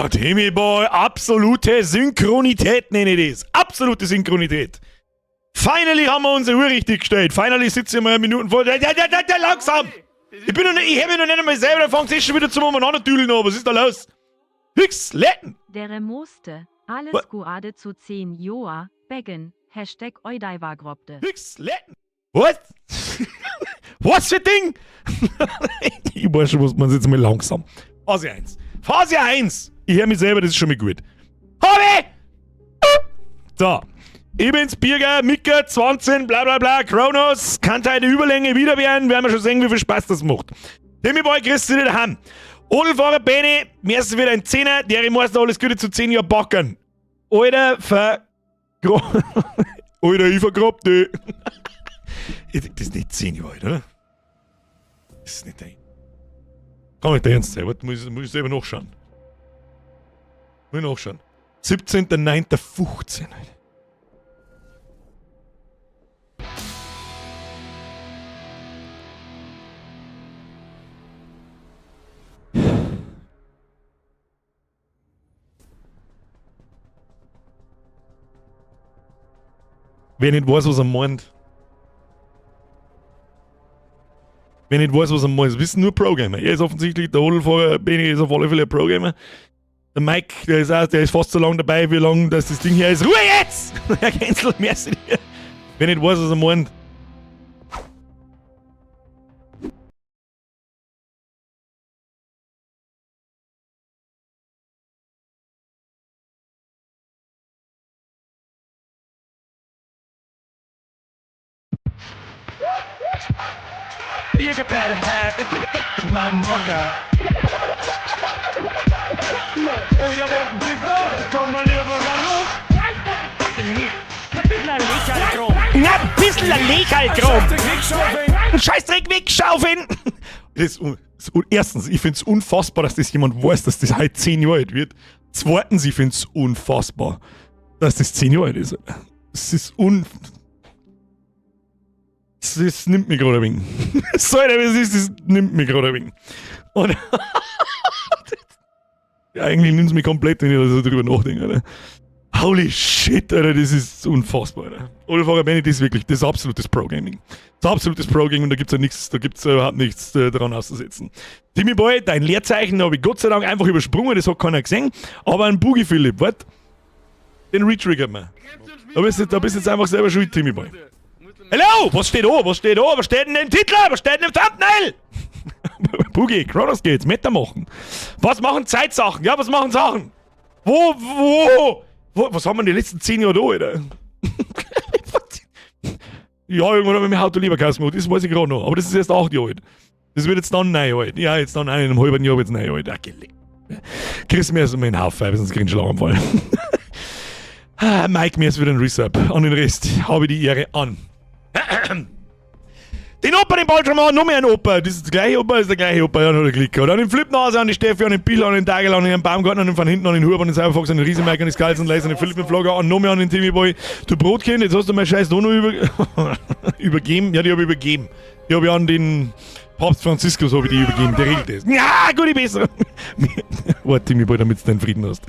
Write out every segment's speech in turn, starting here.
Timmy Boy, absolute Synchronität nenne ich das. Absolute Synchronität. Finally haben wir unsere Uhr richtig gestellt. Finally sitzen wir mal Minuten vor. Ja, ja, ja, ja, langsam! Ich bin noch nicht, ich hab mich noch nicht einmal selber, da fängt es schon wieder zum Umeinander-Düdeln an. Was ist da los? Hüchs, Letten! Dere Moste, alles Guade zu 10 Joa, Beggen, Hashtag Eudaiwagrobde. Hüchs, Letten! Was? Was für Ding? Ich weiß schon, was man jetzt mal langsam. Phase 1. Phase 1! Ich höre mich selber, das ist schon mal gut. Habe! So. Ich bin's, Birger, Mika, 20, bla bla bla, Kronos, kann heute Überlänge wieder werden, werden wir schon sehen, wie viel Spaß das macht. Timmy Boy, grüß dich daheim. Odelfahrer Benny, mir ist wieder ein Zehner, der ich muss alles Gute zu 10 Jahren backen. Alter, ver... Alter, ich vergrab dich. Das ist nicht 10 Jahre alt, oder? Das ist nicht dein. Kann nicht ernst sein, warte, muss ich selber nachschauen. Muss ich nachschauen. 17.09.15. Alter. Wer nicht weiß, was er meint. Wer nicht weiß, was er meint, das wissen nur Pro-Gamer. Er ist offensichtlich der Odelfahrer, Benny ist auf alle Fälle ein Pro-Gamer. Der Mike, der ist auch, der ist fast so lange dabei, wie lange dass das Ding hier ist. Ruhe jetzt! Herr Cancel, merci dir. Wer nicht weiß, was er meint. Na, ein bisschen ein Lecherlkram. Ein Scheißdreck wegschaufeln. Das ist, erstens, ich find's unfassbar, dass das jemand weiß, dass das heute 10 Jahre alt wird. Zweitens, ich find's unfassbar, dass das 10 Jahre alt ist. Es ist un... Das nimmt mich gerade ein wenig. Sorry, aber es ist, das nimmt mich gerade ein wenig. Und ja, eigentlich nimmt es mich komplett, wenn ich da so drüber nachdenke, Alter. Holy shit, Alter, das ist unfassbar, Alter. Oliver Benny, das ist wirklich, das ist absolutes Pro-Gaming. Das ist absolutes Pro-Gaming und da gibt's ja nichts, da gibt's ja überhaupt nichts daran auszusetzen. Timmy Boy, dein Leerzeichen habe ich Gott sei Dank einfach übersprungen, das hat keiner gesehen. Aber ein Boogie Philipp, wart, den retriggert man. Da bist du jetzt einfach selber schuld, Timmy Boy. Hallo, was steht da? Was steht da? Was steht denn im Titel? Was steht denn im Thumbnail? Boogie, Kronos geht's, Meta machen. Was machen Zeitsachen? Ja, was machen Sachen? Wo, was haben wir in den letzten 10 Jahren da, Alter? Ja, irgendwann habe ich mir Auto lieber gemacht, das weiß ich gerade noch. Aber das ist erst 8 Jahre alt. Das wird jetzt dann 9 alt. Ja, jetzt dann in einem halben Jahr wird's 9 alt. Ach, gelegt. Kriegst du mir erst mal einen Haufen, sonst kriegst du einen Schlaganfall. Ah, Mike, mir ist wieder ein Resub. An den Rest habe ich die Ehre an. Den Opa, den bald schon mal, noch mehr ein Opa. Das ist der gleiche Opa, ist der gleiche Opa, ja, nur der Klicker. Und an den Flipnase, an die Steffi, an den Bill, an den Dagel, an den Baumgarten, an den von hinten, an den Huber, an den Cyberfox, an den Riesenmike, an den Skulls und Laser, an den Philipp, den Vlogger, an noch mehr an den Timmy Boy. Du Brotkind, jetzt hast du mein scheiß Dono übergeben. Ja, die hab ich übergeben. Die hab ich an den Papst Franziskus hab ich die übergeben, der regelt das. Ja, gute Besserung. Warte, Timmy Boy, damit du deinen Frieden hast.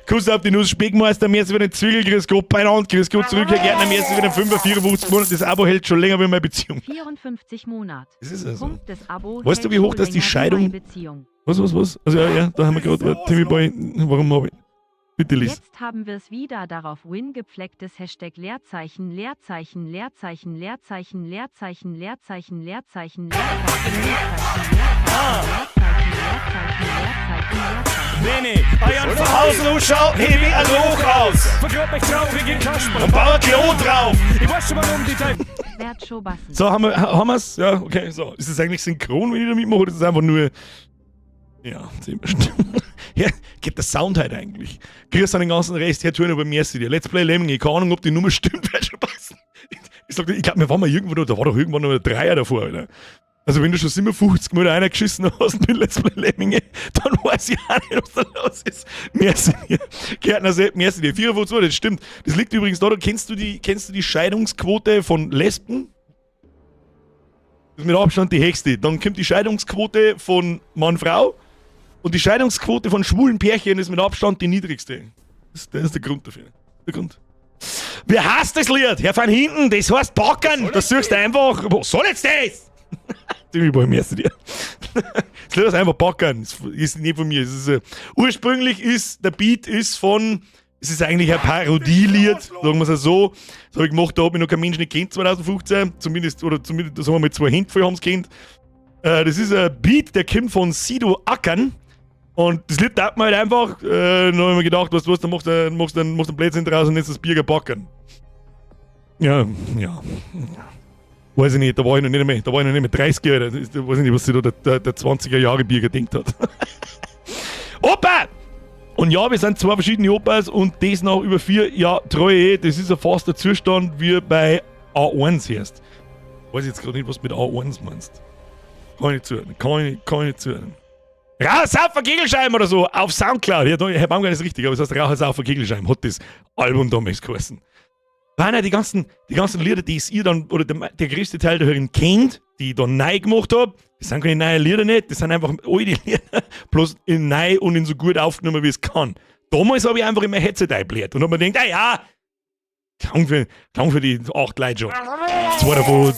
Kuss auf die Nuss, Speckmeister, mir ist wieder ein Zwiegel, grüß Gott, beieinander, grüß Gott zurück, Herr Gärtner, mir ist wieder ein 5er, 54 Monate, das Abo hält schon länger wie meine Beziehung. 54 Monat. Das ist also. Punkt des Abo Weißt du, hält wie hoch schon das die länger wie Scheidung meine Beziehung. Was, was, was? Also ja, ja, da haben wir gerade, warte, Timmy Boy, warum hab ich... Bitte lies. Jetzt haben wir's wieder darauf win gepflegtes Hashtag Leerzeichen, Leerzeichen, Leerzeichen, Leerzeichen, Leerzeichen, Leerzeichen, Leerzeichen, Leerzeichen, Leerzeichen, Leerzeichen, Leerzeichen, Leerzeichen, Leerzeichen. Benny, Eiern von Hause ausschaut, heb ich ein Loch raus. Vergrab mich traurig in Kasperl. Und bau ein Klo drauf. Ich weiß schon warum die Teil. Bert Schobassen. So, haben wir's? Ja, okay, so. Ist es eigentlich synchron, wenn ich da mitmache, oder ist es einfach nur... Ja, sehen wir schon. Ja, geht der Sound halt eigentlich. Grüß an den ganzen Rest, Herr Turner, bei mir ist dir. Let's Play Lemming, keine Ahnung, ob die Nummer stimmt, wird schon passen. Ich sag, ich glaub, wir waren mal irgendwo da, da war doch irgendwann noch ein Dreier davor, Alter. Also wenn du schon 57 Mal einer geschissen hast mit Let's Play Lemminge, dann weiß ich auch nicht, was da los ist. Merci dir. Gärtner Sepp, merci dir. 54 Mal, das stimmt. Das liegt übrigens da, kennst du die Scheidungsquote von Lesben? Das ist mit Abstand die höchste. Dann kommt die Scheidungsquote von Mann-Frau. Und die Scheidungsquote von schwulen Pärchen ist mit Abstand die niedrigste. Das ist der Grund dafür. Der Grund. Wie heißt das Lied? Herr van Hinten, das heißt Backern. Das suchst du einfach. Was soll jetzt das? Timmy Boy, merci dir. Das Lied ist einfach Backern. Das ist nicht von mir. Es ist, ursprünglich ist der Beat ist von. Es ist eigentlich ein Parodielied, sagen wir es so. Das habe ich gemacht, da hat mich noch kein Mensch nicht kennt 2015. Zumindest, oder zumindest, sagen wir mal, zwei Hände voll haben es kennt. Das ist ein Beat, der kommt von Sido Ackern. Und das Lied taugt mir halt einfach. Dann habe ich mir gedacht, weißt du was, dann machst du, machst du einen Blödsinn draus und nennst das Birger Backern. Ja, ja. Weiß ich nicht, da war ich noch nicht mehr, da war ich noch nicht mehr 30 Jahre. Da weiß ich nicht, was sich da der 20er Jahre Birger denkt hat. Opa! Und ja, wir sind zwei verschiedene Opas und das nach über 4 Jahren Treue. Das ist ja fast der Zustand wie bei A1 erst. Weiß jetzt gerade nicht, was du mit A1 meinst. Kann ich nicht zuhören. Kann ich nicht zuhören. Raus auf der Kegelscheiben oder so auf Soundcloud. Ja, Herr Baumgart ist richtig, aber es heißt Raus auf der Kegelscheiben, hat das Album damals geheißen. Waren ja die ganzen Lieder, die es ihr dann, oder der größte Teil der Hörer kennt, die ich dann neu gemacht hab, das sind keine neuen Lieder nicht, das sind einfach alte Lieder, bloß in neu und in so gut aufgenommen, wie es kann. Damals hab ich einfach immer Headset eingebläht und hab mir gedacht, ah ja, klang für die 8 Leute schon. 2 davon,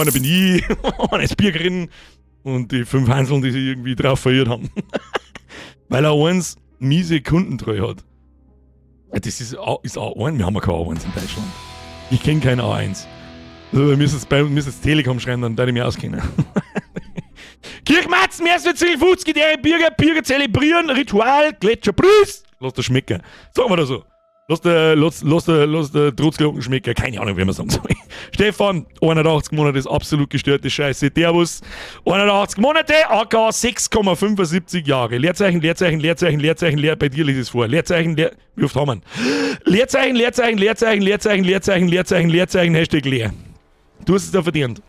einer bin ich, einer ist Biergerin und die 5 Hanseln, die sich irgendwie drauf verirrt haben. Weil er eins miese Kundentreue hat. Das ist A1, wir haben ja kein A1 in Deutschland. Ich kenn kein A1. Also, wir müssen jetzt Telekom schreiben, dann darf ich mich auskennen. Kirchmatzen, mehr als 50, die Bürger zelebrieren, Ritual, Gletscherprüß. Lass das schmecken. Sagen wir das so. Lass der Trutzglocken schmecken. Keine Ahnung, wie man sagen soll. Stefan, 81 Monate ist absolut gestörte Scheiße. Servus. 81 Monate, AK 6,75 Jahre. Leerzeichen, Leerzeichen, Leerzeichen, Leerzeichen, Leer, bei dir liest es vor. Leerzeichen, Leer, wie oft haben wir ihn? Leerzeichen, Leerzeichen, Leerzeichen, Leerzeichen, Leerzeichen, Leerzeichen, Leerzeichen, Hashtag leer. Du hast es da verdient.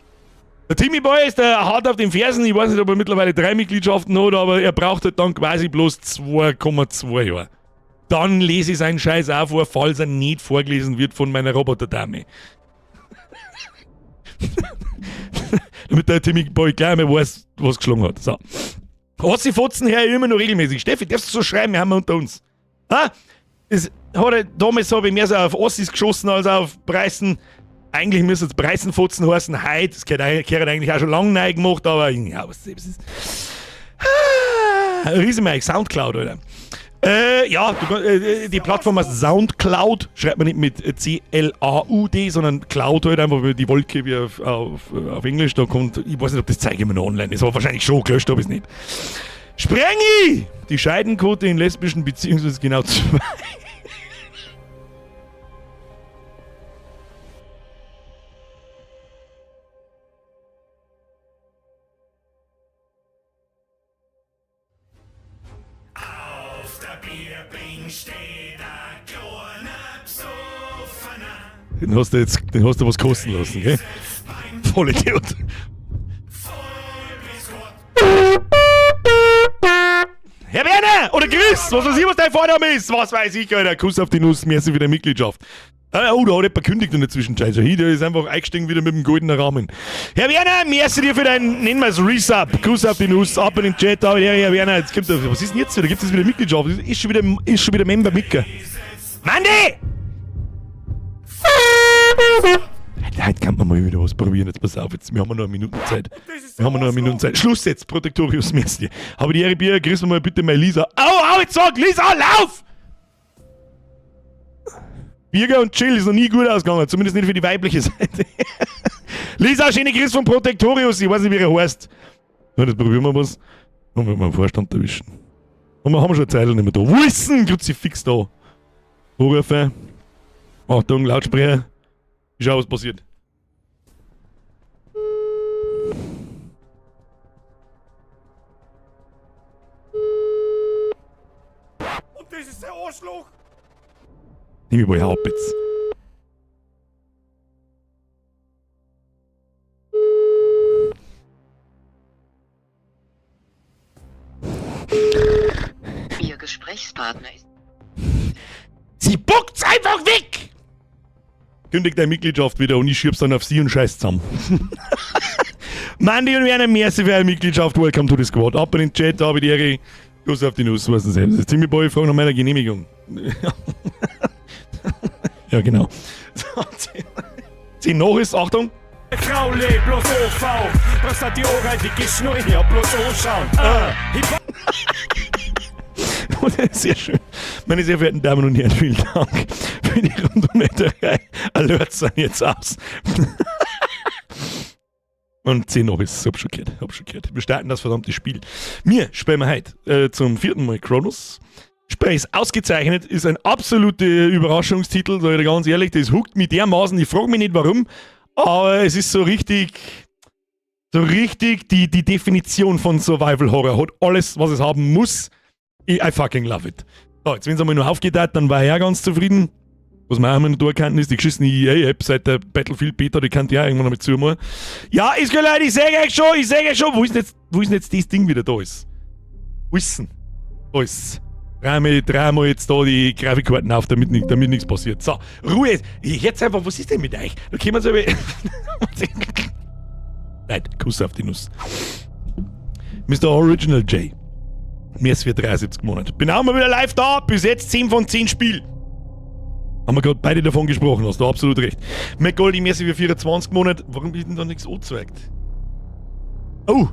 Der Timmy Boy ist der hart auf den Fersen. Ich weiß nicht, ob er mittlerweile 3 Mitgliedschaften hat, aber er braucht halt dann quasi bloß 2,2 Jahre. Dann lese ich seinen Scheiß auch vor, falls er nicht vorgelesen wird von meiner Roboterdame. Damit der Timmy Boy gleich mal weiß, was geschlagen hat. So. Ossi Fotzen her immer noch regelmäßig. Steffi, darfst du so schreiben, wir haben unter uns. Ha? Das hat er, damals habe ich mehr so auf Ossis geschossen als auf Preisen. Eigentlich müsste es Preisenfotzen heißen, heute. Das gehört eigentlich auch schon lange neu gemacht, aber ja, was ist. Riesenmike, Soundcloud, Alter. Ja, die Plattform heißt Soundcloud, schreibt man nicht mit C-L-A-U-D, sondern Cloud halt einfach wie die Wolke wie auf Englisch. Da kommt, ich weiß nicht, ob das Zeug immer noch online ist, aber wahrscheinlich schon, gelöscht habe ich es nicht. Sprengi! Die Scheidenquote in lesbischen Beziehungen ist genau 2. Den hast du jetzt, den hast du was kosten lassen, gell? Voll Idiot. Herr Werner! Oder Chris! Was weiß ich, was dein Vorname ist? Was weiß ich, Alter. Kuss auf die Nuss, merci für deine Mitgliedschaft. Oh, da hat jemand gekündigt in der Zwischenzeit. So, der ist einfach eingestiegen wieder mit dem goldenen Rahmen. Herr Werner, merci dir für dein, nennen wir es Resub. Kuss auf die Nuss, ab in den Chat. Aber Herr Werner, jetzt kommt, was ist denn jetzt wieder? Gibt es wieder Mitgliedschaft? Ist schon wieder Member Micker. Mandy! Heute kann man mal wieder was probieren. Jetzt pass auf, jetzt, wir haben noch eine Minute Zeit. Wir haben noch eine Minute Zeit. Schluss jetzt, Protektorius, merci. Aber die Ehre Bier, grüß mal bitte mal Lisa. Au, au, jetzt sag, Lisa, lauf! Birger und Chill ist noch nie gut ausgegangen, zumindest nicht für die weibliche Seite. Lisa, schöne Grüße vom Protektorius, ich weiß nicht, wie er heißt. Ja, das probieren wir was. Haben wir mal einen Vorstand erwischen. Und wir haben schon eine Zeit nicht mehr da. Wilson, Kruzifix da. Anrufen. Achtung, Lautsprecher. Ich schau, was passiert. Und das ist der Arschloch! Nimm mich mal ab jetzt. Ihr Gesprächspartner ist. Sie buckt's einfach weg! Kündigt deine Mitgliedschaft wieder und ich schieb's dann auf sie und scheiß zusammen. Mandy und Werner, merci für eure Mitgliedschaft. Welcome to the squad. Ab in den Chat, da habe ich die Ehre. Kuss auf die Nuss, weißt du selbst. Timmy Boy fragt nach meiner Genehmigung. Ja, genau. So, 10 nach ist, Achtung. Frau bloß OV. Brauchst halt die Ohren, die gehst nur ja bloß anschauen. Ah. Sehr schön. Meine sehr verehrten Damen und Herren, vielen Dank für die Rundumnetterei. Alerts sind jetzt aus. Und 10 noch ist, hab schon gehört, hab schon gehört. Wir starten das verdammte Spiel. Mir spielen wir heute zum vierten Mal Cronos. Spiel ist ausgezeichnet, ist ein absoluter Überraschungstitel, sag ich dir ganz ehrlich. Das hookt mich dermaßen, ich frage mich nicht, warum, aber es ist so richtig die Definition von Survival Horror. Hat alles, was es haben muss. I fucking love it. So, jetzt, wenn es einmal nur aufgeht, dann war ich auch ganz zufrieden. Was wir auch immer noch tun könnten, ist die geschissene EA-App seit der Battlefield Beta, die kann die auch irgendwann einmal zumachen. Ja, ist gut, Leute, ich sag euch schon, ich sag euch schon, wo ist denn jetzt das Ding wieder da ist? Wo ist denn? Da ist. Dreimal jetzt da die Grafikkarten auf, damit nichts passiert. So, Ruhe. Jetzt einfach, was ist denn mit euch? Da kommen sie aber. Nein, Kuss auf die Nuss. Mr. Original J. Mir ist für 73 Monate. Bin auch mal wieder live da. Bis jetzt 10 von 10 Spiel. Haben wir gerade beide davon gesprochen, hast du absolut recht. McGoldie, merci für 24 Monate. Warum wird denn da nichts angezeigt? Oh!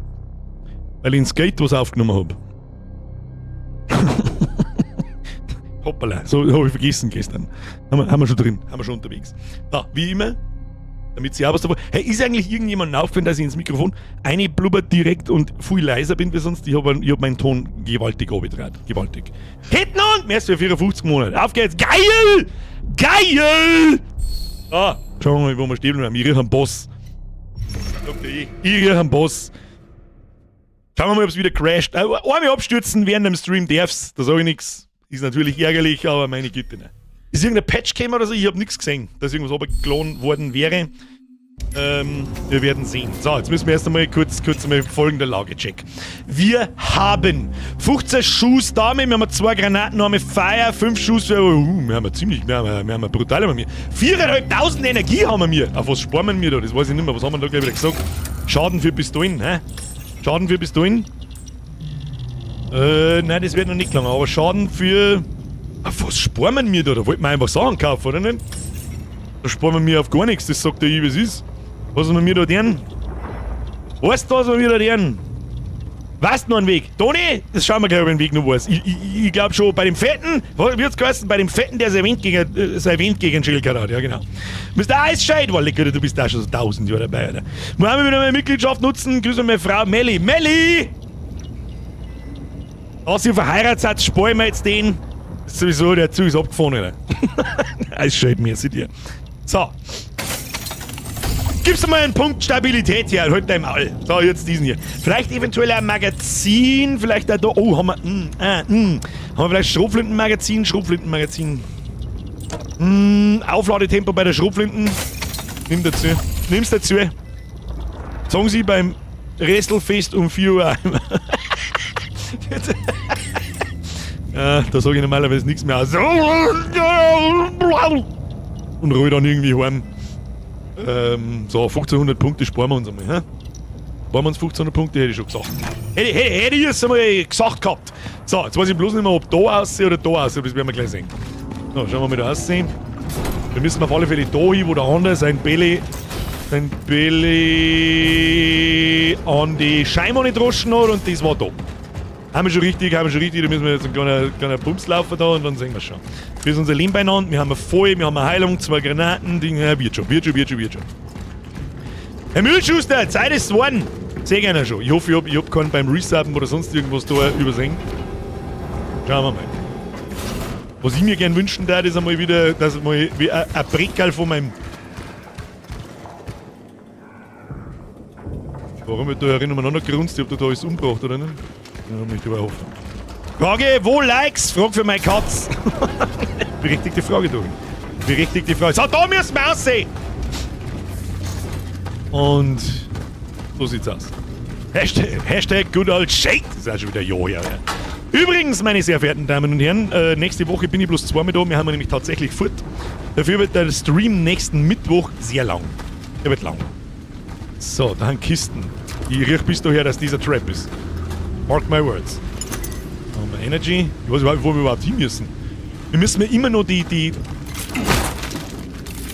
Weil ich in Skate was aufgenommen habe. Hoppala, so habe ich vergessen gestern. Haben wir schon drin, haben wir schon unterwegs. Da, wie immer, damit sie auch was davon. Hey, ist eigentlich irgendjemand aufgefallen, dass ich ins Mikrofon eine blubbert direkt und viel leiser bin wie sonst? Ich hab meinen Ton gewaltig runtergedreht. Gewaltig. Hinten und! Merci für 54 Monate. Auf geht's! Geil! Geil! Ah, schauen wir mal, wo wir stehen bleiben. Ich riech einen Boss. Okay. Ich riech einen Boss. Schauen wir mal, ob es wieder crasht. Einmal abstürzen während dem Stream darf's. Da sage ich nichts. Ist natürlich ärgerlich, aber meine Güte. Ne. Ist irgendein Patch gekommen oder so? Ich habe nichts gesehen, dass irgendwas runtergeladen worden wäre. Wir werden sehen. So, jetzt müssen wir erst einmal kurz einmal folgende Lage checken. Wir haben 15 Schuss da, wir haben zwei Granaten, haben Feuer, 5 Schuss, wir haben brutal, haben wir. 4.500 Energie haben wir. Auf was sparen wir da? Das weiß ich nicht mehr. Was haben wir da gleich wieder gesagt? Schaden für Pistolen, hä? Schaden für Pistolen? Nein, das wird noch nicht gelangen, aber Schaden für. Auf was sparen wir da? Da wollten wir einfach Sachen kaufen, oder nicht? Da sparen wir auf gar nichts, das sagt der ich, wie es ist. Was haben wir da denn? Weißt du, was wir da denn? Weißt du noch einen Weg? Toni? Das schauen wir gleich, ob ich einen Weg noch weiß. Ich glaube schon, bei dem Fetten, was wird's geheißen? Bei dem Fetten, der sein Wind gegen Schilker hat, ja genau. Mr. Eisscheid, war lecker, du bist da schon so 1000 Jahre dabei, Alter. Wollen wir wieder meine Mitgliedschaft nutzen? Grüße meine Frau Melli. Melli! Da sie verheiratet seid, sparen wir jetzt den. Ist sowieso, der Zug ist abgefahren, Alter. Eisscheid, merci dir. So. Gibst du mal einen Punkt Stabilität her, halt dein Maul. So, jetzt diesen hier. Vielleicht eventuell ein Magazin, vielleicht auch da. Oh, haben wir. Haben wir vielleicht Schrotflintenmagazin? Schrotflintenmagazin. Aufladetempo bei der Schrotflinten. Nimm dazu. Nimm's dazu. Sagen Sie beim Restelfest um 4 Uhr. Ja, da sage ich normalerweise nichts mehr aus. Und roll dann irgendwie heim. So, 1500 Punkte sparen wir uns einmal. Hä? Sparen wir uns 1500 Punkte, hätte ich schon gesagt. Hätte ich es einmal gesagt gehabt. So, jetzt weiß ich bloß nicht mehr, ob da aussieht oder da aussieht. Das werden wir gleich sehen. So, schauen wir mal da aussehen. Wir müssen auf alle Fälle da hin, wo der andere sein Belly an die Scheibe droschen hat und das war da. Haben wir schon richtig, haben wir schon richtig. Da müssen wir jetzt einen kleinen Bums laufen da und dann sehen wir schon. Hier ist unser Leben beieinander. Wir haben eine Voll, wir haben eine Heilung, zwei Granaten, Ding, ja, wird schon, wird schon, wird schon, wird schon. Herr Müllschuster, Zeit ist geworden. Sehr gerne schon. Ich hoffe, ich hab keinen beim Resubben oder sonst irgendwas da übersehen. Schauen wir mal. Was ich mir gern wünschen würde, ist einmal wieder, dass mal wie ein Breckerl von meinem. Warum wird da erinnern wir noch gerunzt? Ich hab da alles umgebracht, oder nicht? Ja, möchte ich aber hoffen. Frage, wo Likes? Frage für meine Katz. Berechtigte Frage, du. Berechtigte Frage. So, da müssen wir aussehen! Und so sieht's aus. Hashtag, Hashtag good old shake. Das ist auch schon wieder Jahr her. Ja. Übrigens, meine sehr verehrten Damen und Herren, nächste Woche bin ich bloß zweimal da. Wir haben nämlich tatsächlich fort. Dafür wird der Stream nächsten Mittwoch sehr lang. Der wird lang. So, da haben Kisten. Ich riech bis daher, dass dieser Trap ist. Mark my words. Oh. Energy. Ich weiß überhaupt, wo wir überhaupt hin müssen. Wir müssen mir immer nur die.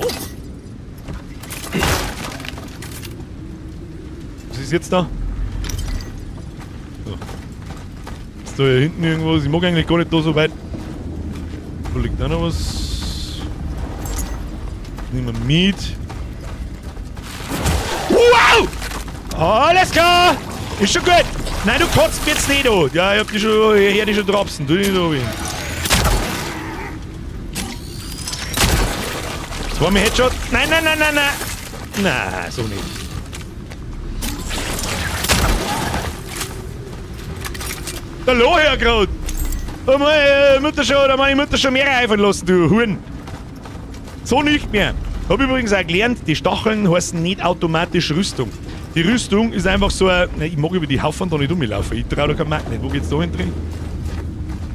Oh. Was ist jetzt da? So. Ist da hier hinten irgendwas? Ich mag eigentlich gar nicht da so weit. Da liegt auch noch was. Nehmen wir mit. Wow! Alles klar! Ist schon gut! Nein, du kotzt mir jetzt nicht an! Ja, ich hab dich schon, ich hör dich schon trapsen. Tu dich nicht so weh. Das war mir Headshot. Nein, nein, nein, nein, nein! Nein, so nicht. Der Loher grad! Da meine Mutter schon, da meine Mutter schon mehr einfallen lassen, du Huhn. So nicht mehr. Hab übrigens auch gelernt, die Stacheln heißen nicht automatisch Rüstung. Die Rüstung ist einfach so ein. Ne, ich mag über die Haufen da nicht rumlaufen. Ich trau da kein Markt nicht. Wo geht's da hin drin?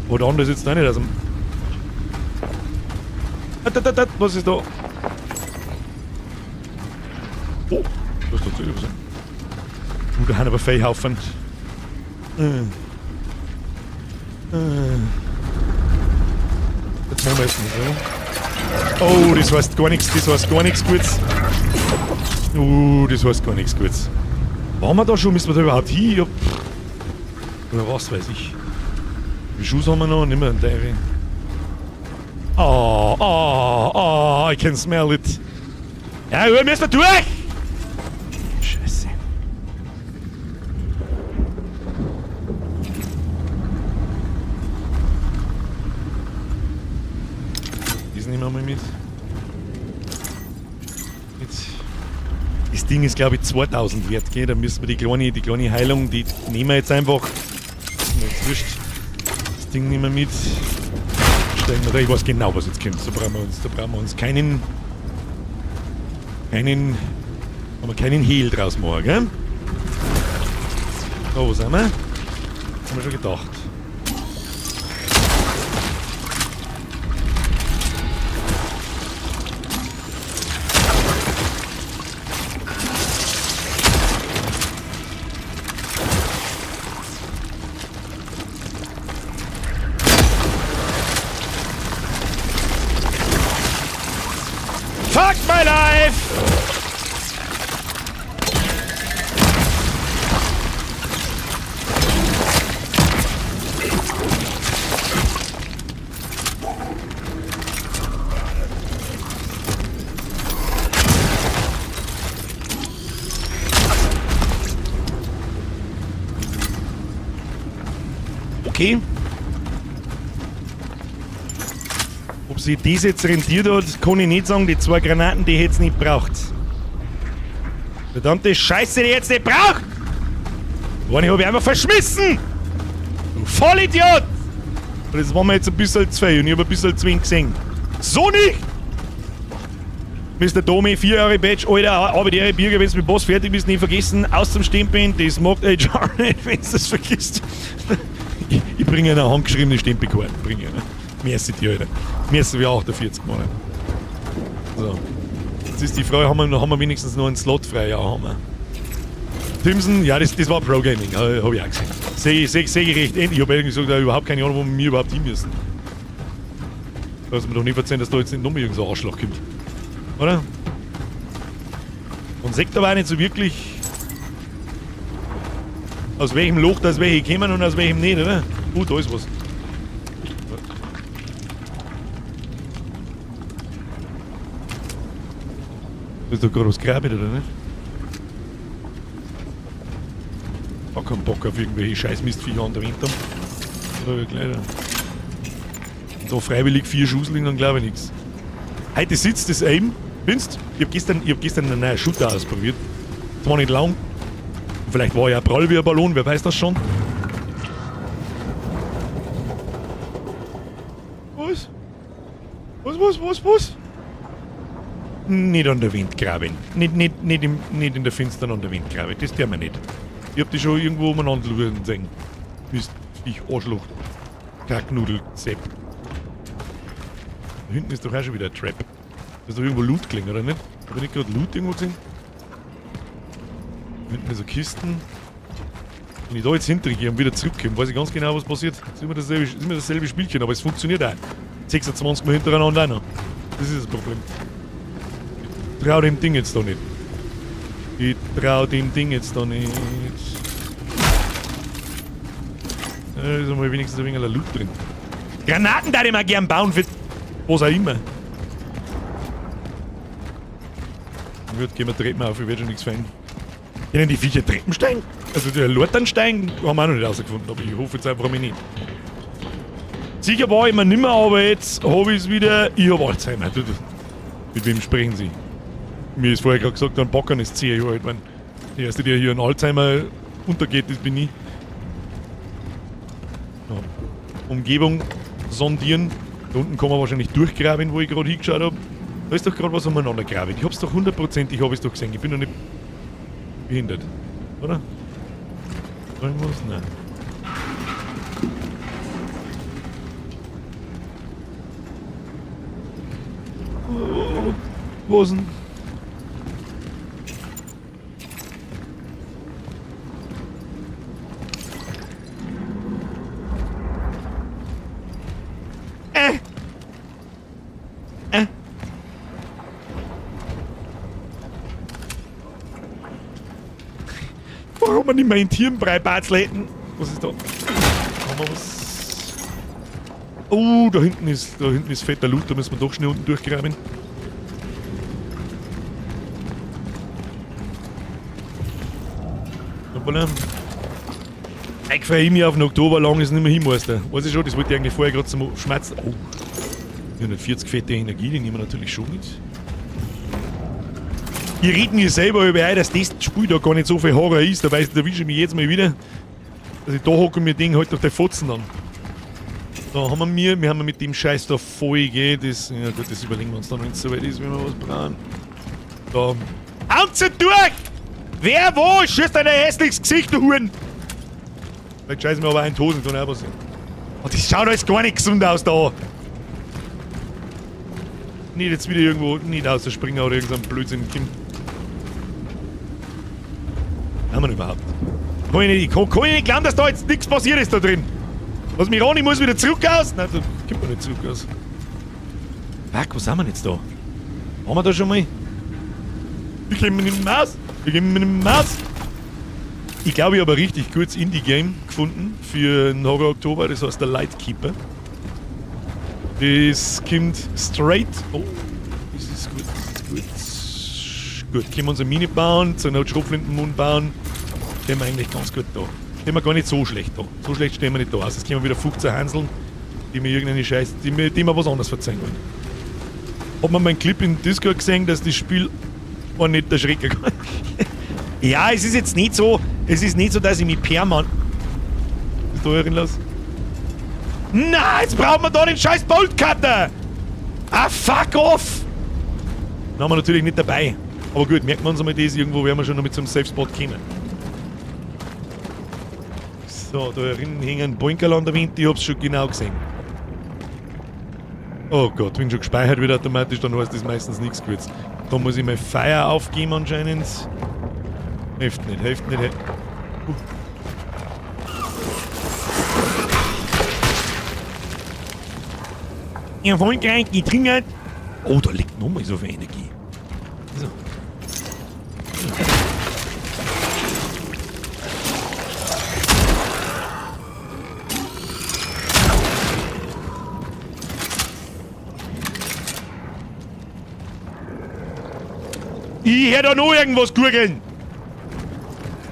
Oder anders jetzt da nicht. Also. Was ist da? Oh, das ist tatsächlich was. Da haben aber Viehhaufen. Jetzt machen wir es nicht, oder? Oh, das heißt gar nichts, das heißt gar nichts Gutes. Das heißt gar nichts Gutes. Waren wir da schon? Müssen wir da überhaupt hin? Ja, oder was weiß ich. Wie Schuss haben wir noch? Nicht mehr einen Teil. Oh, oh, oh, I can smell it. Ja, wir müssen durch! Scheiße. Das nehmen wir mal mit. Jetzt. Das Ding ist, glaube ich, 2000 wert, gell? Da müssen wir die kleine Heilung, die nehmen wir jetzt einfach. Ist mir jetzt wurscht. Das Ding nehmen wir mit. Steigen wir da. Ich weiß genau, was jetzt kommt. Da brauchen wir uns haben wir keinen Hehl draus machen, gell? So, wo sind wir? Haben wir schon gedacht. Fuck my life! Okay. Ob sich das jetzt rentiert hat, kann ich nicht sagen. Die zwei Granaten, die hätt's nicht braucht. Verdammte Scheiße, die hätt's nicht braucht! Eine hab ich einfach verschmissen! Du Vollidiot! Und das war mir jetzt ein bisschen zu viel und ich hab ein bisschen zu wenig gesehen. So nicht! Mr. Domi, 4 Jahre Badge, Alter, aber die Bürger, wenn du mit Boss fertig bist, nicht vergessen, aus zum Stempeln, das macht HR nicht, wenn du das vergisst. Ich bringe eine handgeschriebene Stempelkarte, bringe eine. Merci dir, Alter. Merci wie 48 Monate. So. Jetzt ist die Frage, haben wir wenigstens noch einen Slot frei? Ja, haben wir. Timson, ja, das war Pro Gaming, hab ich auch gesehen. Seh ich recht. Ich hab ehrlich gesagt überhaupt keine Ahnung, wo wir überhaupt hin müssen. Du hast mir doch nicht erzählen, dass da jetzt nicht nochmal irgend so ein Arschloch kommt. Oder? Und sagt aber auch nicht so wirklich, aus welchem Loch das welche kommen und aus welchem nicht, oder? Da ist was. Da ist doch gerade was graben, oder nicht? Ich hab keinen Bock auf irgendwelche scheiß Mistviecher an der Wand. Oder gleich. Und da freiwillig 4 Schuss liegen, dann glaube ich nichts. Heute sitzt das Aim. Findest? Ich hab gestern einen neuen Shooter ausprobiert. Das war nicht lang. Und vielleicht war ich auch prall wie ein Ballon, wer weiß das schon. Was? Was, was, was, was? Nicht an der Wind graben. Nicht in der Finstern an der Wind graben. Das tun wir nicht. Ich hab die schon irgendwo umeinander schauen sehen. Mist, ich Arschloch. Kacknudel, Sepp. Da hinten ist doch auch schon wieder ein Trap. Da ist doch irgendwo Loot gelegen, oder nicht? Hab ich nicht gerade Loot irgendwo gesehen? Da hinten ist so Kisten. Wenn ich da jetzt hintergehe und wieder zurückkomme, weiß ich ganz genau, was passiert. Das ist immer dasselbe Spielchen, aber es funktioniert auch. 26 Mal hintereinander auch noch. Das ist das Problem. Ich trau dem Ding jetzt da nicht. Ich trau dem Ding jetzt da nicht. Da ist einmal wenigstens ein wenig Loot drin. Granaten da ich mal gern bauen für was auch immer. Gut, gehen wir Treppen auf, ich werde schon nichts finden. Können die Viecher Treppen steigen? Also die Leitern steigen, haben wir auch noch nicht rausgefunden, aber ich hoffe jetzt einfach mal nicht. Sicher war ich mir nimmer, aber jetzt hab ich's wieder. Ich hab Alzheimer. Mit wem sprechen Sie? Mir ist vorher gerade gesagt, ein Bockern ist 10 Jahre alt. Wenn der Erste, der hier an Alzheimer untergeht, das bin ich. Ja. Umgebung sondieren. Da unten kann man wahrscheinlich durchgraben, wo ich gerade hingeschaut hab. Da ist doch gerade was umeinander graben. Ich hab's doch hundertprozentig, hab ich's doch gesehen. Ich bin doch nicht behindert. Oder? Irgendwas? Nein. Oh, was denn? Warum man nicht mehr in Tierenbrei hätten? Was ist da? Haben wir was? Oh, da hinten ist fetter Loot, da müssen wir doch schnell unten durchgraben. Hoppala. Ich freue mich auf den Oktober, lang ist nicht mehr hin, Meister. Weiß ich schon, das wollte ich eigentlich vorher gerade zum Schmerzen. Oh, 440 fette Energie, die nehmen wir natürlich schon mit. Ich rede mir selber über ein, dass das Spiel da gar nicht so viel Horror ist. Da weiß ich, da erwische ich mich jetzt mal wieder. Dass ich da hocke und mir denke, halt doch die Fotzen an. Da haben wir, wir haben mit dem Scheiß da voll, gell? Das, ja gut, das überlegen wir uns dann, wenn es soweit ist, wenn wir was brauchen. Da. Haut sie durch! Wer wo? Schießt dein hässliches Gesicht, du Huren! Vielleicht scheißen wir aber auch in die Hosen, kann auch passieren. Oh, das schaut alles gar nicht gesund aus da! Nicht jetzt wieder irgendwo nicht rausspringen oder irgendein Blödsinn kommt. Haben wir überhaupt? Kann ich nicht, kann ich nicht glauben, dass da jetzt nichts passiert ist da drin. Was mich ran, ich muss wieder zurück aus. Nein, da kommt man nicht zurück aus. Fuck, was sind wir denn jetzt da? Haben wir da schon mal? Wir gehen mit dem Maus. Wir gehen mit dem Maus. Ich glaube, ich habe ein richtig gutes Indie-Game gefunden für den Horror Oktober. Das heißt der Lightkeeper. Das kommt straight. Oh, das ist gut, das ist gut. Gut, können wir unsere Mine bauen, zur Not Schrotflintenmund bauen. Stehen wir eigentlich ganz gut da. Stehen wir gar nicht so schlecht da. So schlecht stehen wir nicht da. Also jetzt können wir wieder 15 Hanseln, die mir irgendeine Scheiße, die mir was anderes verzeihen wollen. Hat man meinen Clip in Discord gesehen, dass das Spiel auch nicht erschrecken kann? Ja, es ist jetzt nicht so, es ist nicht so, dass ich mich permanent. Ist da irren lassen? Na, jetzt brauchen wir da den scheiß Boltcutter! Ah, fuck off! Den haben wir natürlich nicht dabei. Aber gut, merken wir uns einmal das, irgendwo werden wir schon noch mit so einem Safe Spot kommen. So, da hängen Boinkerl an der Wind, ich hab's schon genau gesehen. Oh Gott, wenn schon gespeichert wird automatisch, dann heißt das meistens nichts Gutes. Da muss ich mein Feuer aufgeben anscheinend. Hilft nicht, hilft nicht. Erfolgreich getriggert. Oh, da liegt nochmal so viel Energie. So. Ich hör da noch irgendwas gurgeln.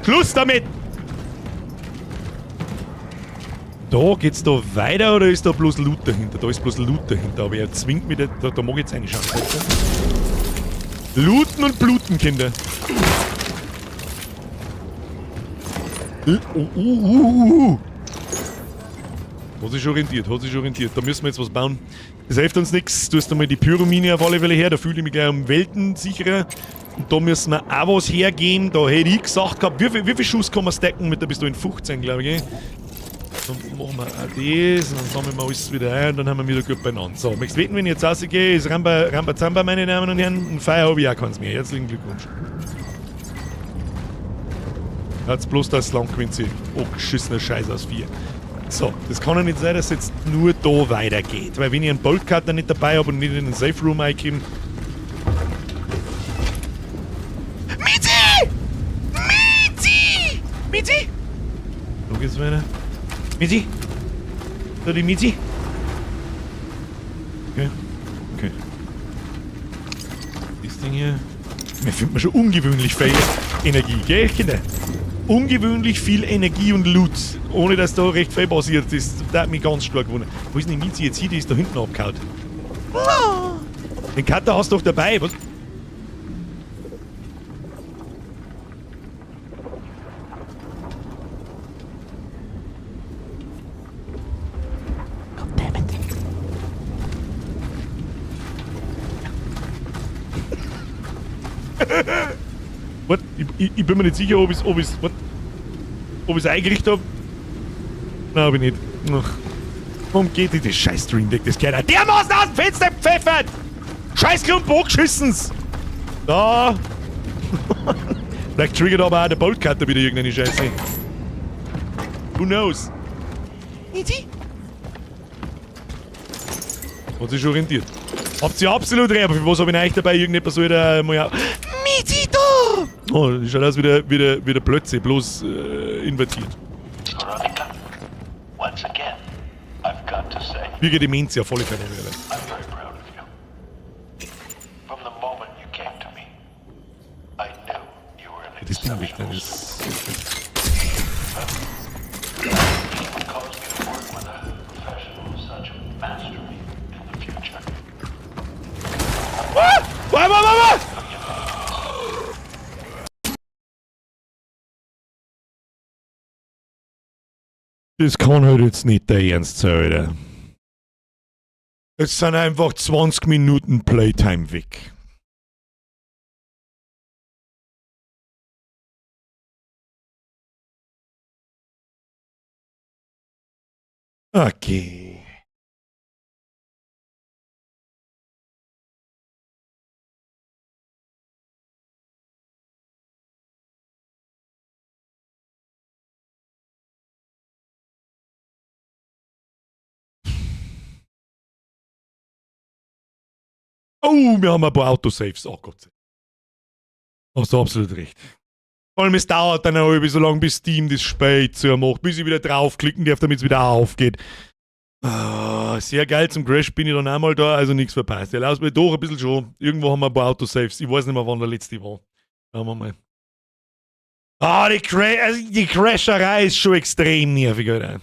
Schluss damit! Da geht's da weiter oder ist da bloß Loot dahinter? Da ist bloß Loot dahinter, aber er zwingt mich, da mag ich jetzt reinschauen. Looten und bluten, Kinder. Hat sich schon rentiert, hat sich schon rentiert. Da müssen wir jetzt was bauen. Das hilft uns nichts. Du hast einmal die Pyromine auf alle Fälle her, da fühle ich mich gleich um Welten sicherer. Und da müssen wir auch was hergeben. Da hätte ich gesagt gehabt, wie viel Schuss kann man stacken mit der Pistole? 15, glaube ich. Dann machen wir auch das und dann sammeln wir alles wieder ein und dann haben wir wieder gut beieinander. So, möchtest wetten, wenn ich jetzt rausgehe, ist Ramba, Rambazamba, meine Damen und Herren. Und Feier habe ich auch keins mehr. Herzlichen Glückwunsch. Hat's bloß das Land gewinnt sie. Oh, geschissener Scheiß aus 4. So, das kann ja nicht sein, dass es jetzt nur da weitergeht. Weil wenn ich einen Boltcutter nicht dabei habe und nicht in den Safe Room reinkomme. Mizi! Mizi! Mizi! Wo geht's weiter? Mizi? Da die Mizi? Okay. Okay. Das Ding hier. Mir findet man schon ungewöhnlich viel Energie, gell, Kinder? Ungewöhnlich viel Energie und Loot, ohne dass da recht viel passiert ist. Da hat mich ganz stark gewundert. Wo ist denn die Mizi jetzt hier? Die ist da hinten abgehauen. Den Cutter hast du doch dabei, was? What? Ich bin mir nicht sicher, ob ich's, ob ich's, what? Ob ich's eingerichtet hab. Nein, hab ich nicht. Ach. Warum geht denn das scheiß Stream Deck? Das gehört auch dermaßen aus dem Fenster gepfeffert! Scheiß Klumpen angeschissens! Da! Vielleicht triggert aber auch der Boltcutter wieder irgendeine Scheiße. Who knows? Easy. Hat sich schon orientiert. Habt ihr absolut recht, aber für was hab ich denn eigentlich dabei? Irgendetwas soll da mal ja. Mizi da! Oh, das schaut aus wie der Plötze, bloß invertiert. Veronica, once again, I've got to say, Wie geht die Demenz ja volle Fälle. I'm very proud of you. From the moment you came to me, I knew you were an Das Ding weg, ne? exceptional Das cause me to work with a professional of such mastery in the future. Ah! Wah, wah, wah, wah! Das kann halt jetzt nicht der Ernst sein, Alter. Es sind einfach 20 Minuten Playtime weg. Okay. Oh, wir haben ein paar Autosaves. Oh Gott sei Dank. Hast du absolut recht. Vor allem, es dauert dann auch so lange, bis Steam das Spiel zu macht, bis ich wieder draufklicken darf, damit es wieder aufgeht. Ah, sehr geil, zum Crash bin ich dann einmal da, also nichts verpasst. Ja, lass mich doch ein bisschen schon. Irgendwo haben wir ein paar Autosaves. Ich weiß nicht mehr, wann der letzte war. Schauen wir mal. Ah, die Crasherei ist schon extrem nervig, Alter.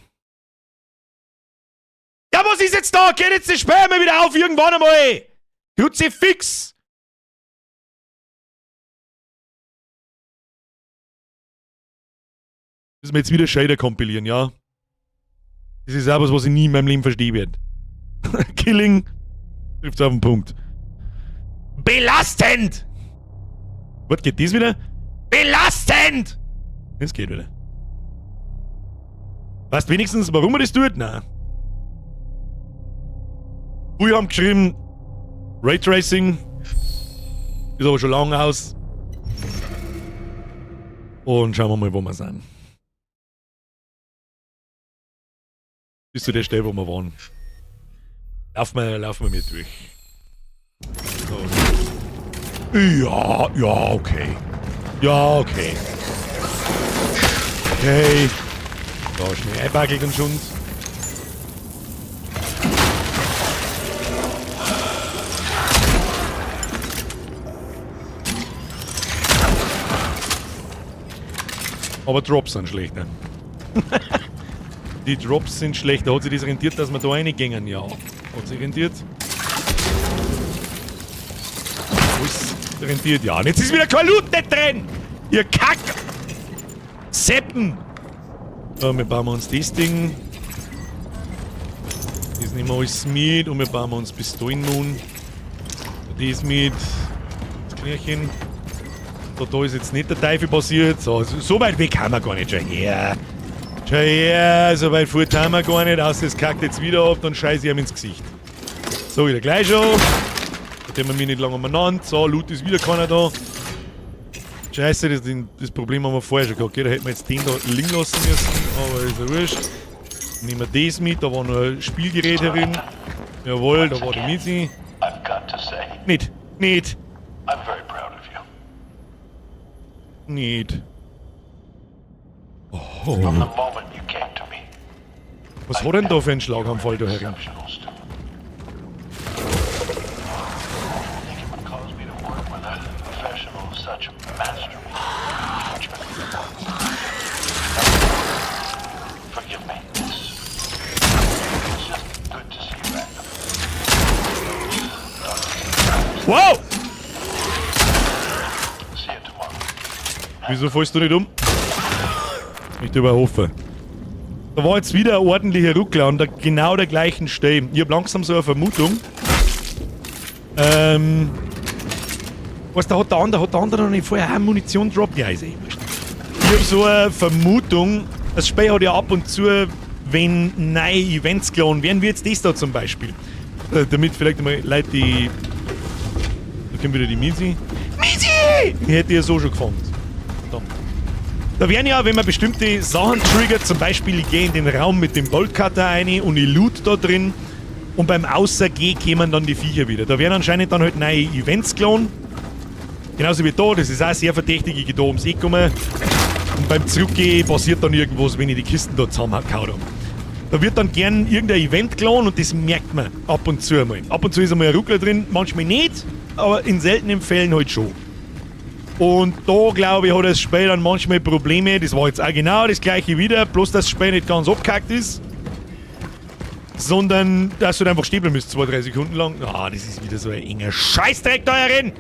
Ja, was ist jetzt da? Geht jetzt das Spiel mal wieder auf irgendwann einmal! Kruzifix! Müssen wir jetzt wieder Shader kompilieren, ja? Das ist auch was, was ich nie in meinem Leben verstehen werde. Killing trifft auf den Punkt. Belastend! Was geht das wieder? Belastend! Das geht wieder. Weißt wenigstens, warum er das tut? Nein. Wir haben geschrieben, Raytracing ist aber schon lange aus. Und schauen wir mal, wo wir sind. Bis zu der Stelle, wo wir waren. Laufen wir mit durch. So. Ja, ja, okay. Ja, okay. Okay. Da schnell einpacken und schon. Aber Drops sind schlechter. Die Drops sind schlechter. Hat sich das rentiert, dass wir da reingängen? Ja. Hat sich rentiert? Alles rentiert? Ja. Und jetzt ist wieder kein Loot nicht drin! Ihr Kack! Seppen! So, wir bauen uns das Ding. Das nehmen wir alles mit und wir bauen uns Pistolen nun. Das mit. Das Klärchen. Da ist jetzt nicht der Teufel passiert. So, so weit weg haben wir gar nicht. Schau her. Schau her, so weit fort haben wir gar nicht. Außer es kackt jetzt wieder ab, dann scheiße ich ihm ins Gesicht. So, wieder gleich schon. Da tun wir mich nicht lange umeinander. So, Loot ist wieder keiner da. Scheiße, das Problem haben wir vorher schon gehabt. Okay, da hätten wir jetzt den da liegen lassen müssen, aber ist ja wurscht. Nehmen wir das mit, da war noch ein Spielgerät herin. Jawohl, da war die Mizzi. I've got to say, Nicht, nicht, I'm very proud of you. Nicht. From the moment you came to me, Was hat denn da für einen Schlaganfall da herin? Exceptional student. Think it would cause me to work with a professional of such mastery judgment. Forgive me. It's just good to see you back. Wow! See you tomorrow. Wieso fällst du nicht um? Ich überhoffe. Da war jetzt wieder ein ordentlicher Ruckler an der genau der gleichen Stelle. Ich hab langsam so eine Vermutung. Weißt du, da hat der andere noch nicht vorher auch Munition droppt? Ja, ist eh wurscht. Ich hab so eine Vermutung, das Spiel hat ja ab und zu, wenn neue Events geladen werden, wie jetzt das da zum Beispiel. Damit vielleicht einmal Leute, die. Da kommt wieder die Misi. Misi! Die hätte ich ja so schon gefangen. Verdammt. Da werden ja, wenn man bestimmte Sachen triggert, zum Beispiel ich gehe in den Raum mit dem Boltcutter rein und ich loot da drin und beim Außergehen kämen dann die Viecher wieder. Da werden anscheinend dann halt neue Events geladen. Genauso wie da, das ist auch sehr verdächtig, ich gehe da ums Eck rum. Und beim Zurückgehen passiert dann irgendwas, wenn ich die Kisten da zusammengehauen habe. Da wird dann gern irgendein Event geladen und das merkt man ab und zu einmal. Ab und zu ist einmal ein Ruckler drin, manchmal nicht, aber in seltenen Fällen halt schon. Und da, glaube ich, hat das Spiel dann manchmal Probleme. Das war jetzt auch genau das gleiche wieder, bloß dass das Spiel nicht ganz abgehackt ist, sondern dass du einfach stehen bleiben musst, 2, 3 Sekunden lang. Ah, das ist wieder so ein enger Scheißdreck da herin.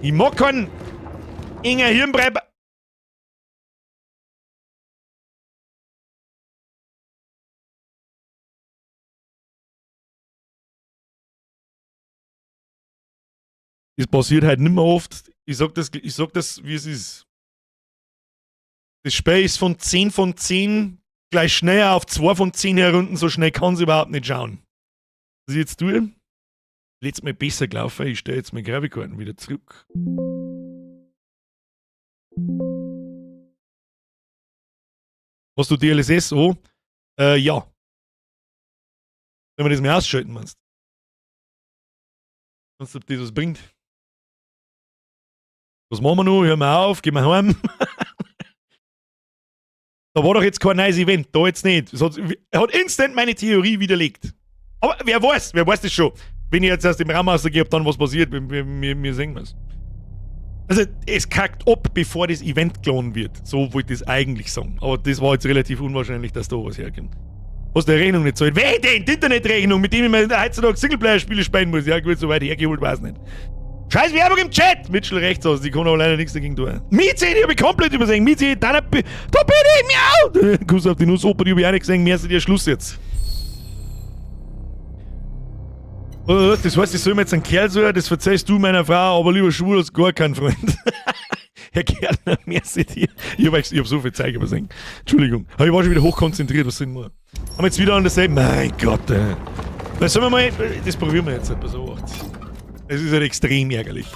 Ich mag keinen enger Hirnbrei. Das passiert halt nicht mehr oft. Ich sag das, wie es ist. Das Spiel ist von 10 von 10 gleich schneller auf 2 von 10 herunter, so schnell kann's überhaupt nicht schauen. Was ich jetzt tue? Letztes Mal besser gelaufen, ich stelle jetzt meine Grafikkarten wieder zurück. Hast du DLSS? Oh? Ja. Wenn wir das mal ausschalten, meinst du? Meinst du, ob das was bringt? Was machen wir noch? Hören wir auf, gehen wir heim. Da war doch jetzt kein neues Event, da jetzt nicht. Er hat instant meine Theorie widerlegt. Aber wer weiß das schon. Wenn ich jetzt aus dem Raum rausgehe, ob dann was passiert, wir sehen was. Also, es kackt ab, bevor das Event geladen wird. So wollte ich das eigentlich sagen. Aber das war jetzt relativ unwahrscheinlich, dass da was herkommt. Hast du die Rechnung nicht zahlt? Wer denn? Die Internetrechnung, mit dem ich mir heutzutage Singleplayer-Spiele spielen muss. Ja gut, so weit hergeholt, weiß nicht. Scheiß Werbung im Chat! Mitchell rechts aus, die kann aber leider nichts dagegen tun. Mizi, die hab ich komplett übersehen. Mizi, da bin ich, miau! Kuss auf die Nuss, Opa, die hab ich auch nicht gesehen. Mehr ist dir Schluss jetzt. Das heißt, ich soll mir jetzt einen Kerl suchen, das verzeihst du meiner Frau, aber lieber schwul als gar kein Freund. Herr Kerner, merci dir. Ich hab so viel Zeug übersehen. Entschuldigung. Aber ich war schon wieder hochkonzentriert, was sind wir? Haben wir jetzt wieder an derselben. Mein Gott, ey. Na, sollen wir mal. Das probieren wir jetzt etwas so. Es ist halt extrem ärgerlich.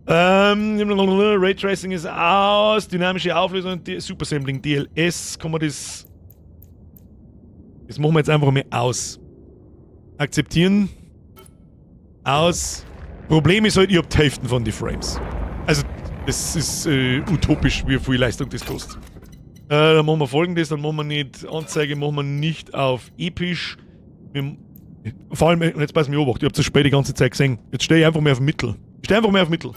Raytracing ist aus, dynamische Auflösung, Super Sampling, DLS, kann man das. Das machen wir jetzt einfach mal aus. Akzeptieren. Aus. Problem ist halt, ich hab die Hälfte von den Frames. Also, das ist utopisch, wie viel Leistung das kostet. Dann machen wir Folgendes, dann machen wir nicht Anzeige, machen wir nicht auf episch. Wir, vor allem, und jetzt pass mich Obacht, ich hab das Spiel die ganze Zeit gesehen. Jetzt stehe ich einfach mehr auf Mittel. Ich stehe einfach mehr auf Mittel.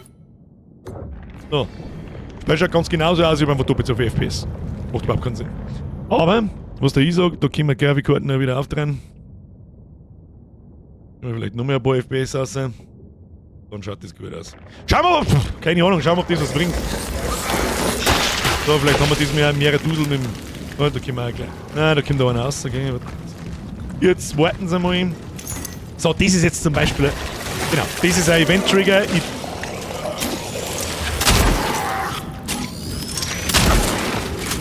So. Das schaut ganz genauso aus, ich hab einfach doppelt so viel FPS. Macht überhaupt keinen Sinn. Aber, was der ich sag, da können wir Grafikkarten auch wieder aufdrehen. Können wir vielleicht noch mehr ein paar FPS raus. Dann schaut das gut aus. Schauen wir mal, pff, keine Ahnung, schauen wir, ob das was bringt. So, vielleicht haben wir diesmal auch mehrere Dudel mit dem. Oh, da können wir auch gleich. Nein, da kommt da einer raus. Okay. Jetzt warten sie mal. So, das ist jetzt zum Beispiel. Genau, das ist ein Event-Trigger. Ich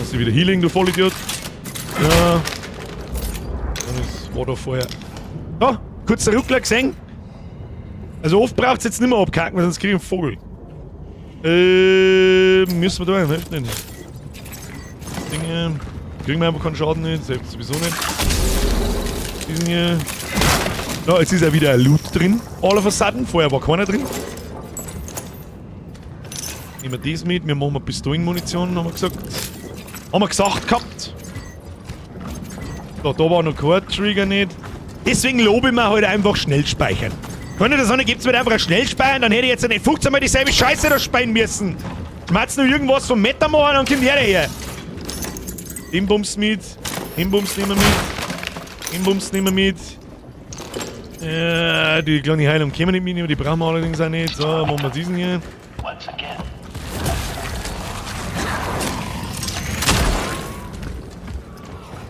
Hast du wieder Healing, du Vollidiot? Ja. Dann ist, war da vorher. Da, kurzer Ruckler gesehen. Also oft braucht's jetzt nicht mehr abkacken, weil sonst krieg ich einen Vogel. Müssen wir da rein, hilft nicht. Dinge. Kriegen wir einfach keinen Schaden nicht, das hilft sowieso nicht. Diesen hier. Ja, jetzt ist ja wieder ein Loot drin. All of a sudden. Vorher war keiner drin. Nehmen wir das mit. Wir machen Pistolenmunition, haben wir gesagt. Haben wir gesagt gehabt. So, da war noch kein Trigger nicht. Deswegen lobe ich mir halt einfach schnell speichern. Wenn ihr das auch nicht gibt, wird einfach schnell speichern, dann hätte ich jetzt nicht 15 Mal dieselbe Scheiße da speichern müssen. Schmerzt nur irgendwas vom Meta machen, dann kommt der her. Den Bums mit. Den Bums nehmen wir mit. Den Bums nehmen wir mit. Die kleine Heilung können wir nicht mitnehmen, die brauchen wir allerdings auch nicht. So, machen wir diesen hier. Once again,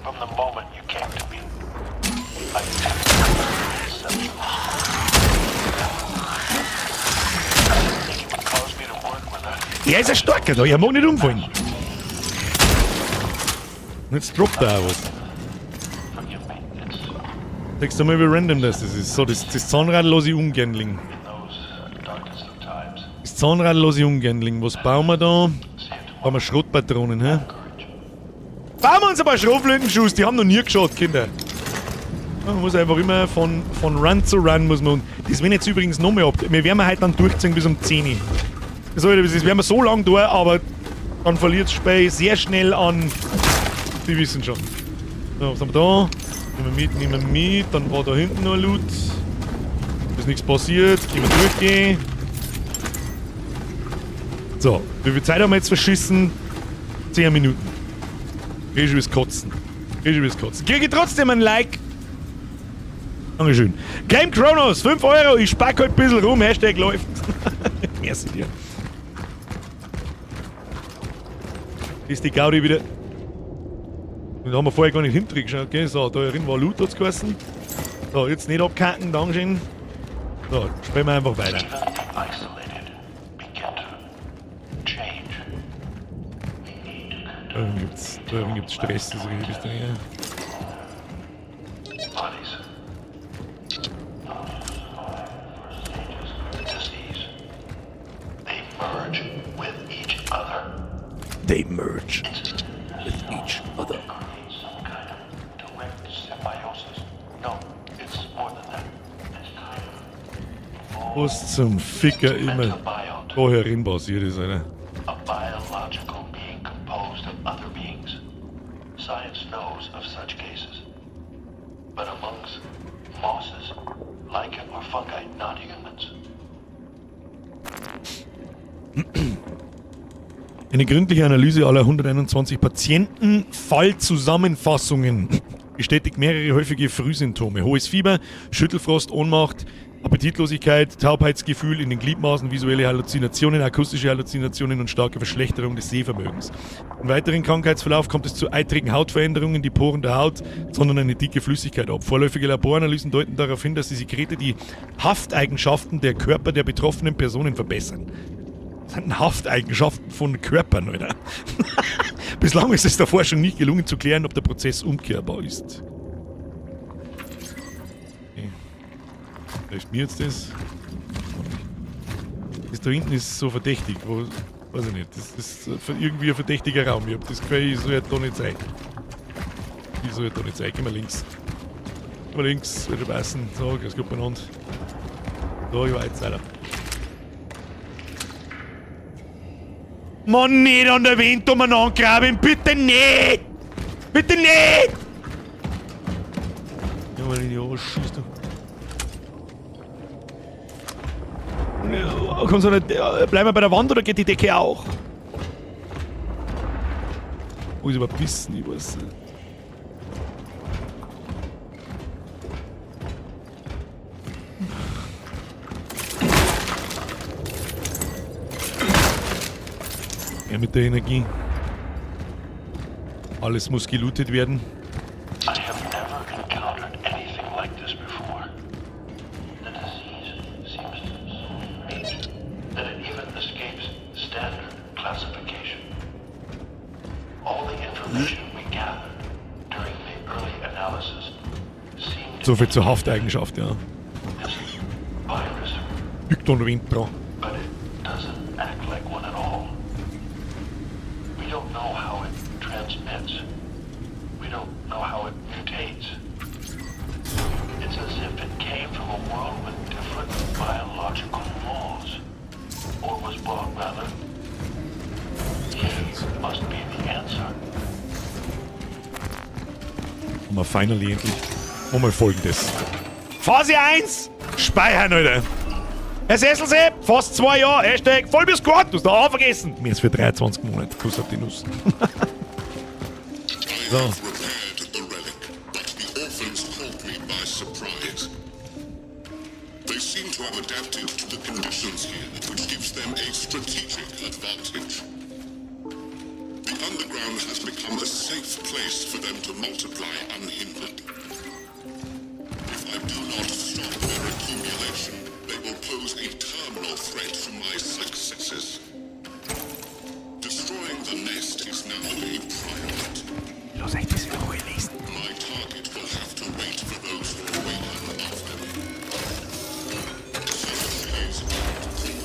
from the moment you came to me, I knew I didn't think it would cause me to work with a Er ist ein starker da, er mag nicht umfallen. Und jetzt droppt er auch was. Forgive me, it's Sagst du mal, wie random das ist. So, das Zahnrad lasse ich ungern liegen. in those darkest of times. Das Zahnrad lasse ich ungern liegen. Was bauen wir da? See it Bauen wir Schrotpatronen, hä? courage. Bauen wir uns ein paar Schrotflintenschuss, die haben noch nie geschaut, Kinder. Man muss einfach immer von Run zu Run muss man. Das werden jetzt übrigens noch mehr ab. Wir werden heute dann durchziehen bis um 10 Uhr. Das werden wir so lange da, aber dann verliert das Spiel sehr schnell an. Die wissen schon. So, was haben wir da? Nehmen wir mit, nehmen wir mit. Dann war da hinten noch ein Loot. Ist nichts passiert. Können wir durchgehen. So, wie viel Zeit haben wir jetzt verschissen? 10 Minuten. Krieg ich übers Kotzen. Krieg ich übers Kotzen. Kriege ich trotzdem ein Like. Dankeschön. Game Kronos, 5 Euro. Ich spack heute ein bisschen rum. Hashtag läuft. Merci dir. Ist die Gaudi wieder. Da haben wir vorher gar nicht hinten geschaut, gell? So, da drin war Loot, hat's geheißen. So, jetzt nicht abkacken, Dankeschön. So, spielen wir einfach weiter. Even the isolated begin to change. Da gibt's Stress, das ist richtig, ja. Bodies. The disease. They merge with each other. They merge with each other. Create some kind of direct symbiosis. No, it's more than that. It's kind of Was zum Ficker immer metabiont. da herin passiert ist, Alter. A biological being composed of other beings. Science knows of such cases. But amongst mosses, lichen or fungi, not humans. Eine gründliche Analyse aller 121 Patientenfallzusammenfassungen bestätigt mehrere häufige Frühsymptome. Hohes Fieber, Schüttelfrost, Ohnmacht, Appetitlosigkeit, Taubheitsgefühl in den Gliedmaßen, visuelle Halluzinationen, akustische Halluzinationen und starke Verschlechterung des Sehvermögens. Im weiteren Krankheitsverlauf kommt es zu eitrigen Hautveränderungen, die Poren der Haut, sondern eine dicke Flüssigkeit ab. Vorläufige Laboranalysen deuten darauf hin, dass die Sekrete die Hafteigenschaften der Körper der betroffenen Personen verbessern. Das sind Hafteigenschaften von Körpern, oder? Bislang ist es der Forschung nicht gelungen zu klären, ob der Prozess umkehrbar ist. Okay. Hilft mir jetzt das? Das da hinten ist so verdächtig. Wo, weiß ich nicht. Das ist irgendwie ein verdächtiger Raum. Ich hab das Gefühl, ich soll da nicht sein. Ich soll da nicht sein. Geh mal links. Geh mal links, wird schon passen. So, ganz gut beieinander. So, ich war jetzt weiter. Mann, nicht an der Wand umeinander graben, bitte nicht! Bitte nicht! Ja, mal in die Ohren schießt du. Ja, kannst du nicht, bleiben wir bei der Wand oder geht die Decke auch? Wo ist überhaupt wissen? Ich weiß nicht. Ja, mit der Energie. Alles muss gelootet werden. I have never encountered anything like this before. The disease seems so strange that it even escapes standard classification. All the information we gathered during the early analysis seemed So viel zur Hafteigenschaft, ja. this virus, Liegt da noch Wind dran. but it doesn't act like one. Finally endlich. Machen wir Folgendes. Phase 1! Speichern, Alter. Herr Sesselsepp, fast 2 Jahre, Hashtag voll bis Squad, du hast da auch vergessen. Mir ist für 23 Monate, Kuss auf die Nuss. I So. have repaired the relic, but the orphans caught me by surprise. They seem to have adapted to the conditions here, which gives them a strategic advantage. The underground has become a safe place for them to multiply unhindered. If I do not stop their accumulation, they will pose a terminal threat to my successes. Destroying the nest is now a priority. Lass euch das in Ruhe lesen. My target will have to wait for those who awaken after me. Such is our call.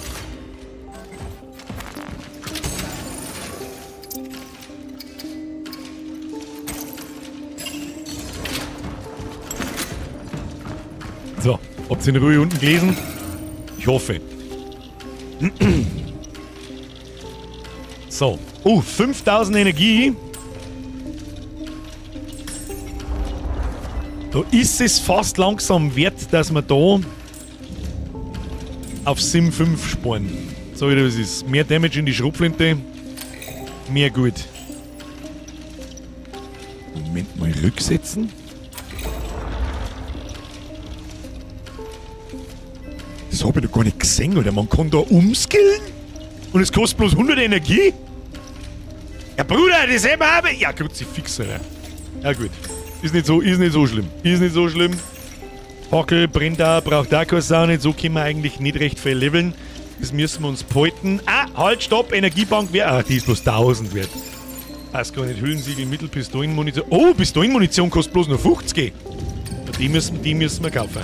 So, habt ihr in Ruhe unten gelesen? Ich hoffe. So. Oh, 5000 Energie. Da ist es fast langsam wert, dass wir da auf Sim 5 sparen. So wie das ist. Mehr Damage in die Schrotflinte. Mehr gut. Moment mal, rücksetzen. Das hab ich doch gar nicht gesehen, oder? Man kann da umskillen und es kostet bloß 100 Energie. Ja, Bruder, das eben habe ich. Ja, Kruzifix, Alter. Ja, gut. Ist nicht so, ist nicht so schlimm. Ist nicht so schlimm. Hockel, brennt da, braucht auch keine Sau nicht. So können wir eigentlich nicht recht viel leveln. Das müssen wir uns behalten. Ah, halt, stopp, Energiebank wert. Ah, die ist bloß 1000 wert. Weiß gar nicht, Hüllensiegel, Mittelpistolenmunition. Oh, Pistolenmunition kostet bloß nur 50. Die müssen wir kaufen.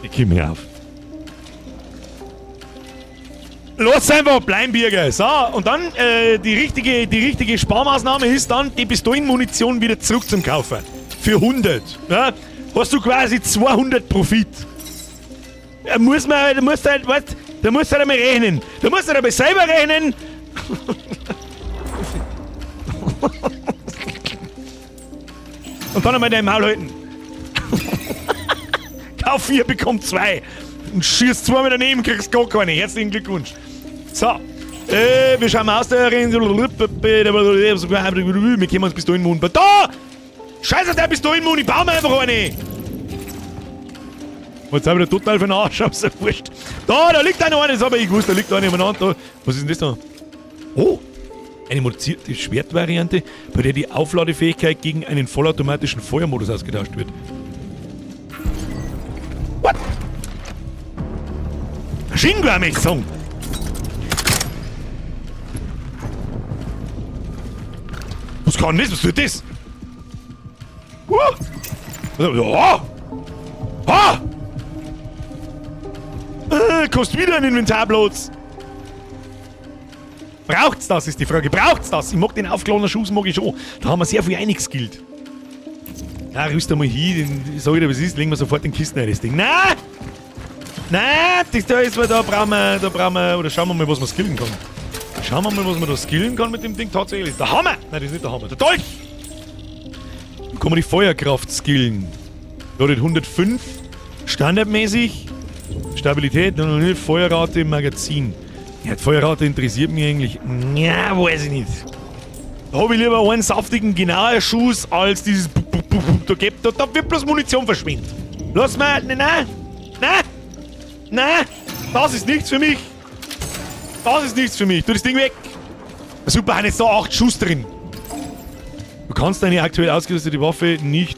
Ich komm hier auf. Lass einfach bleiben, Birger. So, und dann die richtige Sparmaßnahme ist dann, die Pistolenmunition wieder zurück zum Kaufen. Für 100. Ja? Hast du quasi 200 Profit. Da muss man, da musst du halt, weißt, da musst du halt einmal rechnen. Da musst du halt einmal selber rechnen. Und dann einmal dein Maul halten. Kauf 4, bekomm 2. Und schießt 2 daneben, kriegst gar keine. Herzlichen Glückwunsch. So. Wir schauen mal aus der Wir kommen uns Pistolenmund. Da! Scheiß auf der Pistolenmund, ich baue mir einfach eine. Jetzt hab ich da total für den Arsch, hab's ja wurscht. Da liegt einer, das hab ich gewusst, da liegt einer umeinander. Da. Was ist denn das da? Oh! Eine modifizierte Schwertvariante, bei der die Aufladefähigkeit gegen einen vollautomatischen Feuermodus ausgetauscht wird. What? Maschinengewehr, möchte ich sagen. Was kann das? Was tut das? Oh! Ah! Kostet wieder ein Inventarplatz. Braucht's das, ist die Frage. Braucht's das? Ich mag den aufgeladenen Schuss, mag ich schon. Da haben wir sehr viel eingeskillt. Na, rüst einmal hin, den, sag ich dir, was ist, legen wir sofort in die Kisten rein, das Ding. Na! Na, das da ist, weil da brauchen wir, oder schauen wir mal, was man skillen kann. Schauen wir mal, was man da skillen kann mit dem Ding tatsächlich. Der Hammer! Nein, das ist nicht der Hammer. Der Dolch! Da kann man die Feuerkraft skillen. Da hat 105. Standardmäßig. Stabilität, 0,0, Feuerrate im Magazin. Ja, die Feuerrate interessiert mich eigentlich. Ja, weiß ich nicht. Da hab ich lieber einen saftigen, genauen Schuss als dieses Pup, Pup, Pup, Pup. Da gibt, da wird bloß Munition verschwendet. Lass mal, nein, nein, nein, nein, das ist nichts für mich. Das ist nichts für mich. Tu das Ding weg. Super, haben jetzt da 8 Schuss drin. Du kannst deine aktuell ausgerüstete Waffe nicht...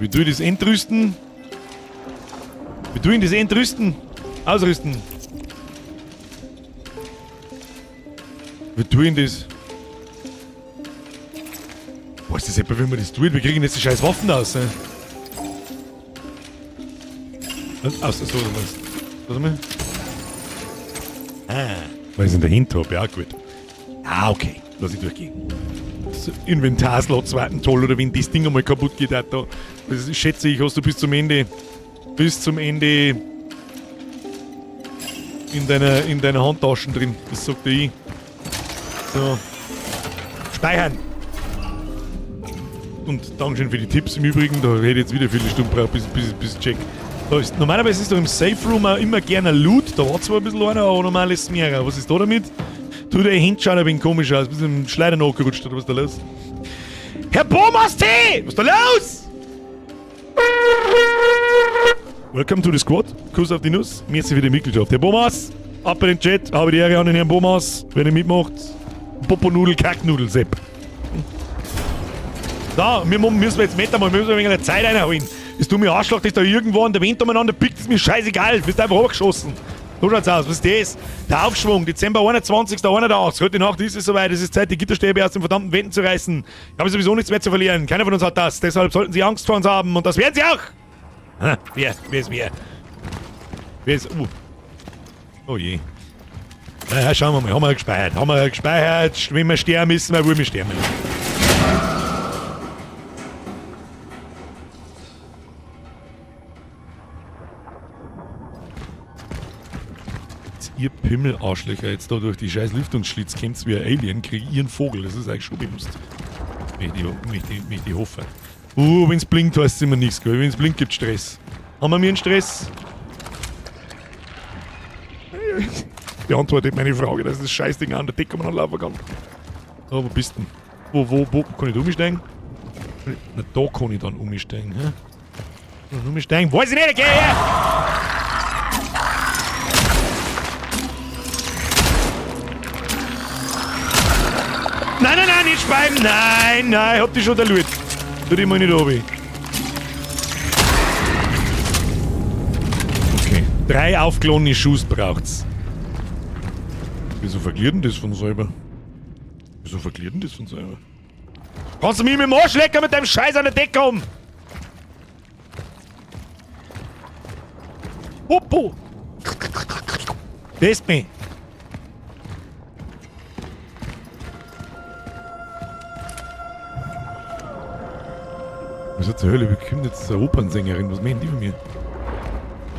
Wie tue ich das entrüsten? Wie tue ich das entrüsten? Ausrüsten. Wie tue ich das? Boah, ist das etwa, wie man das tut? Wir kriegen jetzt die scheiß Waffen aus. Ne? Aus, so, was? Warte mal. Ah, weil ich es in der Hand hab. Ja, gut. Ah, okay. Lass ich durchgehen. Inventarslot zweiten toll oder wenn das Ding einmal kaputt geht, auch da. Das schätze ich, hast du bis zum Ende in deiner Handtaschen drin. Das sagt der ich. So. Speichern! Und Dankeschön für die Tipps im Übrigen. Da hätte ich jetzt wieder viele Stunden gebraucht, bis check. Da ist, normalerweise ist doch im Safe Room auch immer gerne Loot. Da war zwar ein bisschen einer, aber normal ist es mehr. Was ist da damit? Tu der Hände schauen ein wenig komisch aus. Bisschen im Schleider nachgerutscht oder was ist da los? Herr Bomas T! Was ist da los? Welcome to the squad. Kuss auf die Nuss. Merci für die Mitgliedschaft. Herr Bomas, ab in den Chat. Habe die Ehre an den Herrn Bomas, wenn er mitmacht. Poponudel, Kacknudel, Sepp. Da, wir müssen jetzt mit einmal, wir müssen ein wenig Zeit einholen. Das tut mir Arschloch, dass da irgendwo an der Wind umeinander pickt, ist mir scheißegal. Bist einfach hochgeschossen. So schaut's aus. Was ist das? Der Aufschwung, Dezember 21. 81. Heute Nacht ist es soweit. Es ist Zeit, die Gitterstäbe aus den verdammten Wänden zu reißen. Ich habe sowieso nichts mehr zu verlieren. Keiner von uns hat das. Deshalb sollten sie Angst vor uns haben. Und das werden sie auch. Ha, wer? Wer ist wer? Wer ist... Oh je. Naja, schauen wir mal. Haben wir gespeichert. Haben wir gespeichert. Wenn wir sterben müssen, wir wollen wir sterben. Ihr Pimmel-Arschlöcher jetzt da durch die scheiß Lüftungsschlitz kämpft wie ein Alien, krieg ich ihren Vogel. Das ist eigentlich schon bewusst. Möchte ich hoffen. Wenn's blinkt, heißt es immer nichts, gell? Wenn's blinkt, gibt's Stress. Haben wir mir einen Stress? Beantwortet meine Frage, dass das Scheißding an der Decke umeinander laufen kann. So, wo bist du denn? Wo? Kann ich da umsteigen? Na, da kann ich dann umsteigen, hä? Umsteigen? Weiß ich nicht, geh her! Nein, nein, nein, nicht speiben! Nein, nein, hab dich schon erlöst. Tu dich mal nicht runter. Okay. 3 aufgeladene Schuss braucht's. Wieso verliert denn das von selber? Wieso verliert denn das von selber? Kannst du mich mit dem Arsch lecken mit deinem Scheiß an der Decke um? Popo! Das bin. Was zur Hölle bekommt jetzt eine Opernsängerin? Was meinen die von mir?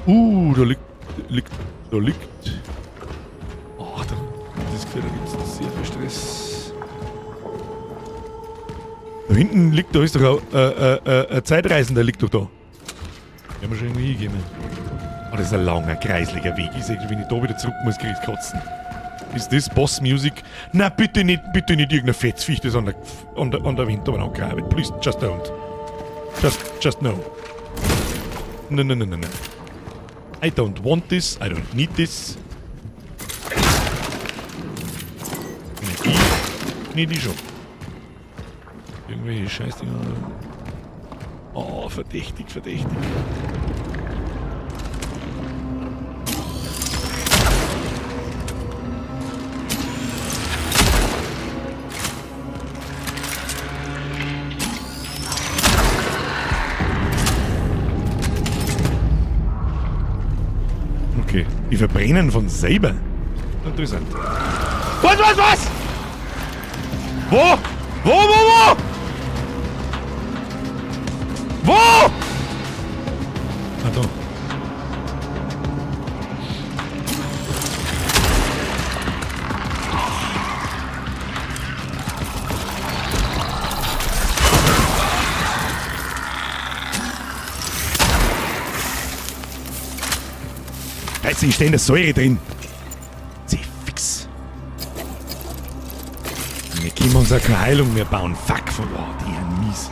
Da liegt, da liegt. Ach, da, das da gibt's sehr viel Stress. Da hinten liegt, da ist doch ein Zeitreisender, liegt doch da. Den haben wir schon irgendwie hingegeben. Oh, das ist ein langer, kreisliger Weg. Ich sag, wenn ich da wieder zurück muss, krieg ich Kotzen. Ist das Boss Music? Na, bitte nicht irgendein Fetzviech, das an der Wind aber angraben. Please, just don't. Just no. No, no, no, no, no. I don't want this, I don't need this. Energie? Nee, die schon. Irgendwelche Scheißdinger. Oh, verdächtig, verdächtig. Okay, die verbrennen von selber. Interessant. Was, was, was? Wo? Wo, wo, wo? Wo? Ah, da. Scheiße, ich stehe in der Säure drin. Sie fix. Wir können uns auch keine Heilung mehr bauen. Fuck, von, oh, die sind mies.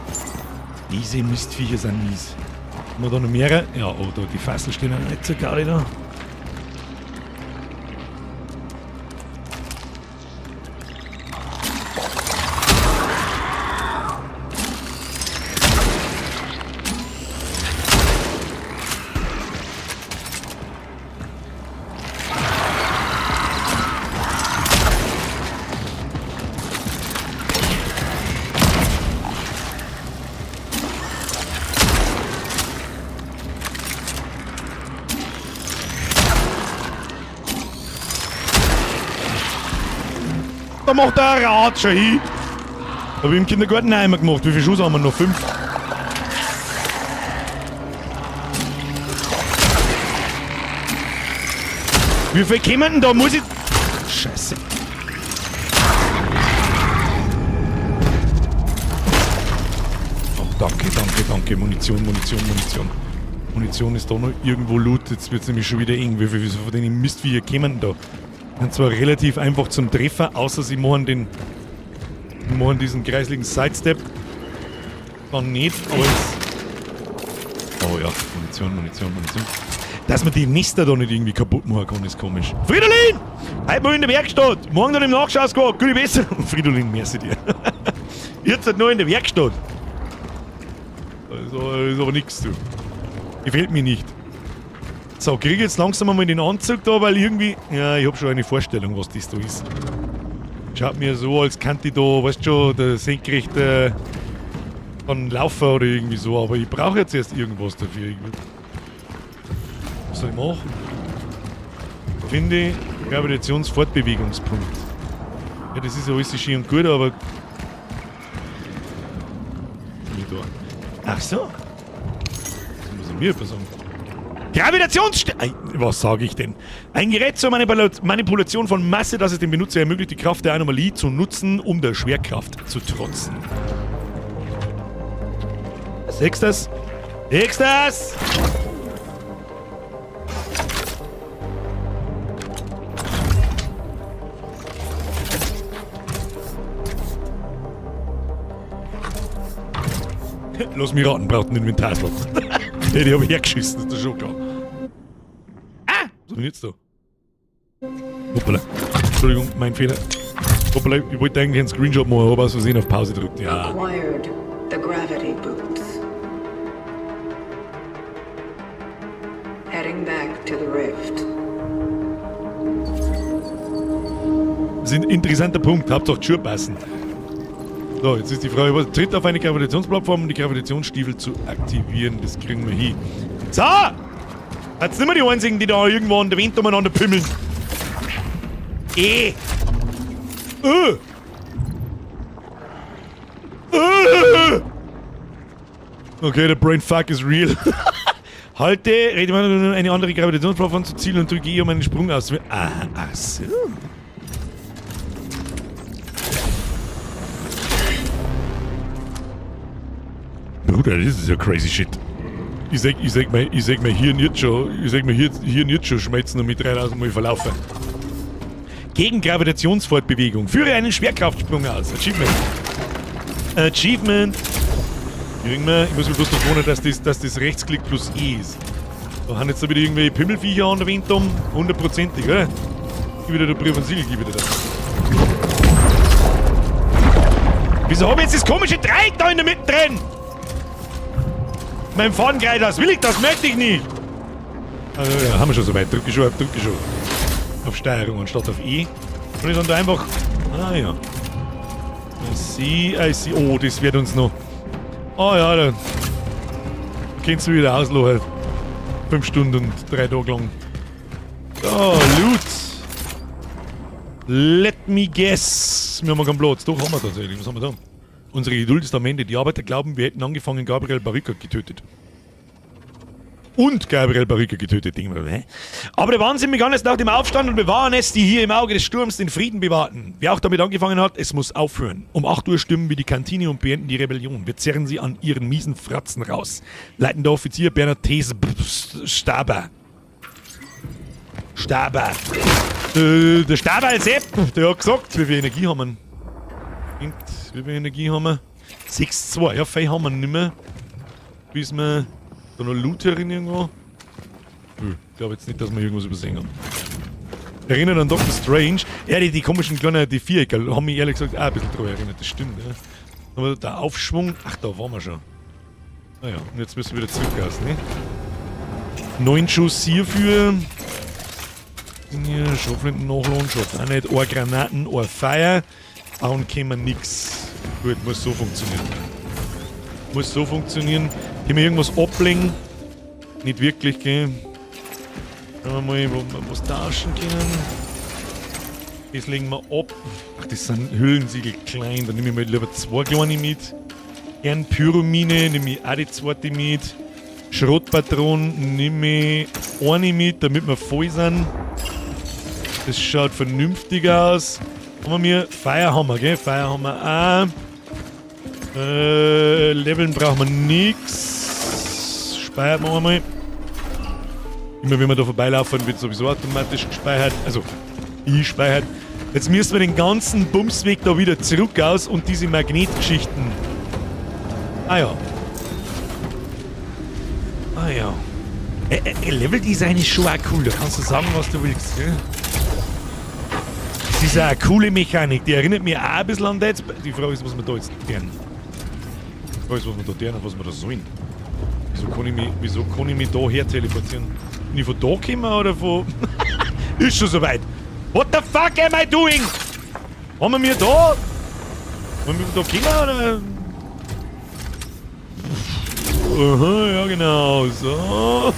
Diese Mistviecher sind mies. Haben wir da noch mehrere? Ja, oh, da die Fassel stehen auch nicht so geil da. Da macht der Rad schon hin. Habe ich im Kindergarten auch immer gemacht. Wie viele Schuss haben wir noch? 5. Wie viel kommen denn da? Muss ich. Scheiße. Oh, danke, danke, danke. Munition, Munition, Munition. Munition ist da noch irgendwo Loot. Jetzt wird es nämlich schon wieder eng. Wie viel von denen Mistviecher kommen denn da? Sind zwar relativ einfach zum Treffen, außer sie machen diesen kreisligen Sidestep. Dann nicht, aber es. Oh ja, Munition, Munition, Munition. Dass man die Nester da nicht irgendwie kaputt machen kann, ist komisch. Fridolin! Heute mal in der Werkstatt! Morgen dann im Nachschausquark. Gute Besserung! Fridolin, merci dir. Jetzt halt noch in der Werkstatt. Also, ist aber nichts, du. Gefällt mir nicht. So, kriege ich jetzt langsam einmal den Anzug da, weil irgendwie. Ja, ich hab schon eine Vorstellung, was das da ist. Schaut mir so, als könnte ich da, weißt schon, der senkrechte dann laufen oder irgendwie so, aber ich brauche jetzt erst irgendwas dafür. Was soll ich machen? Finde Gravitationsfortbewegungspunkt. Ja, das ist ja alles schön und gut, aber. Nicht da. Ach so. Das muss ich mir etwas sagen. Gravitationsst... Was sage ich denn? Ein Gerät zur Manipulation von Masse, das es dem Benutzer ermöglicht, die Kraft der Anomalie zu nutzen, um der Schwerkraft zu trotzen. Siehst du das? Siehst du das? Lass mich raten, braucht einen Inventarslot. Ja, die hab ich hergeschissen, ist doch schon klar. Ah! Was hab ich jetzt da? Hoppala. Entschuldigung, mein Fehler. Hoppala, ich wollte eigentlich einen Screenshot machen, aber aus Versehen auf Pause gedrückt. Ja. Acquired the gravity boots. Heading back to the rift. Das ist ein interessanter Punkt. Hauptsache die Schuhe passen. So, jetzt ist die Frage, was tritt auf eine Gravitationsplattform, um die Gravitationsstiefel zu aktivieren. Das kriegen wir hin. So! Jetzt nicht mehr die einzigen, die da irgendwo an der Wind umeinander pümmeln. Eh! Okay, der Brainfuck is real. Halte, rede mal eine andere Gravitationsplattform zu zielen und drücke E, um einen Sprung auszuführen. Ah, ach so. Bruder, das ist ja crazy shit. Ich sag mir Hirn jetzt schon, ich sag mir Hirn jetzt schon schmelzen und mit 3000 Mal verlaufen. Gegen Gravitationsfortbewegung. Führe einen Schwerkraftsprung aus. Achievement. Achievement. Kriegen wir. Ich muss mich bloß noch wundern, dass das Rechtsklick plus E ist. Da haben jetzt da wieder irgendwelche Pimmelviecher an der Wind um. Hundertprozentig, oder? Gib wieder der Brief und Siegel, gib wieder da. Wieso hab ich jetzt das komische Dreieck da in der Mitte drin? Mein Fadenkreuz, das will ich, das möchte ich nicht. Also, ja, haben wir schon soweit. Drücke schon. Auf Steuerung anstatt auf E. Und ich dann da einfach. Ah ja. I see, I see. Oh, das wird uns noch. Oh ja, da kannst du wieder auslachen. 5 Stunden und 3 Tage lang. Oh, Loot. Let me guess. Wir haben keinen Platz. Doch, haben wir tatsächlich. Was haben wir da? Unsere Geduld ist am Ende. Die Arbeiter glauben, wir hätten angefangen, Gabriel Barrica getötet. Und Gabriel Barrica getötet, denken wir, hä? Aber der Wahnsinn begann erst nach dem Aufstand und wir waren es, die hier im Auge des Sturms den Frieden bewahrten. Wer auch damit angefangen hat, es muss aufhören. Um 8 Uhr stürmen wir die Kantine und beenden die Rebellion. Wir zerren sie an ihren miesen Fratzen raus. Leitender Offizier Bernhard Thees Staber. Staber. Der Staber Sepp, der hat gesagt, wie viel Energie haben wir? Und wie viel Energie haben wir? 6,2. Ja, viel haben wir nicht mehr. Bis wir da noch Loot herin irgendwo. Ich glaube jetzt nicht, dass wir irgendwas übersehen haben. Erinnert an Doctor Strange. Ja, die komischen kleinen, die Vierecke, haben mich ehrlich gesagt auch ein bisschen daran erinnert. Das stimmt, ja. Aber der Aufschwung, ach, da waren wir schon. Naja, und jetzt müssen wir wieder zurück raus, ne? 9 Schuss hierfür. Hier, Schrotflinten nachladen, schaut auch nicht. Ein Granaten, ein Feuer. Bauen können wir nix. Gut, muss so funktionieren. Muss so funktionieren. Können wir irgendwas ablegen? Nicht wirklich, gell? Schauen wir mal, wo wir was tauschen können. Das legen wir ab. Ach, das sind Hüllensiegel klein. Da nehme ich mal lieber zwei kleine mit. Gern Pyromine nehme ich auch die zweite mit. Schrotpatronen nehme ich eine mit, damit wir voll sind. Das schaut vernünftig aus. Haben wir Feuer haben wir, gell? Feuer haben wir auch. Leveln brauchen wir nix. Speichern wir einmal. Immer wenn wir da vorbeilaufen, wird sowieso automatisch gespeichert. Also, ich speichert. Jetzt müssen wir den ganzen Bumsweg da wieder zurück aus und diese Magnetgeschichten. Ah ja. Ah ja. Leveldesign ist schon auch cool, da kannst du sagen, was du willst, gell? Das ist auch eine coole Mechanik, die erinnert mich auch ein bisschen an Dead Space. Die Frage ist, was wir da jetzt lernen. Die Frage ist, was wir da lernen, was wir da sollen. Wieso kann ich mich da her teleportieren? Bin ich von da gekommen oder von... Ist schon soweit. What the fuck am I doing? Haben wir mir da... Haben wir da gekommen oder... Aha, ja genau, so.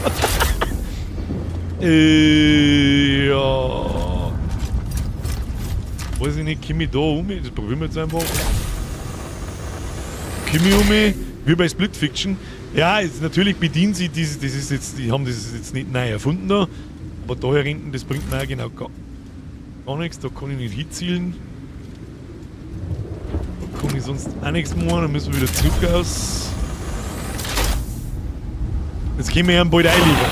Ja. Weiß ich nicht, komm ich da um? Das probieren wir jetzt einfach. Komm ich um? Wie bei Split Fiction. Ja, jetzt natürlich bedienen sie dieses, das ist jetzt, die haben das jetzt nicht neu erfunden da. Aber da hier hinten, das bringt mir auch genau gar nichts. Da kann ich nicht hinzielen. Da kann ich sonst auch nichts machen. Dann müssen wir wieder zurück aus. Jetzt gehen wir ja bald einliefern.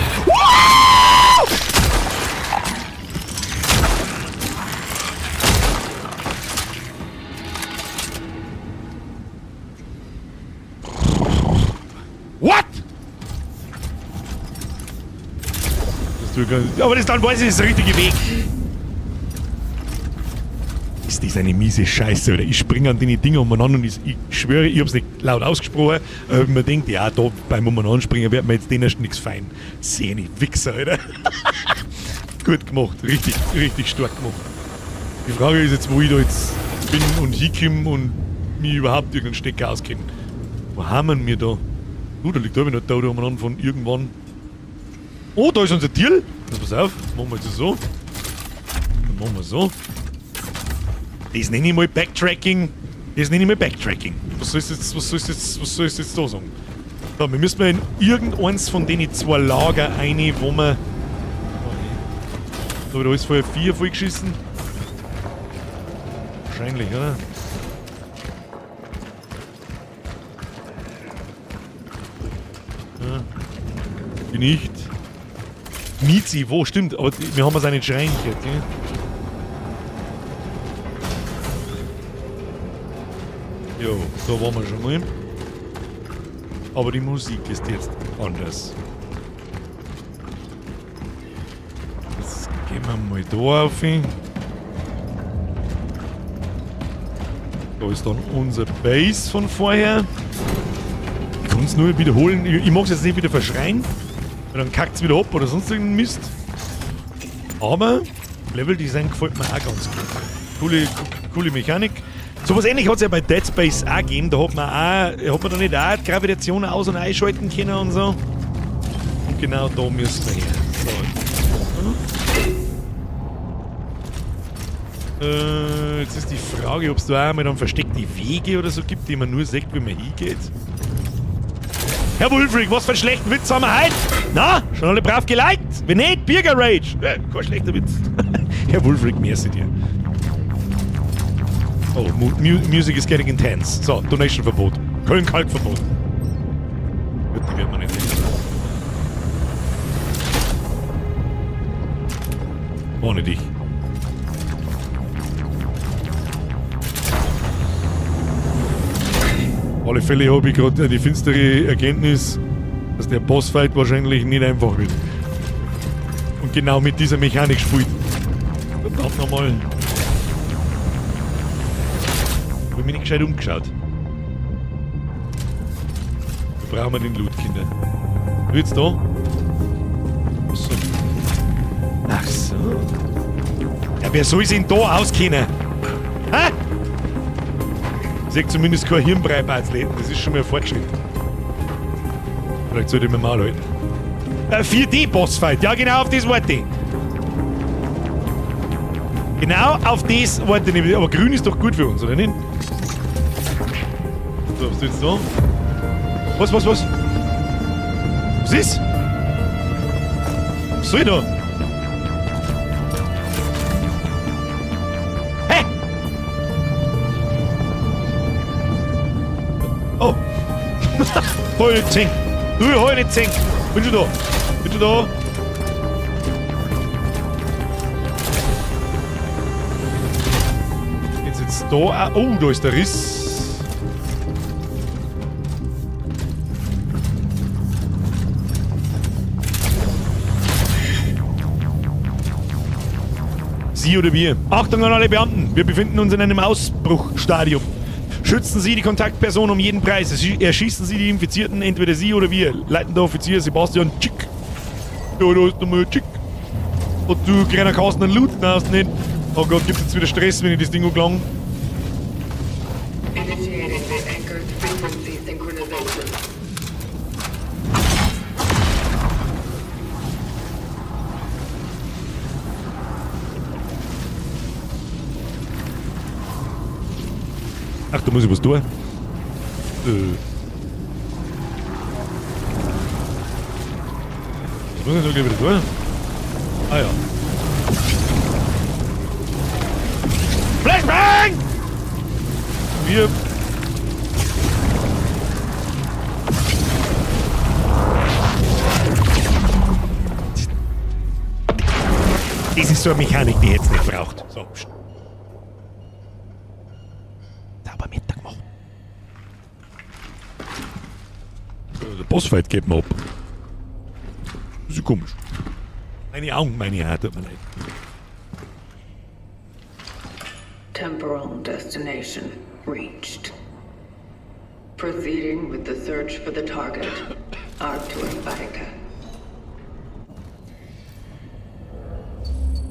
What? Das tue ich gar nicht. Aber das dann weiß ich, das ist der richtige Weg. Ist das eine miese Scheiße, oder? Ich springe an die Dinger umeinander und ich schwöre, ich hab's nicht laut ausgesprochen, aber man denkt, ja, da beim Umeinander wird mir jetzt den erst nix fein. Seh ich, Wichser, Alter. Gut gemacht, richtig, richtig stark gemacht. Die Frage ist jetzt, wo ich da jetzt bin und hinkomme und mich überhaupt irgendeinen Stecker auskenne. Wo haben wir da? Oh, da liegt da wieder da umeinander von irgendwann. Oh, da ist unser Tier. Also pass auf, das machen wir jetzt so. Dann machen wir so. Das nenne ich mal Backtracking. Das nenne ich mal Backtracking. Was sollst du jetzt, was sollst du jetzt, was sollst du jetzt da sagen? So, wir müssen mal in irgendeins von den zwei Lager rein, wo wir... Da wird alles voll 4 vollgeschissen. Wahrscheinlich, oder? Ja. Die nicht. Mizi, wo? Stimmt, aber wir haben es auch nicht schreien gehört, gell? Jo, da waren wir schon mal. Aber die Musik ist jetzt anders. Jetzt gehen wir mal da auf. Da ist dann unser Base von vorher. Ich kann's nur wiederholen. Ich mag's jetzt nicht wieder verschreien. Weil dann kackt's wieder ab oder sonst irgendein Mist. Aber Level Design gefällt mir auch ganz gut. Coole Mechanik. So was ähnlich hat's ja bei Dead Space auch gegeben. Da hat man auch, hat man da nicht auch die Gravitation aus- und einschalten können und so. Und genau da müssen wir her. So. Jetzt ist die Frage, ob's da auch mal dann versteckte Wege oder so gibt, die man nur sieht, wie man hingeht. Herr Wulfric, was für einen schlechten Witz haben wir heute? Na, schon alle brav geliked? Wenn nicht, Birger Rage. Kein schlechter Witz. Herr Wulfric, merci dir. Oh, Music is getting intense. So, Donation-Verbot. Köln-Kalk-Verbot. Gut, die werden wir nicht sehen. Ohne dich. Auf alle Fälle habe ich gerade die finstere Erkenntnis, dass der Bossfight wahrscheinlich nicht einfach wird. Und genau mit dieser Mechanik spielt. Verdammt nochmal. Hab ich mich nicht gescheit umgeschaut. Da brauchen wir den Loot, Kinder. Du jetzt da? Achso. Ach so. Ja, wer soll sich denn da auskennen? Hä? Ich seh zumindest kein Hirnbrei-Batzleten, das ist schon mal ein Fortschritt. Vielleicht sollte ich mir mal halten. 4D-Bossfight, ja genau, auf das warte ich. Genau auf das warte ich nicht. Aber grün ist doch gut für uns, oder nicht? So, was ist jetzt da? Was, was, was? Was ist? Was soll ich da? Hä? Oh. Hol nicht gesehen. Du, hol nicht gesehen. Bin schon da. Bin schon da. Jetzt jetzt da. Oh, da ist der Riss. Sie oder wir. Achtung an alle Beamten. Wir befinden uns in einem Ausbruchstadium. Schützen Sie die Kontaktperson um jeden Preis. Erschießen Sie die Infizierten, entweder Sie oder wir. Leitender Offizier Sebastian Tschick. Ja, da ist nochmal Tschick. Und du kleiner Kasten an Loot, nein, hast nicht. Oh Gott, gibt's jetzt wieder Stress, wenn ich das Ding angelange? Initiating the anchor's frequency synchronization. Ach, da muss ich was tun. Was muss ich da gleich wieder tun? Ah ja. Flashbang! Wir. Das ist so eine Mechanik, die jetzt nicht braucht. So, pst. Sauber Mittag machen. So, der Bossfight geht mir ab. Das ist komisch. Meine Augen, meine Haare, tut mir leid. Temporal destination reached. Proceeding with the search for the target, Arthur Baika.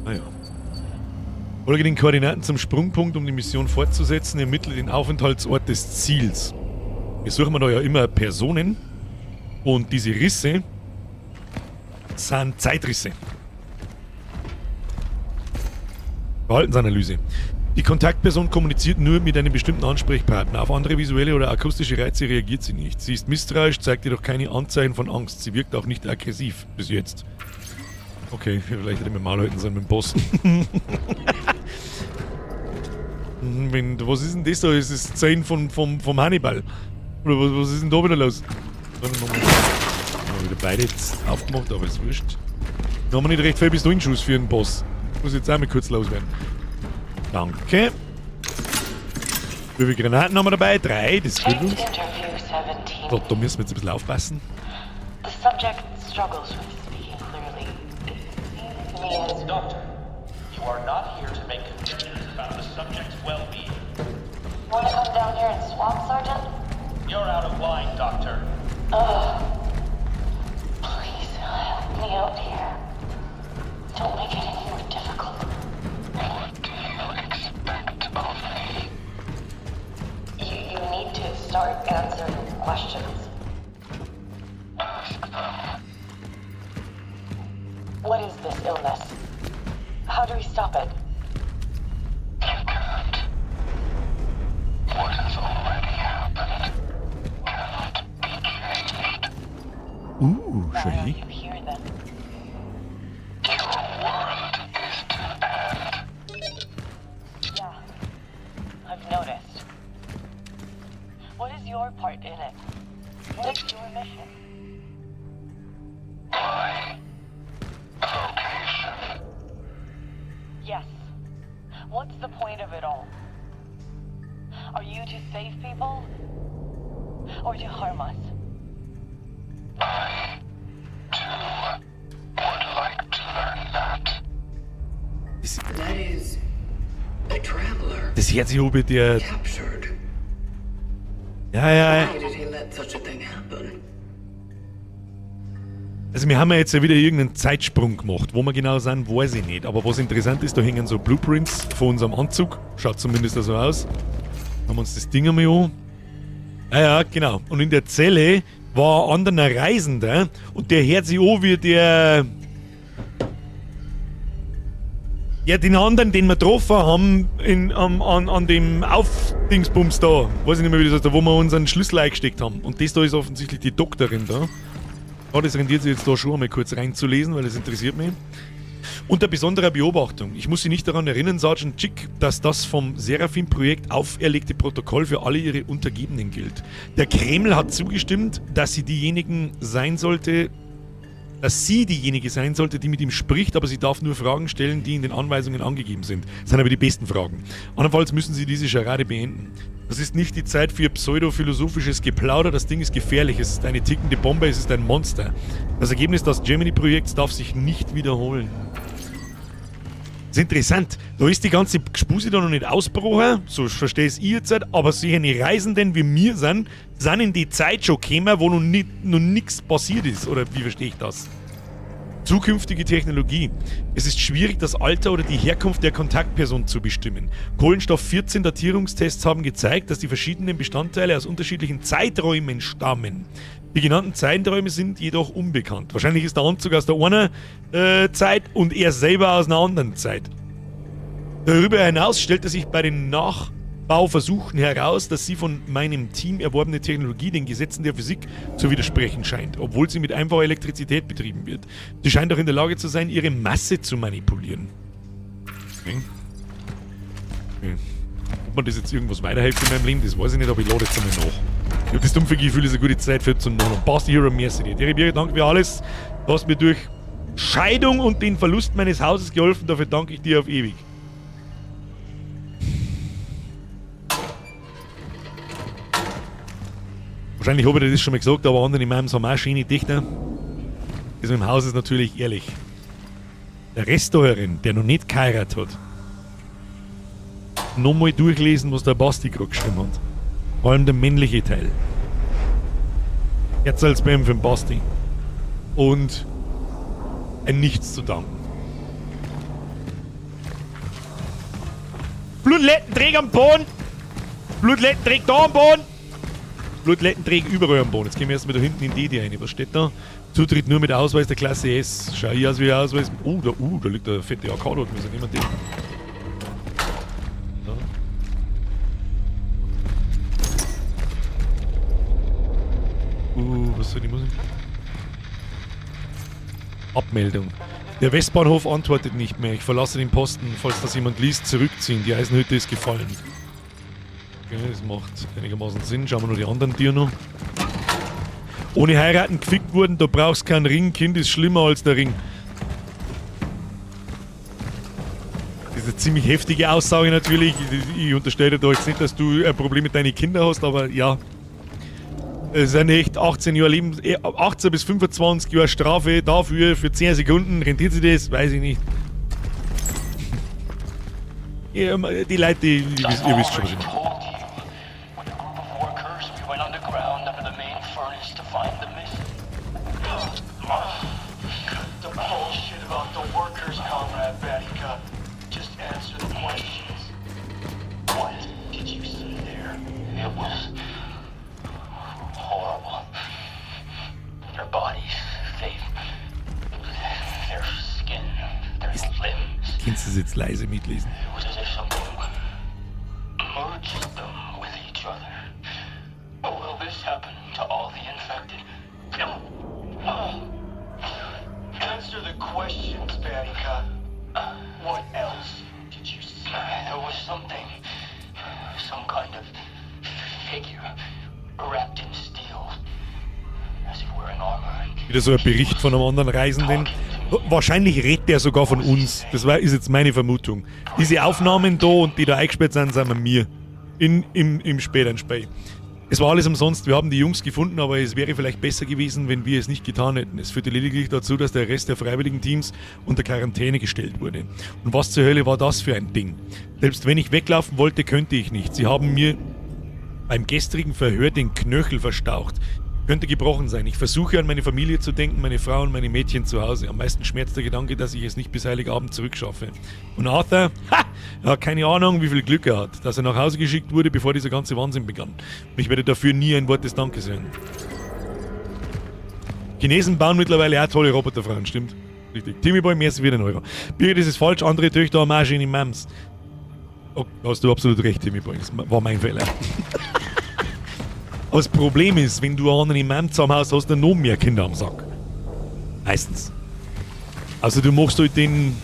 Ah ja. Folge den Koordinaten zum Sprungpunkt, um die Mission fortzusetzen. Ermittle den Aufenthaltsort des Ziels. Wir suchen da ja immer Personen. Und diese Risse sind Zeitrisse. Verhaltensanalyse. Die Kontaktperson kommuniziert nur mit einem bestimmten Ansprechpartner. Auf andere visuelle oder akustische Reize reagiert sie nicht. Sie ist misstrauisch, zeigt jedoch keine Anzeichen von Angst. Sie wirkt auch nicht aggressiv. Bis jetzt. Okay, vielleicht hätte ich mir mal halten sollen mit dem Boss. Was ist denn das da? Ist das Zeichen vom Hannibal? Oder was ist denn da wieder los? Dann haben wir wieder beide jetzt aufgemacht, aber ist wurscht. Da haben wir nicht recht viel Pistolenschuss für den Boss. Muss jetzt auch mal kurz loswerden. Danke. Wie viele Granaten haben wir dabei? 3, das ist gut. Taped interview 17. So, da müssen wir jetzt ein bisschen aufpassen. The subject struggles with speaking clearly. It seems to me as Doctor, you are not here to make conjectures about the subject's well-being. Want to come down here and swap, Sergeant? You're out of line, Doctor. Ugh. Please help me out here. Don't make it any more difficult. What do you expect of me? You need to start answering questions. Ask them. What is this illness? How do we stop it? You can't. What has already happened cannot be changed. Why are Schön. you here then? Your world is to end. Yeah, I've noticed. What is your part in it? What is your mission? My vocation. Yes. What's the point of it all? Are you to save people? Or to harm us? I, too, would like to learn that. That is a traveler Das hört sich an wie der. captured. Ja, ja, ja. Why did he let such a thing happen? Also wir haben ja jetzt ja wieder irgendeinen Zeitsprung gemacht. Wo wir genau sind, weiß ich nicht. Aber was interessant ist, da hängen so Blueprints von unserem Anzug. Schaut zumindest so aus. Haben wir uns das Ding einmal an. Ja, ja, genau. Und in der Zelle war ein anderer Reisender und der hört sich an wie der... Ja, den anderen, den wir getroffen haben, in, am, an, an dem Aufdingsbums da. Weiß ich nicht mehr, wie das heißt, da wo wir unseren Schlüssel eingesteckt haben. Und das da ist offensichtlich die Doktorin da. Ja, das rentiert sich jetzt da schon einmal kurz reinzulesen, weil das interessiert mich. Unter besonderer Beobachtung. Ich muss Sie nicht daran erinnern, Sergeant Chick, dass das vom Seraphim-Projekt auferlegte Protokoll für alle Ihre Untergebenen gilt. Der Kreml hat zugestimmt, dass sie diejenigen sein sollte, dass sie diejenige sein sollte, die mit ihm spricht, aber sie darf nur Fragen stellen, die in den Anweisungen angegeben sind. Das sind aber die besten Fragen. Andernfalls müssen sie diese Scharade beenden. Das ist nicht die Zeit für pseudophilosophisches Geplauder, das Ding ist gefährlich, es ist eine tickende Bombe, es ist ein Monster. Das Ergebnis des Gemini-Projekts darf sich nicht wiederholen. Das ist interessant. Da ist die ganze Gspusi da noch nicht ausgebrochen, so verstehe ich jetzt, aber solche Reisenden wie wir sind, sind in die Zeit schon gekommen, wo noch, nicht, noch nichts passiert ist. Oder wie verstehe ich das? Zukünftige Technologie. Es ist schwierig, das Alter oder die Herkunft der Kontaktperson zu bestimmen. Kohlenstoff 14 Datierungstests haben gezeigt, dass die verschiedenen Bestandteile aus unterschiedlichen Zeiträumen stammen. Die genannten Zeiträume sind jedoch unbekannt. Wahrscheinlich ist der Anzug aus der einen Zeit und er selber aus einer anderen Zeit. Darüber hinaus stellte sich bei den Nachbauversuchen heraus, dass sie von meinem Team erworbene Technologie den Gesetzen der Physik zu widersprechen scheint, obwohl sie mit einfacher Elektrizität betrieben wird. Sie scheint auch in der Lage zu sein, ihre Masse zu manipulieren. Okay. Okay. Ob man das jetzt irgendwas weiterhilft in meinem Leben, das weiß ich nicht, aber ich lade jetzt einmal nach. Ich habe das dumpfe Gefühl, es ist eine gute Zeit für zum Nachladen. Basti Hero, merci dir. Deri, danke für alles. Du hast mir durch Scheidung und den Verlust meines Hauses geholfen, dafür danke ich dir auf ewig. Wahrscheinlich habe ich dir das schon mal gesagt, aber andere Imams haben auch schöne Dichter. Das mit dem Haus ist natürlich ehrlich. Der Rest da herin, der noch nicht geheiratet hat, nochmal durchlesen, was der Basti gerade geschrieben hat. Vor allem der männliche Teil. Herzalsbam für den Basti. Und ein Nichts zu danken. Blutlettenträger am Boden! Blutlettenträger da am Boden! Blutlettenträger überall am Boden. Jetzt gehen wir erstmal da hinten in die rein. Was steht da? Zutritt nur mit Ausweis der Klasse S. Schau hier aus wie ein Ausweis. Oh, da liegt der fette AK dort. Wir sind niemand den. Da. Was soll ich machen? Abmeldung. Der Westbahnhof antwortet nicht mehr. Ich verlasse den Posten, falls das jemand liest, zurückziehen. Die Eisenhütte ist gefallen. Okay, das macht einigermaßen Sinn. Schauen wir noch die anderen Tiere noch. Ohne heiraten gefickt wurden, da brauchst keinen Ring. Kind ist schlimmer als der Ring. Das ist eine ziemlich heftige Aussage natürlich. Ich unterstelle dir da jetzt nicht, dass du ein Problem mit deinen Kindern hast, aber ja. Es sind echt 18 Jahre Leben, 18 bis 25 Jahre Strafe dafür, für 10 Sekunden. Rentiert sich das? Weiß ich nicht. Ja, die Leute, die, ihr wisst schon, was ich meine. Kannst du das jetzt leise mitlesen? Answer the questions, Batica. What else did you see? There was something, some kind of figure wrapped in steel, as if wearing armor. Wieder so ein Bericht von einem anderen Reisenden. Wahrscheinlich redet der sogar von uns. Das ist jetzt meine Vermutung. Diese Aufnahmen da und die da eingesperrt sind, sind wir mir. Im späteren Spiel. Es war alles umsonst. Wir haben die Jungs gefunden, aber es wäre vielleicht besser gewesen, wenn wir es nicht getan hätten. Es führte lediglich dazu, dass der Rest der freiwilligen Teams unter Quarantäne gestellt wurde. Und was zur Hölle war das für ein Ding? Selbst wenn ich weglaufen wollte, könnte ich nicht. Sie haben mir beim gestrigen Verhör den Knöchel verstaucht. Könnte gebrochen sein. Ich versuche an meine Familie zu denken, meine Frau und meine Mädchen zu Hause. Am meisten schmerzt der Gedanke, dass ich es nicht bis Heiligabend zurückschaffe. Und Arthur? Ha! Er hat keine Ahnung, wie viel Glück er hat, dass er nach Hause geschickt wurde, bevor dieser ganze Wahnsinn begann. Und ich werde dafür nie ein Wort des Dankes hören. Chinesen bauen mittlerweile auch tolle Roboterfrauen, stimmt. Richtig. Timmy Boy, merci für den Euro. Birgit, das ist falsch, andere Töchter haben auch schöne Mams. Oh, hast du absolut recht, Timmy Boy. Das war mein Fehler. Aber das Problem ist, wenn du eine andere Mom zusammen hast, hast du noch mehr Kinder am Sack. Meistens. Also du machst halt den.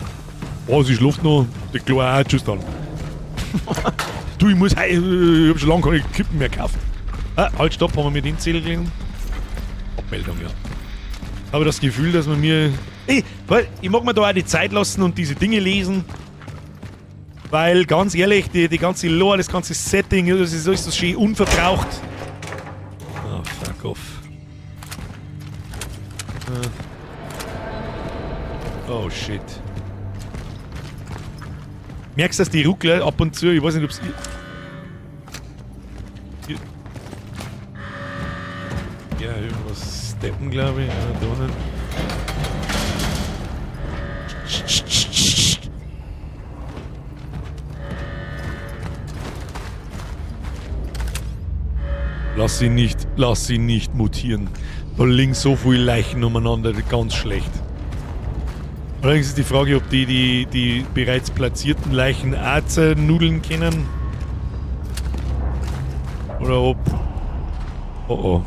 Oh, sie schläft noch, der Kleine auch, tschüss dann. Du, ich muss ich hab schon lange keine Kippen mehr gekauft. Ah, halt, stopp, haben wir mir den Zettel gelesen? Abmeldung, ja. Habe das Gefühl, dass man mir. Ey, weil ich mag mir da auch die Zeit lassen und diese Dinge lesen. Weil, ganz ehrlich, die ganze Lore, das ganze Setting, das ist alles so schön unverbraucht. Oh, fuck off. Oh, shit. Merkst du, dass die Ruckler ab und zu, ich weiß nicht, ob's. Ja, irgendwas steppen, glaube ich. Ja, da nicht. Lass sie nicht mutieren. Da liegen so viele Leichen umeinander, ganz schlecht. Allerdings ist die Frage, ob die bereits platzierten Leichen auch zernudeln können. Oder ob. Oh oh.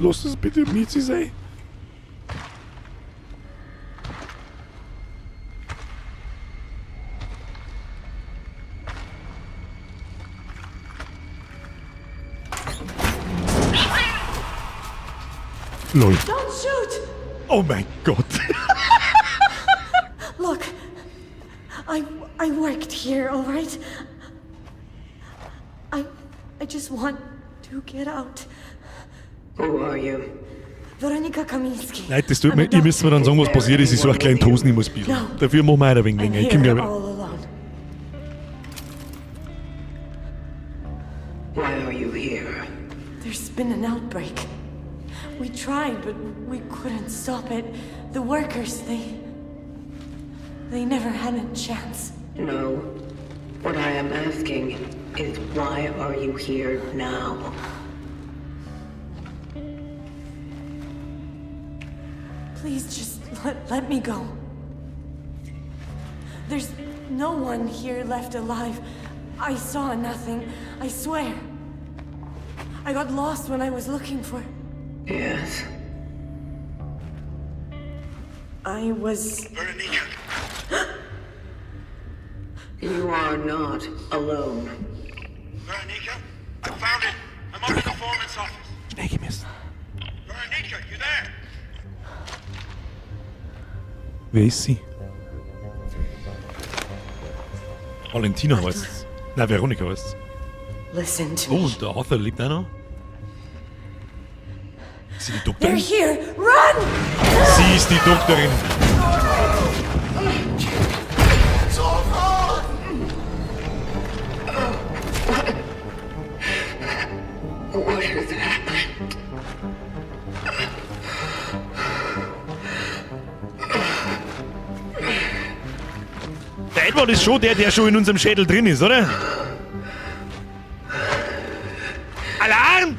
Lass es bitte Mizi sein. Lol. Don't shoot! Oh mein Gott. Look, I worked here, all right? I just want to get out. Who are you? Veronika Kaminski. Nein, das tut mir, ihr müsst mir dann sagen, was passiert ist. Ich suche gleich in die Hosen, ich muss ein bisschen. Dafür machen wir ein wenig I'm länger. Ich komm here gleich wieder. all alone. Why are you here? There's been an outbreak. We tried, but we couldn't stop it. The workers, they never had a chance. No. What I am asking is, why are you here now? Please just let me go. There's no one here left alive. I saw nothing. I swear. I got lost when I was looking for. Yes. I was. Veronica! You are not alone. Veronica? I found it! I'm up at the foreman's office. Schnell gemessen. Veronica, you there? Wer ist sie? Valentina heißt's. Nein, Veronika heißt's. Listen to Oh, me. und der Arthur lebt auch noch. Ist sie die They're Doktorin? here! Run! Sie ist die Doktorin. What has happened? Der Edward ist schon der, der schon in unserem Schädel drin ist, oder? Alarm!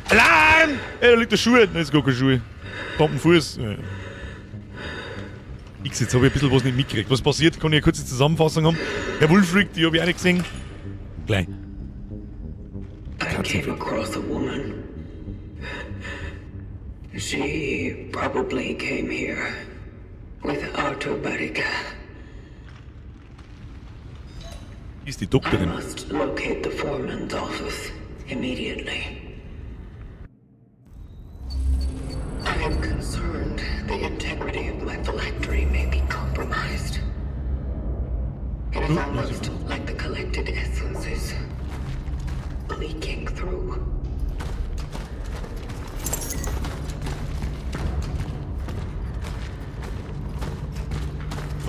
Alarm! Ey, da liegt der Schuh. Nein, ist gar kein Schuh. Kommt ein Fuß. Ja. X, jetzt habe ich ein bisschen was nicht mitgekriegt. Was passiert? Kann ich eine kurze Zusammenfassung haben? Herr Wulfric, die habe ich auch nicht gesehen. Gleich. I came across a woman. She probably came here with Artur Baryka. Ist die I Doktorin. must locate the foreman's office immediately. I am concerned the integrity of my phylactery may be compromised. It is almost like the collected essence is leaking through.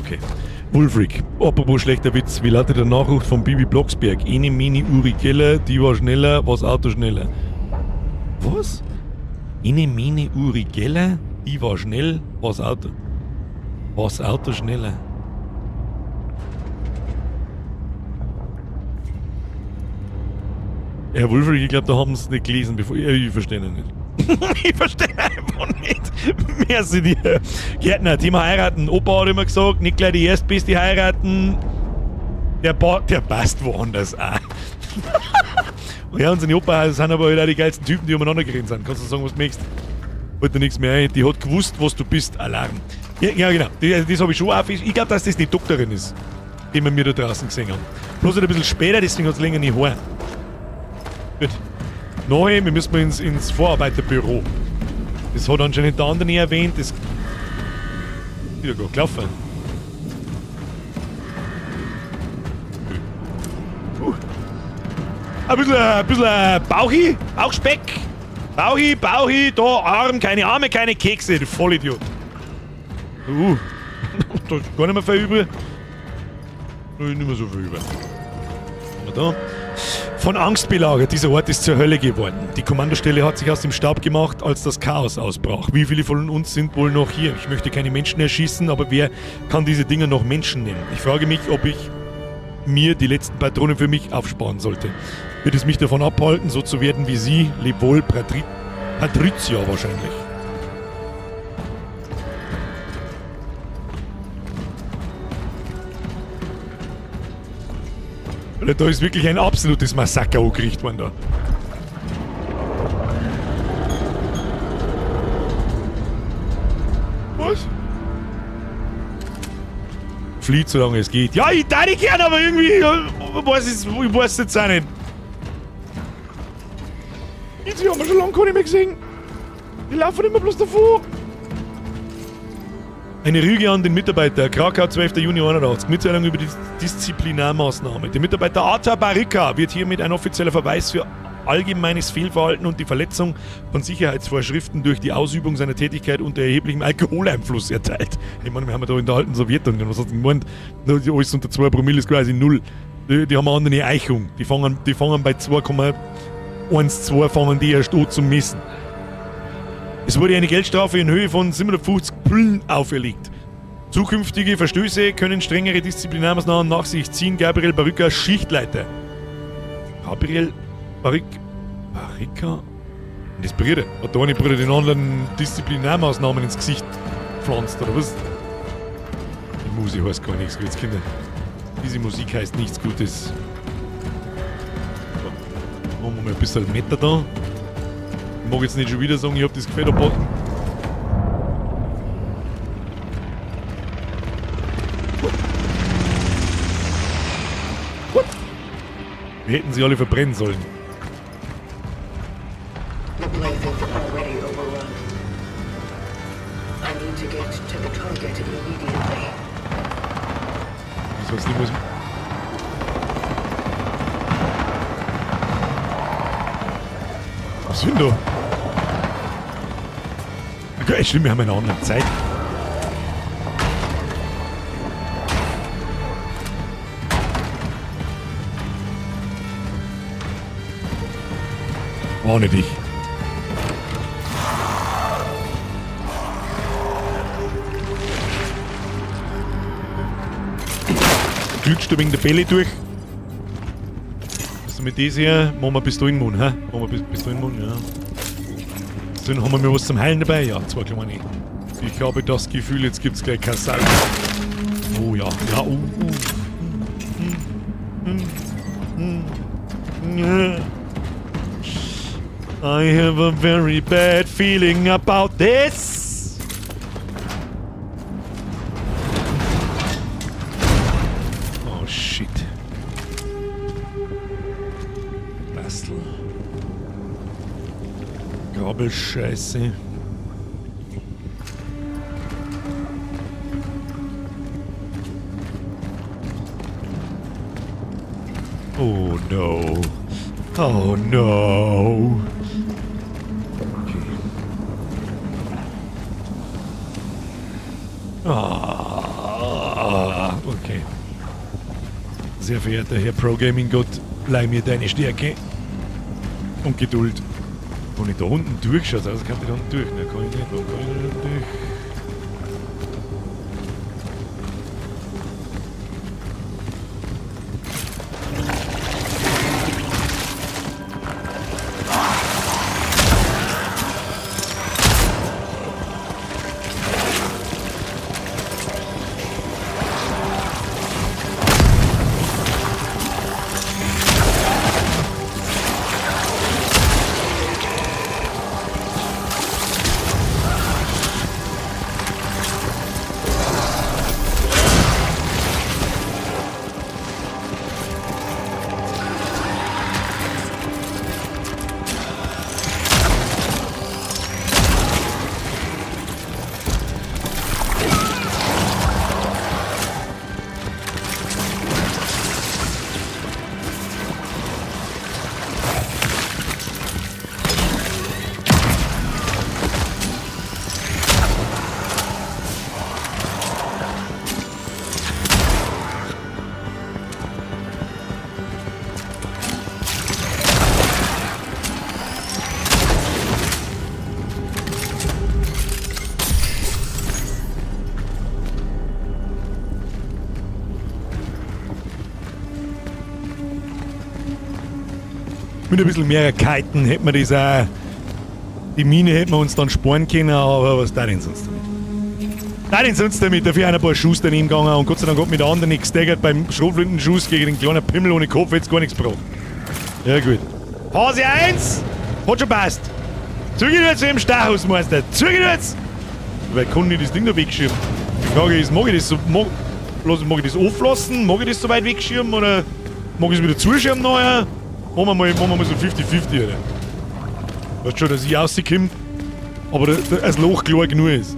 Okay. Wulfric, apropos schlechter Witz, wie lautet der Nachruf von Bibi Blocksberg? Ene Mini Uri Geller, die war schneller, was Auto schneller. Was? Ene Mini Uri Geller, die war schnell, was Auto. Was Auto schneller. Herr Wulfric, ich glaube, da haben sie nicht gelesen, bevor. Ich verstehe ihn nicht. Ich verstehe einfach nicht. Merci dir. Gärtner, Thema heiraten. Opa hat immer gesagt, nicht gleich die Erstbeste heiraten. Der passt woanders auch. Und ja, unsere Opa sind aber halt auch die geilsten Typen, die umeinander gerannt sind. Kannst du sagen, was du möchtest. Fällt dir nichts mehr ein. Die hat gewusst, was du bist. Alarm. Ja, ja genau. Das habe ich schon auch. Ich glaube, dass das die Doktorin ist, die wir mir da draußen gesehen haben. Bloß halt ein bisschen später, deswegen hat es länger nicht Haar. Gut. Neu, wir müssen mal ins Vorarbeiterbüro. Das hat anscheinend der andere nie erwähnt. Das ist wieder gut gelaufen. Ein bisschen Bauchi, Bauchspeck. Bauchi, Bauchi, da Arm, keine Arme, keine Kekse, du Vollidiot. Da ist gar nicht mehr viel übrig. Da ist nicht mehr so viel übrig. Da. Von Angst belagert, dieser Ort ist zur Hölle geworden. Die Kommandostelle hat sich aus dem Staub gemacht, als das Chaos ausbrach. Wie viele von uns sind wohl noch hier? Ich möchte keine Menschen erschießen, aber wer kann diese Dinger noch Menschen nennen? Ich frage mich, ob ich mir die letzten Patronen für mich aufsparen sollte. Wird es mich davon abhalten, so zu werden wie sie? Leb wohl, Patricia wahrscheinlich. Da ist wirklich ein absolutes Massaker angerichtet worden da. Was? Flieht, solange es geht. Ja, ich darf nicht gern, aber irgendwie, ich weiß jetzt auch nicht. Jetzt haben wir schon lange gar nicht mehr gesehen. Die laufen immer bloß davor. Eine Rüge an den Mitarbeiter, Krakau, 12. Juni 81, Mitteilung über die Disziplinarmaßnahme. Der Mitarbeiter Arthur Barika wird hiermit ein offizieller Verweis für allgemeines Fehlverhalten und die Verletzung von Sicherheitsvorschriften durch die Ausübung seiner Tätigkeit unter erheblichem Alkoholeinfluss erteilt. Ich meine, wir haben da in der alten Sowjetunion, was hat denn gemeint? Alles unter 2 Promille ist quasi 0. Die haben eine andere Eichung. Die fangen bei 2,12 fangen die erst an zu messen. Es wurde eine Geldstrafe in Höhe von 750 Pullen auferlegt. Zukünftige Verstöße können strengere Disziplinarmaßnahmen nach sich ziehen. Gabriel Barika, Schichtleiter. Gabriel Barika? Und das Bruder. Hat der eine Bruder den anderen Disziplinarmaßnahmen ins Gesicht gepflanzt, oder was? Die Musik heißt gar nichts Gutes, Kinder. Diese Musik heißt nichts Gutes. So. Machen wir mal ein bisschen Meter da. Ich mag jetzt nicht schon wieder sagen, ich hab das Gefällt abgebacken. What? Wir hätten sie alle verbrennen sollen. The place is already overrun. I need to get to the target immediately. Das heißt, ich muss. Was sind da? Okay, stimmt, wir haben eine andere Zeit. Warne dich. Glitscht du wegen der Bälle durch? Was mit das hier? Machen wir Pistolenmund, hä? Machen wir Pistolenmund, ja. Dann haben wir mir was zum Heilen dabei? Ja, zwei kleine. Ich habe das Gefühl, jetzt gibt's gleich Kassal. Oh ja, ja, oh. I have a very bad feeling about this. Oh shit. Bastel. Grabbelscheiße. Oh no. Oh no. Okay. Ah. Sehr verehrter Herr Pro Gaming Gott, leih mir deine Stärke und Geduld. Kann ich da unten durch? Schaut's aus, kann ich da unten durch? Ne, kann ich nicht. Warum kann ich da unten durch? Mit ein bisschen mehr Kiten hätten wir das auch. Die Mine hätten wir uns dann sparen können, aber was da denn sonst damit? Da denn sonst damit? Dafür ein paar Schuss daneben gegangen und Gott sei Dank hat mit der anderen nicht gestaggert. Beim Schrotflintenschuss gegen den kleinen Pimmel ohne Kopf hätt's gar nichts gebracht. Ja gut. Phase 1! Hat schon passt. Zügig jetzt im Stachusmeister. Zügig jetzt! Weil kann ich das Ding da wegschieben? Die Frage ist, mag ich das so. Mag, mag ich das auflassen? Mag ich das so weit wegschieben oder mag ich es wieder zuschieben nachher? Machen wir mal so 50-50, oder? Weißt schon, dass ich rauskomme, aber das Loch klar genug ist.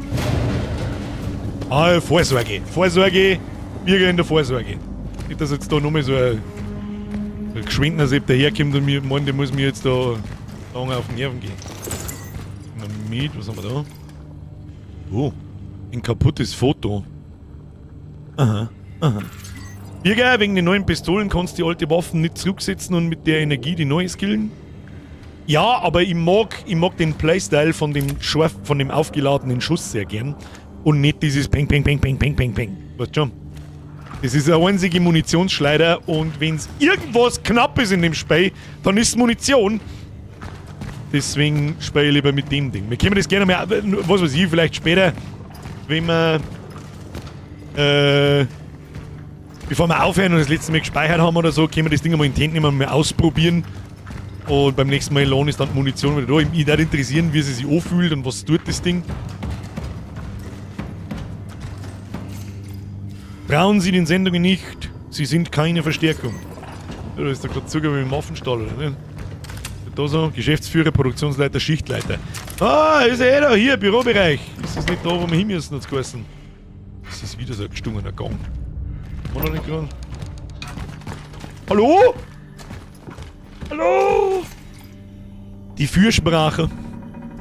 Ah, Vorsorge. Vorsorge, Bürger in der Vorsorge. Nicht, dass jetzt da nochmal so ein geschwindener Sepp daherkommt und mir meint, der muss mir jetzt da lange auf den Nerven gehen. Na mit, was haben wir da? Oh, ein kaputtes Foto. Aha, aha. Birger, wegen den neuen Pistolen kannst du die alte Waffen nicht zurücksetzen und mit der Energie die neue skillen? Ja, aber ich mag den Playstyle von dem scharf, von dem aufgeladenen Schuss sehr gern. Und nicht dieses Peng, Peng, Peng, Peng, Peng, Peng, Peng. Weißt schon? Das ist eine einzige Munitionsschleider und wenn's irgendwas knapp ist in dem Spiel, dann ist Munition. Deswegen spiele ich lieber mit dem Ding. Wir können das gerne mal, was weiß ich, vielleicht später, wenn wir, bevor wir aufhören und das letzte Mal gespeichert haben oder so, können wir das Ding einmal in die Hände nehmen und mal ausprobieren. Und beim nächsten Mal lohnt ist dann die Munition wieder da. Mich würde interessieren, wie sie sich anfühlt und was tut das Ding. Trauen Sie den Sendungen nicht, sie sind keine Verstärkung. Ja, da ist der gerade Zugang mit dem Waffenstall, oder nicht? Da so, Geschäftsführer, Produktionsleiter, Schichtleiter. Ah, ist ja eh da, hier, Bürobereich. Ist das nicht da, wo wir hin müssen, hat's geheißen? Das ist wieder so ein gestungener Gang. War noch nicht gerade. Hallo? Hallo? Die Fürsprache.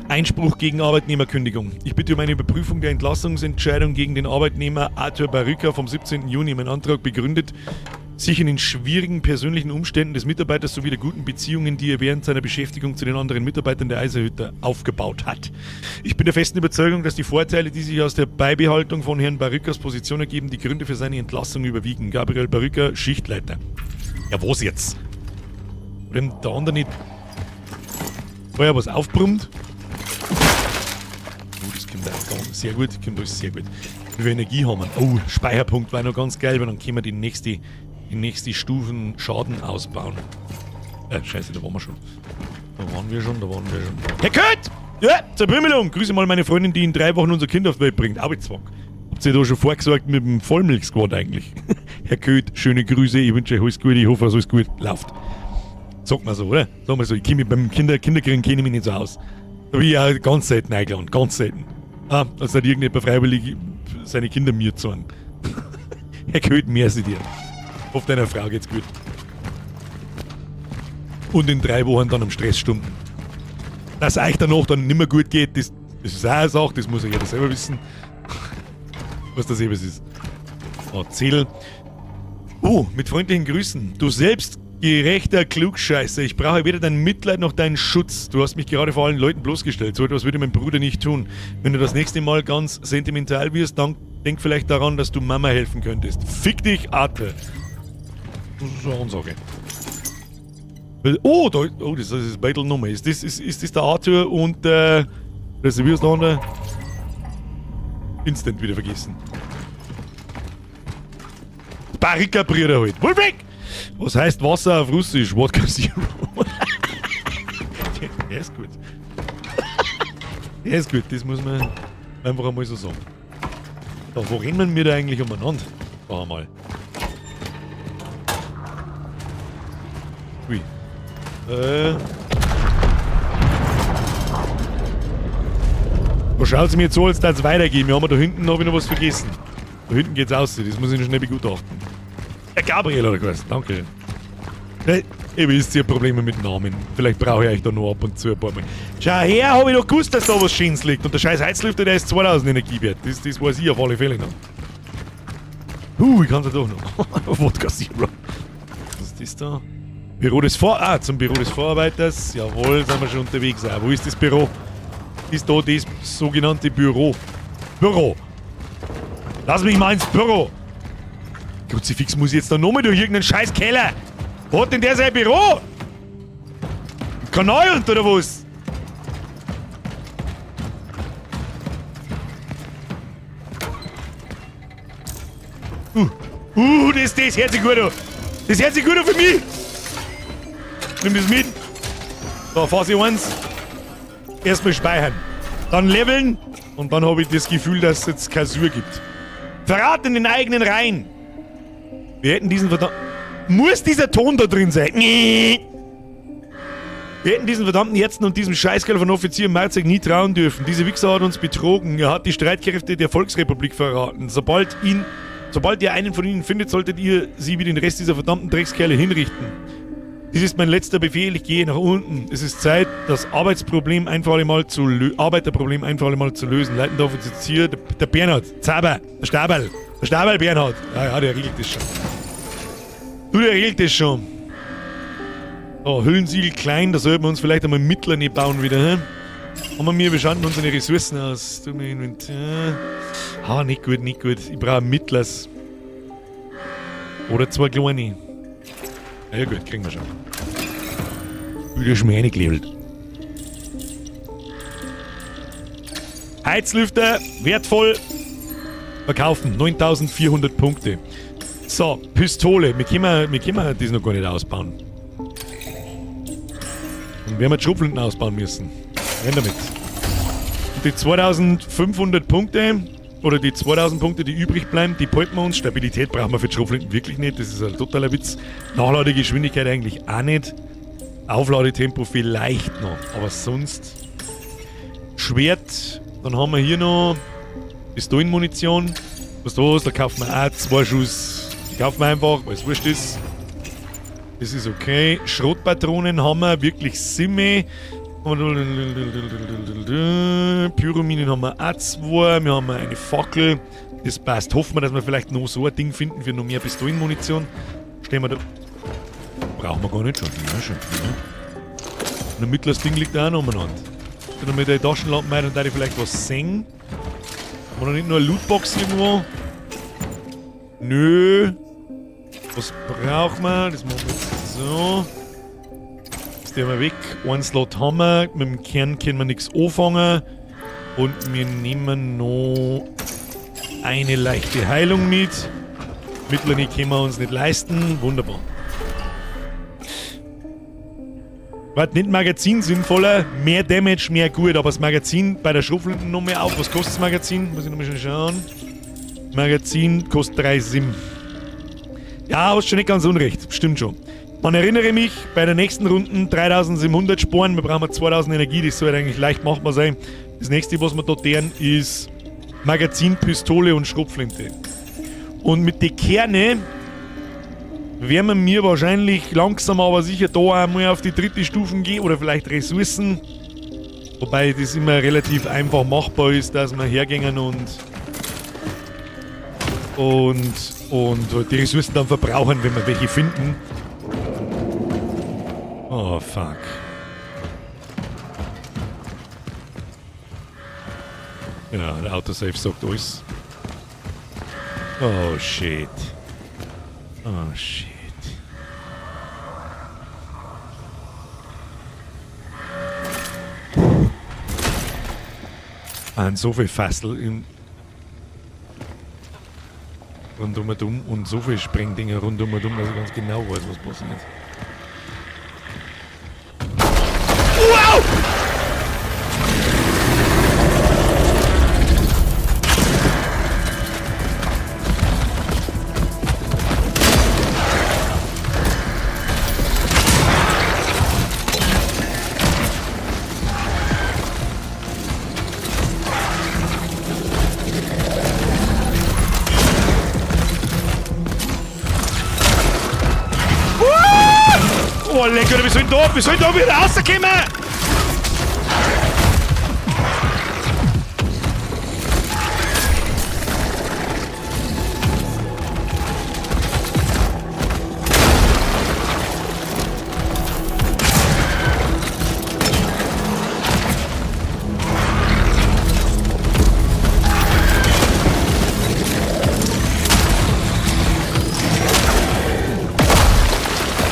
Einspruch gegen Arbeitnehmerkündigung. Ich bitte um eine Überprüfung der Entlassungsentscheidung gegen den Arbeitnehmer Arthur Baryka vom 17. Juni. Mein Antrag begründet sich in den schwierigen persönlichen Umständen des Mitarbeiters sowie der guten Beziehungen, die er während seiner Beschäftigung zu den anderen Mitarbeitern der Eiserhütte aufgebaut hat. Ich bin der festen Überzeugung, dass die Vorteile, die sich aus der Beibehaltung von Herrn Barykas Position ergeben, die Gründe für seine Entlassung überwiegen. Gabriel Baryka, Schichtleiter. Ja, was jetzt? Wenn der andere nicht vorher was aufbrummt. Oh, das kommt auch ganz sehr gut. Kommt alles sehr gut. Wie viel Energie haben wir? Oh, Speicherpunkt war noch ganz geil, weil dann können wir die nächste Stufen Schaden ausbauen. Scheiße, da waren wir schon. Da waren wir schon. Herr Kurt! Ja, zur Bümmelung! Grüße mal meine Freundin, die in 3 Wochen unser Kind auf die Welt bringt. Arbeitszwang. Habt ihr da schon vorgesorgt mit dem Vollmilch-Squad eigentlich? Herr Köth, schöne Grüße, ich wünsche euch alles Gute, ich hoffe, dass alles gut läuft. Sagt man so, oder? Sag mal so, ich kenne mich beim Kinderkriegen kenne ich mich nicht so aus. Da bin ich auch ganz selten eingeladen, ganz selten. Ah, als hat irgendjemand freiwillig seine Kinder mir zahlen. Herr Köth, merci dir. Hoffe, deiner Frau geht's gut. Und in 3 Wochen dann am Stressstunden. Dass euch danach dann nimmer gut geht, das ist auch eine Sache, das muss ja jeder selber wissen. Was das eben ist. Oh, Zettel. Oh, mit freundlichen Grüßen. Du selbst gerechter Klugscheißer. Ich brauche weder dein Mitleid noch deinen Schutz. Du hast mich gerade vor allen Leuten bloßgestellt. So etwas würde mein Bruder nicht tun. Wenn du das nächste Mal ganz sentimental wirst, dann denk vielleicht daran, dass du Mama helfen könntest. Fick dich, Arthur. Das ist eine Ansage. Oh, da, oh, das ist das Nummer. Ist das der Arthur und das ist der andere? Instant wieder vergessen. Barrika-Brüder halt. Wolfig! Was heißt Wasser auf Russisch? Wodka Zero. Der ist gut. Der ist gut, das muss man einfach einmal so sagen. So, wo rennen wir da eigentlich umeinander? Schauen wir mal. Ui. Wo schaut es mir jetzt so, als dass es weitergeht? Wir haben da hinten hab ich noch was vergessen. Da hinten geht's aus, das muss ich noch schnell begutachten. Der Gabriel hat er geheißen, danke. Ihr wisst, ich hab Probleme mit Namen. Vielleicht brauche ich euch da noch ab und zu ein paar Mal. Schau her, hab ich doch gewusst, dass da was Schönes liegt. Und der scheiß Heizlüfter, der ist 2000 Energiewert. Das weiß ich auf alle Fälle noch. Ich kann's ja doch noch. Wodka Zero. Was ist das da? Büro des zum Büro des Vorarbeiters. Jawohl, sind wir schon unterwegs. Ah, wo ist das Büro? Ist da das sogenannte Büro? Büro! Lass mich mal ins Büro! Kruzifix, muss ich jetzt da nochmal durch irgendeinen scheiß Keller? Wo hat denn der sein Büro? Im Kanal unter oder was? Das hört sich gut an. Das hört sich gut an für mich. Nimm das mit. So, Phase 1. Erstmal speichern. Dann leveln. Und dann habe ich das Gefühl, dass es jetzt Kasur gibt. Verrat in den eigenen Reihen. Wir hätten diesen verdammten... Muss dieser Ton da drin sein? Nee. Wir hätten diesen verdammten Ärzten und diesem Scheißkerl von Offizier Marzek nie trauen dürfen. Dieser Wichser hat uns betrogen. Er hat die Streitkräfte der Volksrepublik verraten. Sobald ihr einen von ihnen findet, solltet ihr sie wie den Rest dieser verdammten Dreckskerle hinrichten. Dies ist mein letzter Befehl. Ich gehe nach unten. Es ist Zeit, das Arbeitsproblem ein für alle Mal zu Arbeiterproblem ein für alle Mal zu lösen. Leitender Offizier, der Bernhard, Zaber, der Stabel. Der Stabel Bernhard. Ja, ja, der regelt das schon. Du, der regelt das schon. Oh, Hüllensiegel klein, da sollten wir uns vielleicht einmal Mittler bauen wieder, hä? Haben wir, wir schauen unsere Ressourcen aus. Tu mir Inventar. Ah, nicht gut, nicht gut. Ich brauche Mittlers. Oder zwei kleine. Ja gut, kriegen wir schon. Wieder schon mal reingelevelt. Heizlüfter, wertvoll. Verkaufen, 9400 Punkte. So, Pistole. Wir können das noch gar nicht ausbauen. Dann werden wir die Schrotflinten ausbauen müssen. Renn damit. Und die 2500 Punkte, oder die 2000 Punkte, die übrig bleiben, die behalten wir uns. Stabilität brauchen wir für die Schrotflinten wirklich nicht. Das ist ein totaler Witz. Nachladegeschwindigkeit eigentlich auch nicht. Aufladetempo vielleicht noch. Aber sonst... Schwert. Dann haben wir hier noch Pistolenmunition. Was da ist, da kaufen wir auch 2 Schuss. Die kaufen wir einfach, weil es wurscht ist. Das ist okay. Schrotpatronen haben wir, wirklich Simme. Pyrominen haben wir auch 2. Wir haben eine Fackel. Das passt. Hoffen wir, dass wir vielleicht noch so ein Ding finden für noch mehr Pistolenmunition. Stehen wir da. Brauchen wir gar nicht schon. Ja, schon. Ja. Und ein mittleres Ding liegt da auch noch umeinander. Dann mit der Taschenlampe rein und da vielleicht was sehen. Haben wir noch nicht nur eine Lootbox irgendwo? Nö. Was brauchen wir? Das machen wir jetzt so. Das nehmen wir weg. Einen Slot haben wir. Mit dem Kern können wir nichts anfangen. Und wir nehmen noch eine leichte Heilung mit. Mittlere können wir uns nicht leisten. Wunderbar. Warte, nicht Magazin sinnvoller. Mehr Damage, mehr gut. Aber das Magazin bei der Schrotflinte noch mehr auf. Was kostet das Magazin? Muss ich nochmal schnell schauen. Magazin kostet 3 Sim. Ja, hast schon nicht ganz unrecht. Stimmt schon. Man erinnere mich, bei der nächsten Runde 3700 Sporen. Wir brauchen 2000 Energie. Das sollte eigentlich leicht machbar sein. Das nächste, was wir da deren, ist Magazin, Pistole und Schrotflinte. Und mit den Kerne werden wir wahrscheinlich langsam aber sicher da einmal auf die dritte Stufe gehen oder vielleicht Ressourcen. Wobei das immer relativ einfach machbar ist, dass wir hergehen und Und die Ressourcen dann verbrauchen, wenn wir welche finden. Oh, fuck. Genau, der Autosave sagt alles. Oh, shit. Oh, shit. An so viel Fassel in rundum und um und so viel Sprengdinger rundum und um, dass ich ganz genau weiß, was passiert. Wow! Oh, lecker, wir sollen da, wir sollen da wieder rauskommen!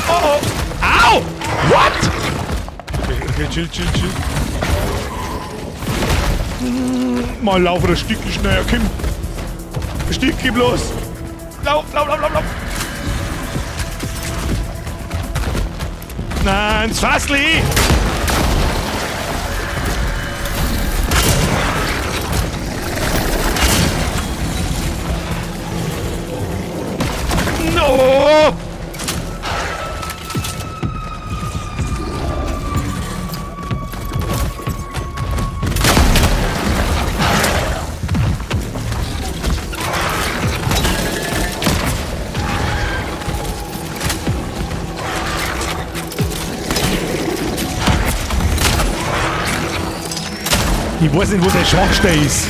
Oh oh! Au! What? Okay, okay, chill, chill, chill. Mal laufen ein Stückchen schneller, Kim. Ein Stückchen bloß. Lauf, lauf, lauf, lauf, lauf. Nein, das Fassli! No! Ich weiß nicht, wo der Schwachstelle ist.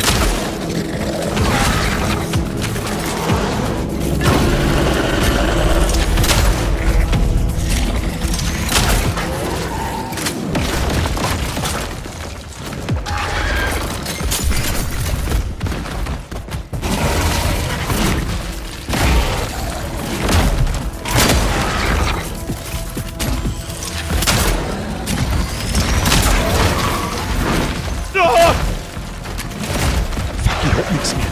Oh! Fuck, ich hab nix mehr.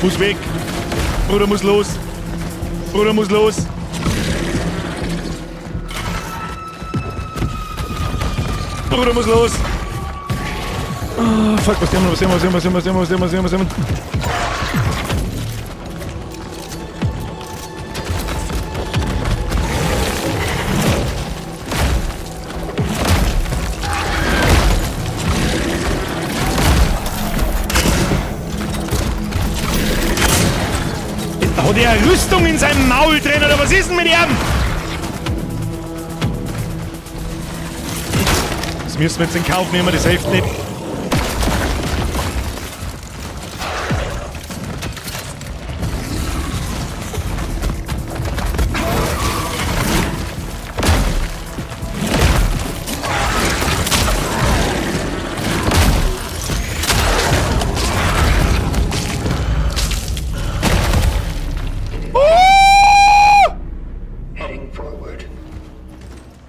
Muss weg. Bruder muss los. Bruder muss los. Bruder muss los. Oh, fuck, was haben wir, was haben wir, was haben wir, was haben wir, was haben wir, was haben wir, was haben wir? Hat er eine Rüstung in seinem Maul drin oder was ist denn mit ihm? Das müssen wir jetzt in Kauf nehmen, das hilft nicht.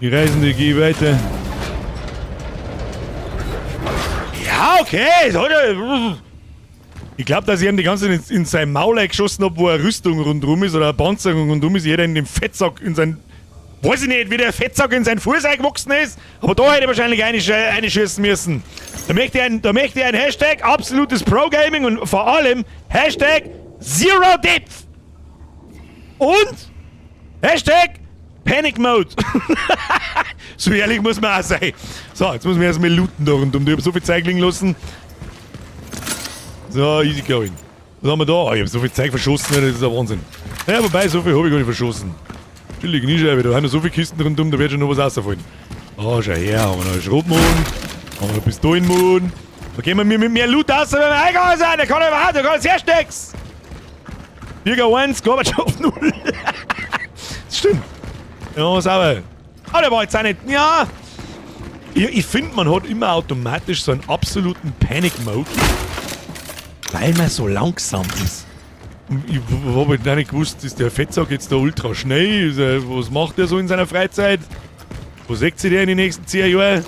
Die Reisende, geh weiter. Ja, okay. Ich glaub, dass ich ihm die ganze Zeit in sein Maul eingeschossen hab, wo eine Rüstung rundrum ist oder eine Panzerung rundum ist. Jeder in dem Fettsack in sein. Weiß ich nicht, wie der Fettsack in sein Fuß eingewachsen ist, aber da hätte ich wahrscheinlich einschießen müssen. Da möchte ich ein Hashtag absolutes Pro-Gaming und vor allem Hashtag Zero Death. Und Hashtag Panic Mode. So ehrlich muss man auch sein. So, jetzt muss man erstmal looten da rundum. Ich hab so viel Zeug liegen lassen. So, easy going. Was haben wir da? Oh, ich hab so viel Zeug verschossen, das ist ein Wahnsinn. Ja, wobei, so viel hab ich gar nicht verschossen. Chillig, Kniescheibe, da haben noch so viele Kisten rundum, da wird schon noch was rausfallen. Oh, schau her, haben wir noch einen Schrotmond, haben wir noch Pistolenmond. Da gehen wir mit mehr Loot raus, wenn wir eingegangen sind. Da kann ich überhaupt, da kann ich erst nix. Bürger 1, Gorbatschow 0. Das stimmt. Ja, sauber. Aber der war jetzt auch nicht. Ja. Ich finde, man hat immer automatisch so einen absoluten Panic-Mode, weil man so langsam ist. Ich habe halt auch nicht gewusst, ist der Fettsack jetzt da ultra schnell? Was macht der so in seiner Freizeit? Wo sieht sich der in den nächsten 10 Jahren?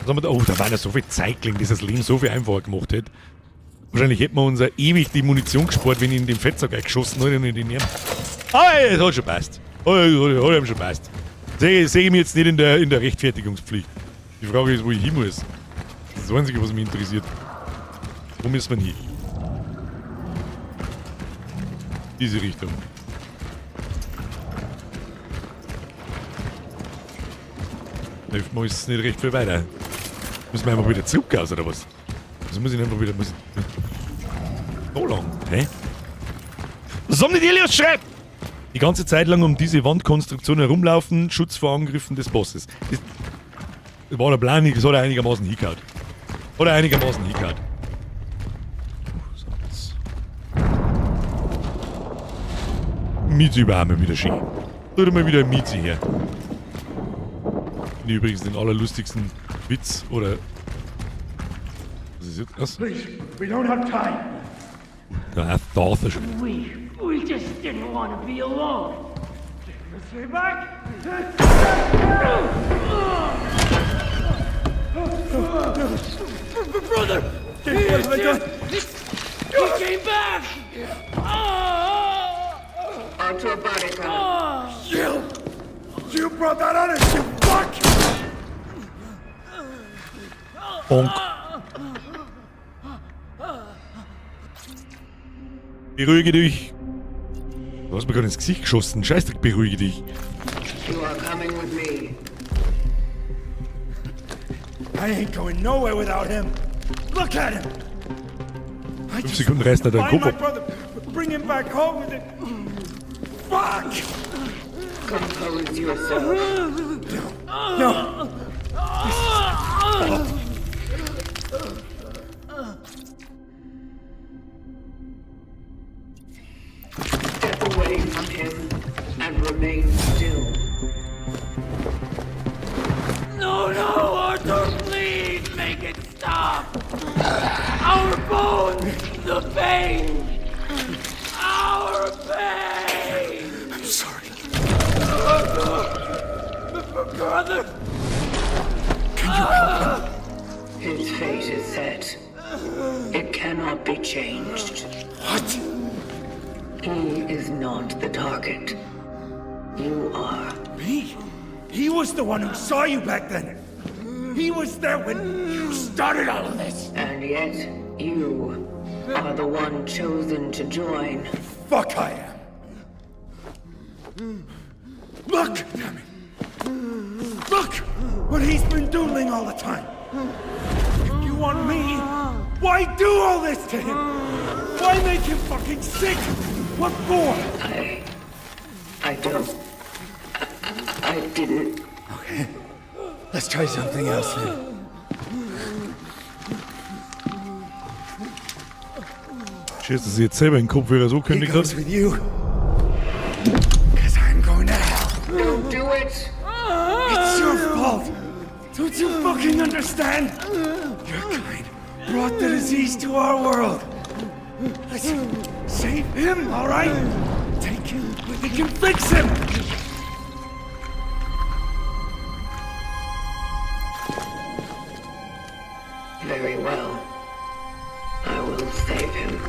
Was haben wir da? Oh, da war ja so viel Zeit gelegen, dass das Leben so viel einfacher gemacht hätte. Wahrscheinlich hätten wir uns ja ewig die Munition gespart, wenn ich in den Fettsack eingeschossen hätte und in den Arm. Aber es hat schon passt. Hat ihm schon passt. Sehe ich mich jetzt nicht in der Rechtfertigungspflicht. Die Frage ist, wo ich hin muss. Das ist das Einzige, was mich interessiert. Wo müssen wir hin? Diese Richtung. Hilft mir jetzt nicht recht viel weiter. Müssen wir einfach wieder zurück aus, oder was? Also muss ich einfach wieder. Muss ich, so lang. Hä? Was haben die Elias schreibt? Die ganze Zeit lang um diese Wandkonstruktion herumlaufen, Schutz vor Angriffen des Bosses. Das war der Plan, das hat er einigermaßen hingehauen. Hat er einigermaßen hingehauen. Miezi war mal wieder schön. Tut mal wieder Miezi her. Finde ich übrigens den allerlustigsten Witz oder. Was ist jetzt das? Please, we don't have time. Da Arthur schon wieder. We just didn't want to be alone. Stay back. Brother! What have I done? He came back! Arthur Boddicker. You! You brought that on us, you fuck! Bonk. Beruhige dich. Du hast mir gerade ins Gesicht geschossen. Scheißdreck, beruhige dich. You are coming with me. I ain't going nowhere without him. Look at him. 5 Sekunden reißt er deinen Find Kopf my ab. brother. Bring him back home with it. Fuck! Compose yourself. No. Step away from him and remain still. No, no, Arthur, please make it stop! Our bones, the pain! Our pain! I'm sorry. Arthur! Brother! Can you help him? His fate is set. It cannot be changed. What? He is not the target. You are. Me? He was the one who saw you back then. He was there when you started all of this. And yet, you are the one chosen to join. Fuck, I am. Look, damn it. Look what he's been doodling all the time. If you want me, why do all this to him? Why make him fucking sick? What for? I don't. I didn't. Okay. Let's try something else then. Schön, dass ich jetzt selber den Kopfhörer so He kündigt goes hat. with you. 'Cause I'm going to hell. Don't do it! It's your fault. Don't you fucking understand? Your kind brought the disease to our world. Let's save him, all right? Take him, we can fix him. Very well. I will save him.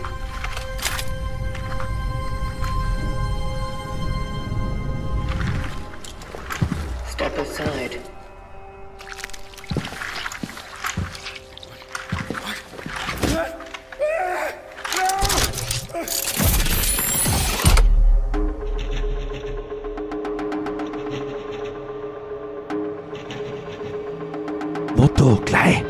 Step aside. Motto, gleich.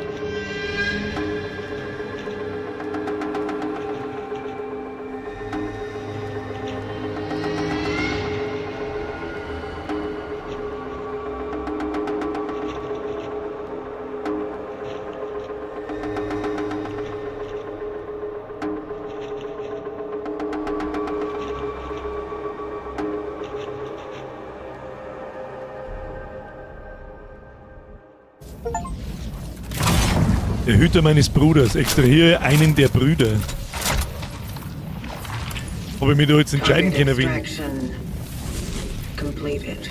Der Hüter meines Bruders. Extrahiere einen der Brüder. Ob ich mich da jetzt entscheiden Target können, wen. extraction completed.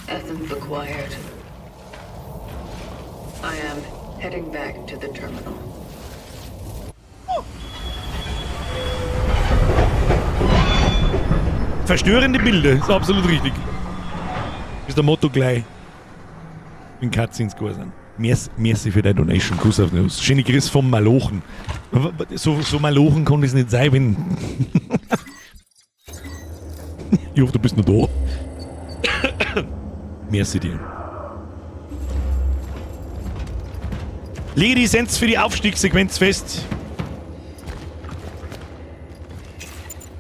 Essence acquired. I am heading back to the terminal. Verstörende Bilder, ist absolut richtig. Ist der Motto gleich. Wenn Cutscenes gut sind. Merci für deine Donation. Kuss auf den Nuss. Schöne Grüße vom Malochen. So Malochen kann das nicht sein, wenn. Ich hoffe, du bist noch da. Merci dir. Lege die Essenz für die Aufstiegssequenz fest.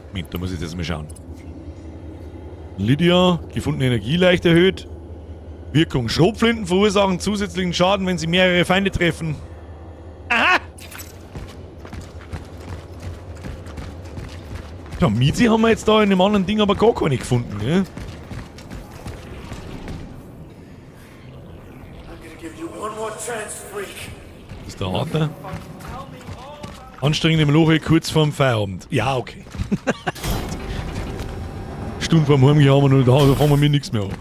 Moment, da muss ich jetzt mal schauen. Lydia, gefundene Energie leicht erhöht. Wirkung. Schrotflinten verursachen zusätzlichen Schaden, wenn sie mehrere Feinde treffen. Aha! Ja, Mizi haben wir jetzt da in dem anderen Ding aber gar keine gefunden, ne? Das ist der Arthur. Anstrengende Maloche kurz vorm Feierabend. Ja, okay. Stunde vorm Heimgehen haben wir noch da, da fangen wir mir nichts mehr an.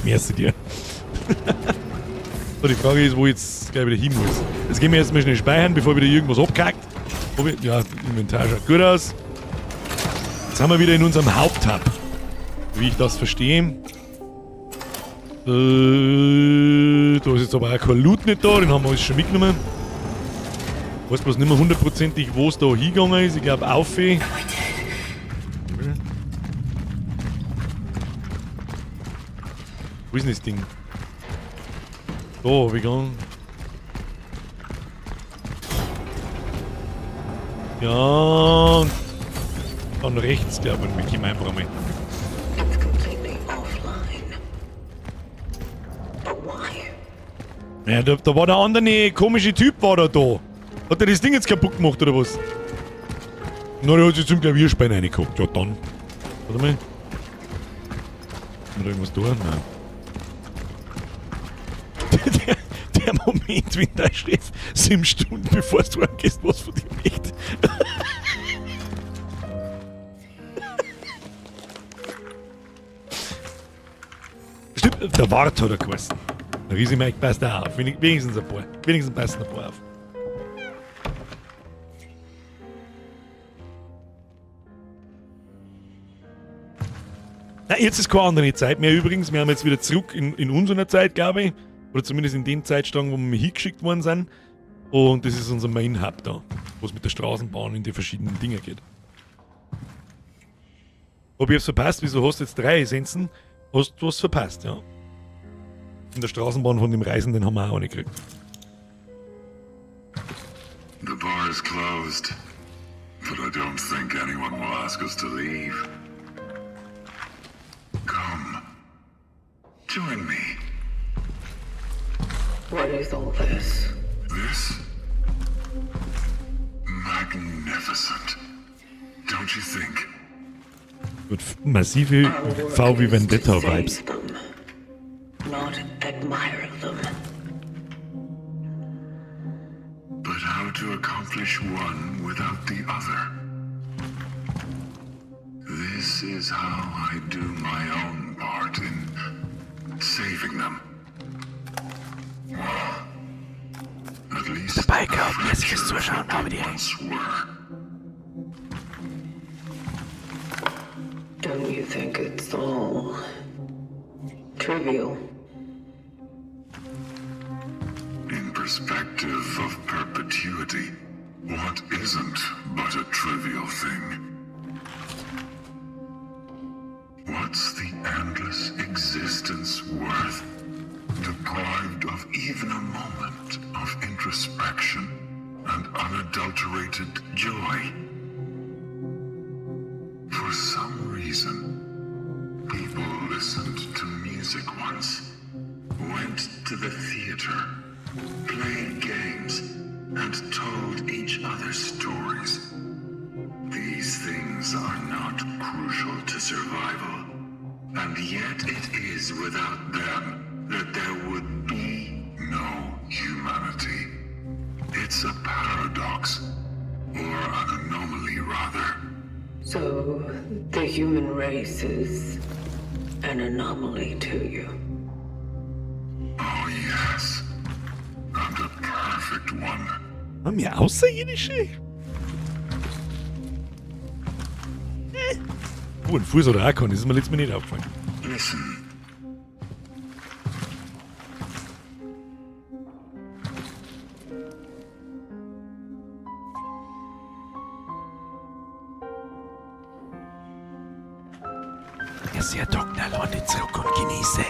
Merci dir. So, die Frage ist, wo ich jetzt gleich wieder hin muss. Jetzt gehen wir erstmal schnell speichern, bevor wieder irgendwas abkackt. Ja, Inventar schaut gut aus. Jetzt haben wir wieder in unserem Haupthub. Wie ich das verstehe. Da ist jetzt aber auch kein Loot nicht da, den haben wir alles schon mitgenommen. Weiß bloß nicht mehr hundertprozentig, wo es da hingegangen ist. Ich glaube, auf. Wo ist denn das Ding? Da hab ich gegangen. Ja, und dann rechts, glaube ich. Wir kommen einfach einmal. It's completely offline. But why? Ja, da war der andere komische Typ war da. Hat er das Ding jetzt kaputt gemacht oder was? Na, der hat sich zum Klavierspielen reingeguckt. Ja, dann. Warte mal. Haben wir da irgendwas da? Nein. Der Moment, wenn dein Chef 7 Stunden bevor du heimgehst, was von dir möchte. Stimmt, der Wart hat er geheißen. Der Riesi Mike passt auch auf. Wenigstens ein paar. Wenigstens passen ein paar auf. Na, jetzt ist keine andere Zeit mehr übrigens. Wir haben jetzt wieder zurück in unserer Zeit, glaube ich. Oder zumindest in den Zeitstrang, wo wir hingeschickt worden sind. Und das ist unser Main Hub da, wo es mit der Straßenbahn in die verschiedenen Dinge geht. Ob ich hab's verpasst? Wieso hast du jetzt 3 Essenzen? Hast du was verpasst, ja. In der Straßenbahn von dem Reisenden haben wir auch eine gekriegt. The bar is closed, but I don't think anyone will ask us to leave. Come, join me. What is all this? This? Magnificent. Don't you think? Gut, massive Our work V wie is to Vendetta save Vibes. them, not admire them. But how to accomplish one without the other? This is how I do my own part in saving them. Well, at least Biker, a merci fürs fraction of Zuschauen, what they habe die Ehre. once were. Don't you think it's all trivial? In perspective of perpetuity, what isn't but a trivial thing? What's the endless existence worth, deprived of even a moment of introspection and unadulterated joy? For some reason, people listened to music once, went to the theater, played games, and told each other stories. These things are not crucial to survival, and yet it is without them that there would be no paradox. Or an anomaly, rather. So, the human race is an anomaly to you. Oh, yes. And a perfect one. Haben wir Außerirdische? Oh, ein Fuß oder auch keinen, das ist mir letztes Mal nicht aufgefallen. Listen. Ja, sehr Dogner, lande zurück und genieße.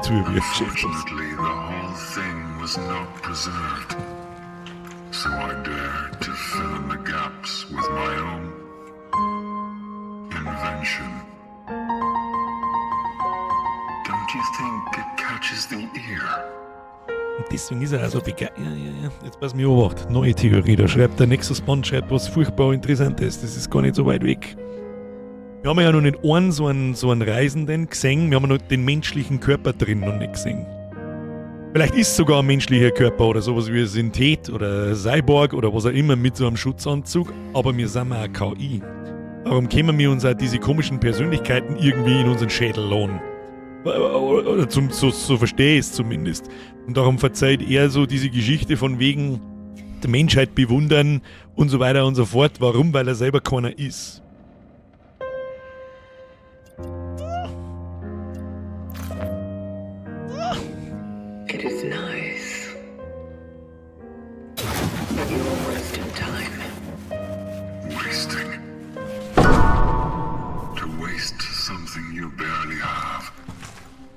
Zu wie Unfortunately, the whole thing was not preserved. So I dared to fill in the gaps with my own invention. Don't you think it catches the ear? Und deswegen ist er auch so begeistert. Ja, ja, ja. Jetzt pass mir Obacht. Neue Theorie. Da schreibt der Nexus Bond schreibt was furchtbar Interessantes. Das ist gar nicht so weit weg. Wir haben ja noch nicht einen so einen Reisenden gesehen. Wir haben noch den menschlichen Körper drin noch nicht gesehen. Vielleicht ist sogar ein menschlicher Körper oder sowas wie ein Synthet oder Cyborg oder was auch immer mit so einem Schutzanzug. Aber wir sind ja auch KI. Warum können wir uns auch diese komischen Persönlichkeiten irgendwie in unseren Schädel lohnen? Oder zum, so verstehe ich es zumindest. Und darum verzeiht er so diese Geschichte von wegen der Menschheit bewundern und so weiter und so fort. Warum? Weil er selber keiner ist. It is nice. But you are wasting time. Wasting. To waste something you barely have.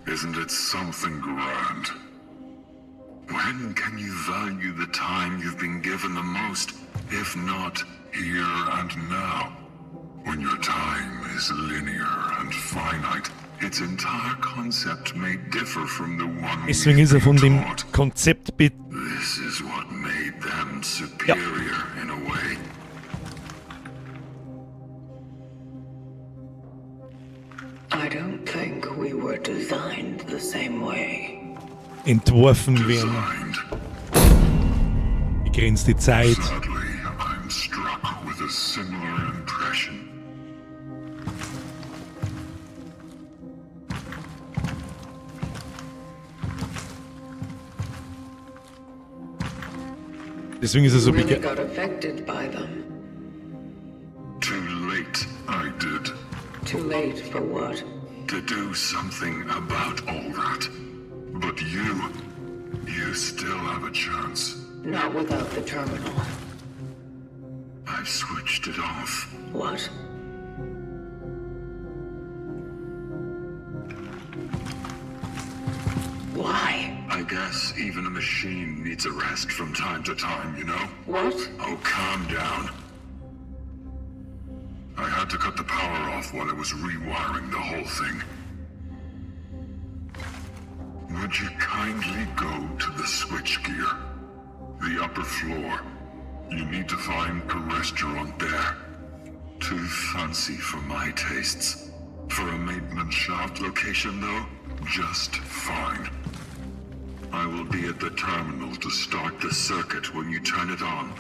Isn't it something grand? When can you value the time you've been given the most, if not here and now? When your time is linear and finite, its entire concept may differ from the one Deswegen ist er von dem Konzept be This is what made them superior in a way. I don't think we were designed the same way. Entworfen werden. Begrenzte Zeit. Sadly, I'm struck with a similar impression. Deswegen ist er so Really bege got affected by them. Too late, I did. Too late for what? To do something about all that. But you still have a chance. Not without the terminal. I've switched it off. What? Why? I guess even a machine needs a rest from time to time, you know? What? Oh, calm down. I had to cut the power off while I was rewiring the whole thing. Would you kindly go to the switchgear? The upper floor. You need to find a restaurant there. Too fancy for my tastes. For a maintenance shaft location, though, just fine. I will be at the terminal to start the circuit when you turn it on.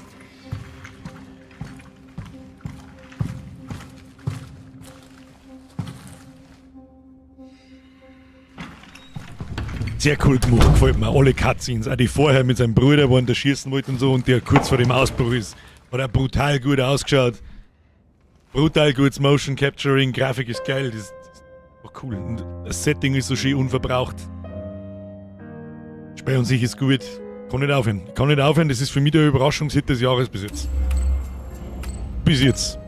Sehr cool gemacht, gefällt mir. Alle Cutscenes, auch die vorher mit seinem Bruder, wo er da schießen wollte und so, und der kurz vor dem Ausbruch ist, hat auch brutal gut ausgeschaut. Brutal gutes Motion Capturing, Grafik ist geil, das war cool. Und das Setting ist so schön unverbraucht. Spiel an sich ist gut. Kann nicht aufhören. Kann nicht aufhören, das ist für mich der Überraschungshit des Jahres bis jetzt. Bis jetzt.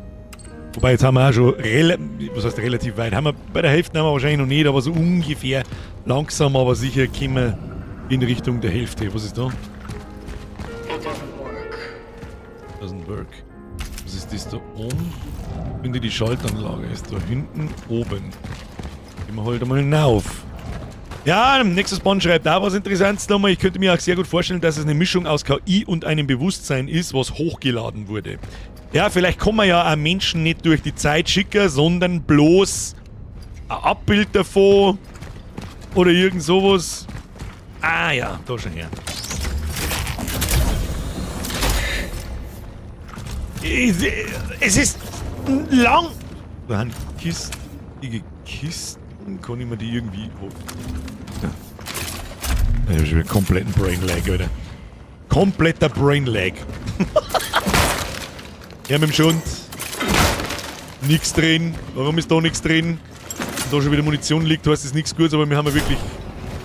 Wobei, jetzt haben wir auch schon was heißt relativ weit, haben wir, bei der Hälfte haben wir wahrscheinlich noch nicht, aber so ungefähr langsam, aber sicher kommen wir in Richtung der Hälfte. Was ist da? It doesn't work. Doesn't work. Was ist das da oben? Finde die Schaltanlage ist da hinten oben. Gehen wir halt einmal hinauf. Ja, Nexus Bond schreibt da was Interessantes nochmal. Ich könnte mir auch sehr gut vorstellen, dass es eine Mischung aus KI und einem Bewusstsein ist, was hochgeladen wurde. Ja, vielleicht kann man ja auch Menschen nicht durch die Zeit schicken, sondern bloß ein Abbild davon oder irgend sowas. Ah ja, da schon her. Es ist lang. Da haben Kisten. Kisten. Kann ich mir die irgendwie holen? Ja. Ich hab schon wieder kompletten Brain Lag, Alter. Kompletter Brain Lag. Ja, mit dem Schund. Nix drin. Warum ist da nichts drin? Wenn da schon wieder Munition liegt, heißt es nichts Gutes, aber wir haben ja wirklich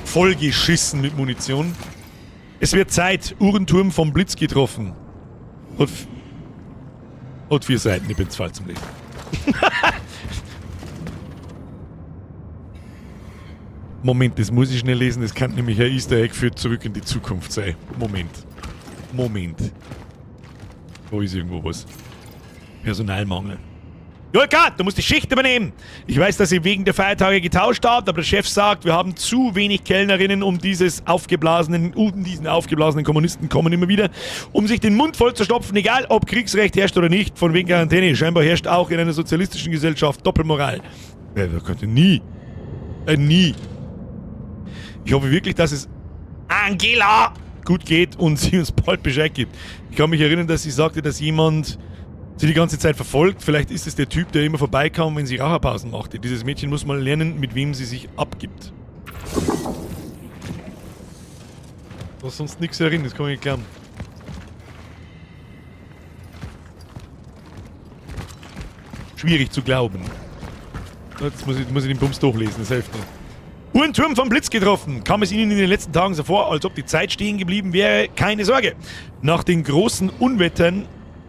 voll geschissen mit Munition. Es wird Zeit. Uhrenturm vom Blitz getroffen. Hat 4 Seiten, ich bin zu falsch zum Lesen. Moment, das muss ich schnell lesen. Das kann nämlich ein Easter Egg für Zurück in die Zukunft sein. Moment. Moment. Da ist irgendwo was. Personalmangel. Julka, du musst die Schicht übernehmen. Ich weiß, dass ihr wegen der Feiertage getauscht habt, aber der Chef sagt, wir haben zu wenig Kellnerinnen, um diesen aufgeblasenen Kommunisten kommen immer wieder, um sich den Mund voll zu stopfen, egal ob Kriegsrecht herrscht oder nicht, von wegen Quarantäne. Scheinbar herrscht auch in einer sozialistischen Gesellschaft Doppelmoral. Wer könnte nie. Nie. Ich hoffe wirklich, dass es Angela gut geht und sie uns bald Bescheid gibt. Ich kann mich erinnern, dass sie sagte, dass jemand sie die ganze Zeit verfolgt. Vielleicht ist es der Typ, der immer vorbeikam, wenn sie Raucherpausen machte. Dieses Mädchen muss mal lernen, mit wem sie sich abgibt. Da ist sonst nichts herin, das kann ich nicht glauben. Schwierig zu glauben. Jetzt muss ich den Bums durchlesen, das hilft nicht. Uhrenturm vom Blitz getroffen. Kam es Ihnen in den letzten Tagen so vor, als ob die Zeit stehen geblieben wäre? Keine Sorge. Nach den großen Unwettern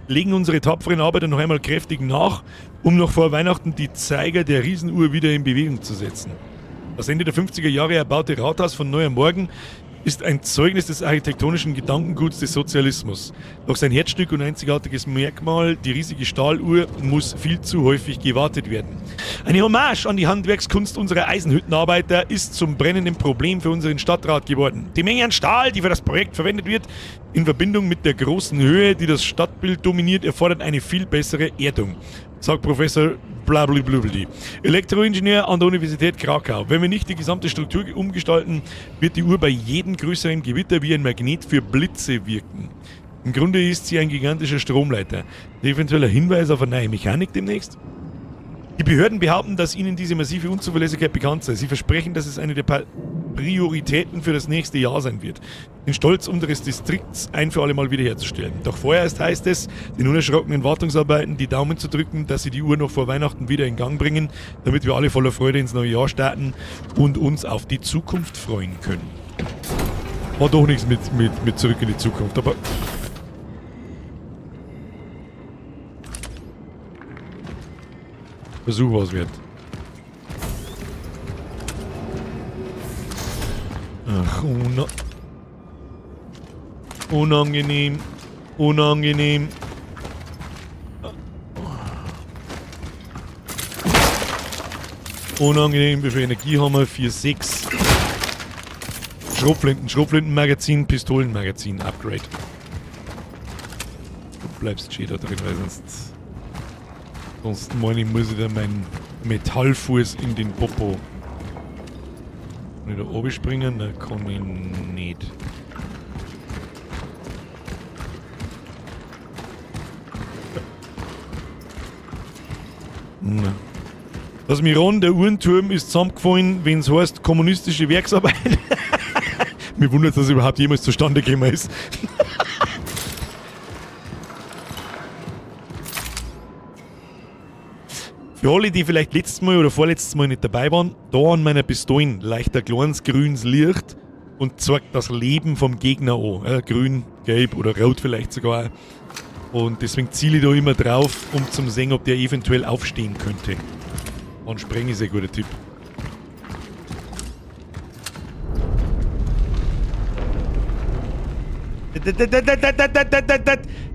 legen unsere tapferen Arbeiter noch einmal kräftig nach, um noch vor Weihnachten die Zeiger der Riesenuhr wieder in Bewegung zu setzen. Das Ende der 50er Jahre erbaute Rathaus von Neuer Morgen ist ein Zeugnis des architektonischen Gedankenguts des Sozialismus. Doch sein Herzstück und einzigartiges Merkmal, die riesige Stahluhr, muss viel zu häufig gewartet werden. Eine Hommage an die Handwerkskunst unserer Eisenhüttenarbeiter ist zum brennenden Problem für unseren Stadtrat geworden. Die Menge an Stahl, die für das Projekt verwendet wird, in Verbindung mit der großen Höhe, die das Stadtbild dominiert, erfordert eine viel bessere Erdung, sagt Professor Blablabla. Elektroingenieur an der Universität Krakau. Wenn wir nicht die gesamte Struktur umgestalten, wird die Uhr bei jedem größeren Gewitter wie ein Magnet für Blitze wirken. Im Grunde ist sie ein gigantischer Stromleiter. Eventueller Hinweis auf eine neue Mechanik demnächst? Die Behörden behaupten, dass ihnen diese massive Unzuverlässigkeit bekannt sei. Sie versprechen, dass es eine der Prioritäten für das nächste Jahr sein wird, den Stolz unseres Distrikts ein für alle Mal wiederherzustellen. Doch vorerst heißt es, den unerschrockenen Wartungsarbeiten die Daumen zu drücken, dass sie die Uhr noch vor Weihnachten wieder in Gang bringen, damit wir alle voller Freude ins neue Jahr starten und uns auf die Zukunft freuen können. War doch nichts mit Zurück in die Zukunft, aber... Versuch was wert. Ach, unangenehm. Unangenehm. Unangenehm. Wie viel Energie haben wir? 4, 6. Schrotflinten, Schrotflintenmagazin, Pistolenmagazin, Upgrade. Du bleibst schön da drin, weil sonst... Sonst meine ich, muss ich da meinen Metallfuß in den Popo. Kann ich da oben springen? Nein, kann ich nicht. Na. Das Miron, der Uhrenturm, ist zusammengefallen, wenn's heißt kommunistische Werksarbeit. Mir wundert, dass es überhaupt jemals zustande gekommen ist. Für alle, die vielleicht letztes Mal oder vorletztes Mal nicht dabei waren, da an meiner Pistolen leuchtet ein kleines grünes Licht und zeigt das Leben vom Gegner an. Ja, grün, gelb oder rot vielleicht sogar. Und deswegen ziele ich da immer drauf, um zu sehen, ob der eventuell aufstehen könnte. Und Sprengen ist ein guter Tipp.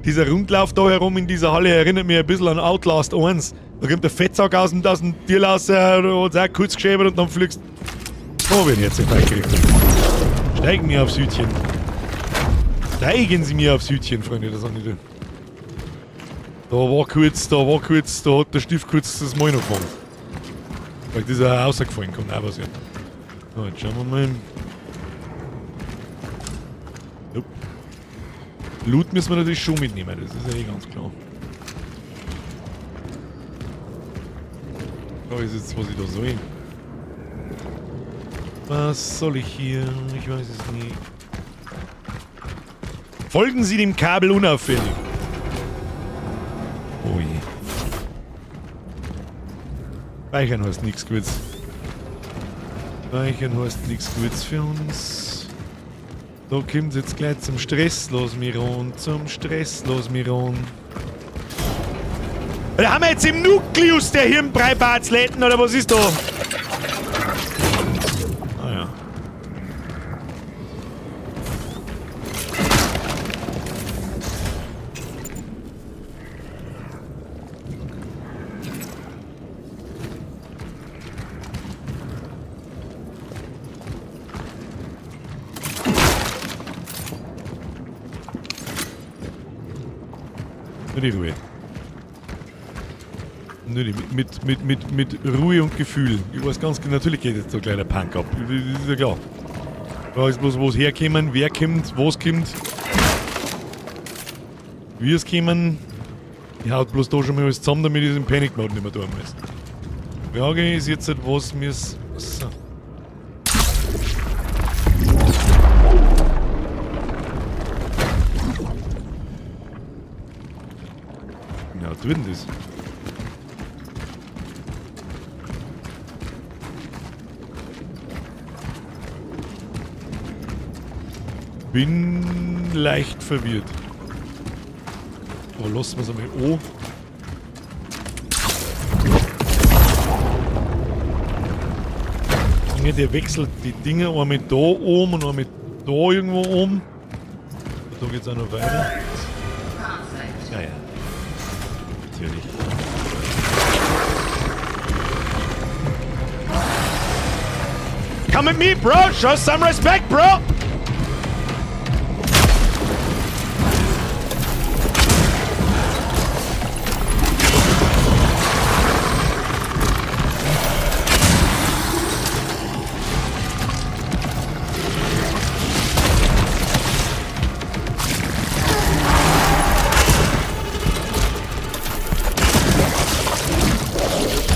Dieser Rundlauf da herum in dieser Halle erinnert mich ein bisschen an Outlast 1. Da kommt der Fettsack aus dem Tier raus und hat auch kurz geschäbert und dann fliegst du. Oh, wenn ich jetzt nicht weitergekriegt habe. Steigen mir aufs Hütchen. Steigen Sie mir aufs Hütchen, Freunde, das sag ich dir. Da war kurz, da hat der Stift kurz das Maul noch gefangen. Vielleicht ist er auch rausgefallen, kann auch was werden. So, jetzt schauen wir mal. Jupp. Loot müssen wir natürlich schon mitnehmen, das ist ja eh ganz klar. Da ist jetzt, was ich da soll. Was soll ich hier? Ich weiß es nicht. Folgen Sie dem Kabel unauffällig. Oh je. Speichern heißt nichts Gutes. Speichern heißt nichts Gutes für uns. Da kommt jetzt gleich zum Stress, los Miron. Zum Stress, los Miron. Da haben wir jetzt im Nukleus der Hirnbreibartsletten, oder was ist da? Ah ja. Nur die Ruhe. Nur die, mit Ruhe und Gefühl. Ich weiß ganz genau, natürlich geht jetzt so ein kleiner Punk ab. Das ist ja klar. Ich weiß bloß, wo es herkommen, wer kommt, was kommt. Wie es kommen. Ich haut bloß da schon mal alles zusammen, damit ich diesen Panic Mode nicht mehr tun muss. Frage ist jetzt, was mir's. So. Ja, was wird denn das? Bin leicht verwirrt. Aber lassen wir es einmal an. Der wechselt die Dinger einmal da oben und einmal da irgendwo oben. Und da geht's auch noch weiter. Ja, ja. Natürlich. Come at me, bro! Show some respect, bro!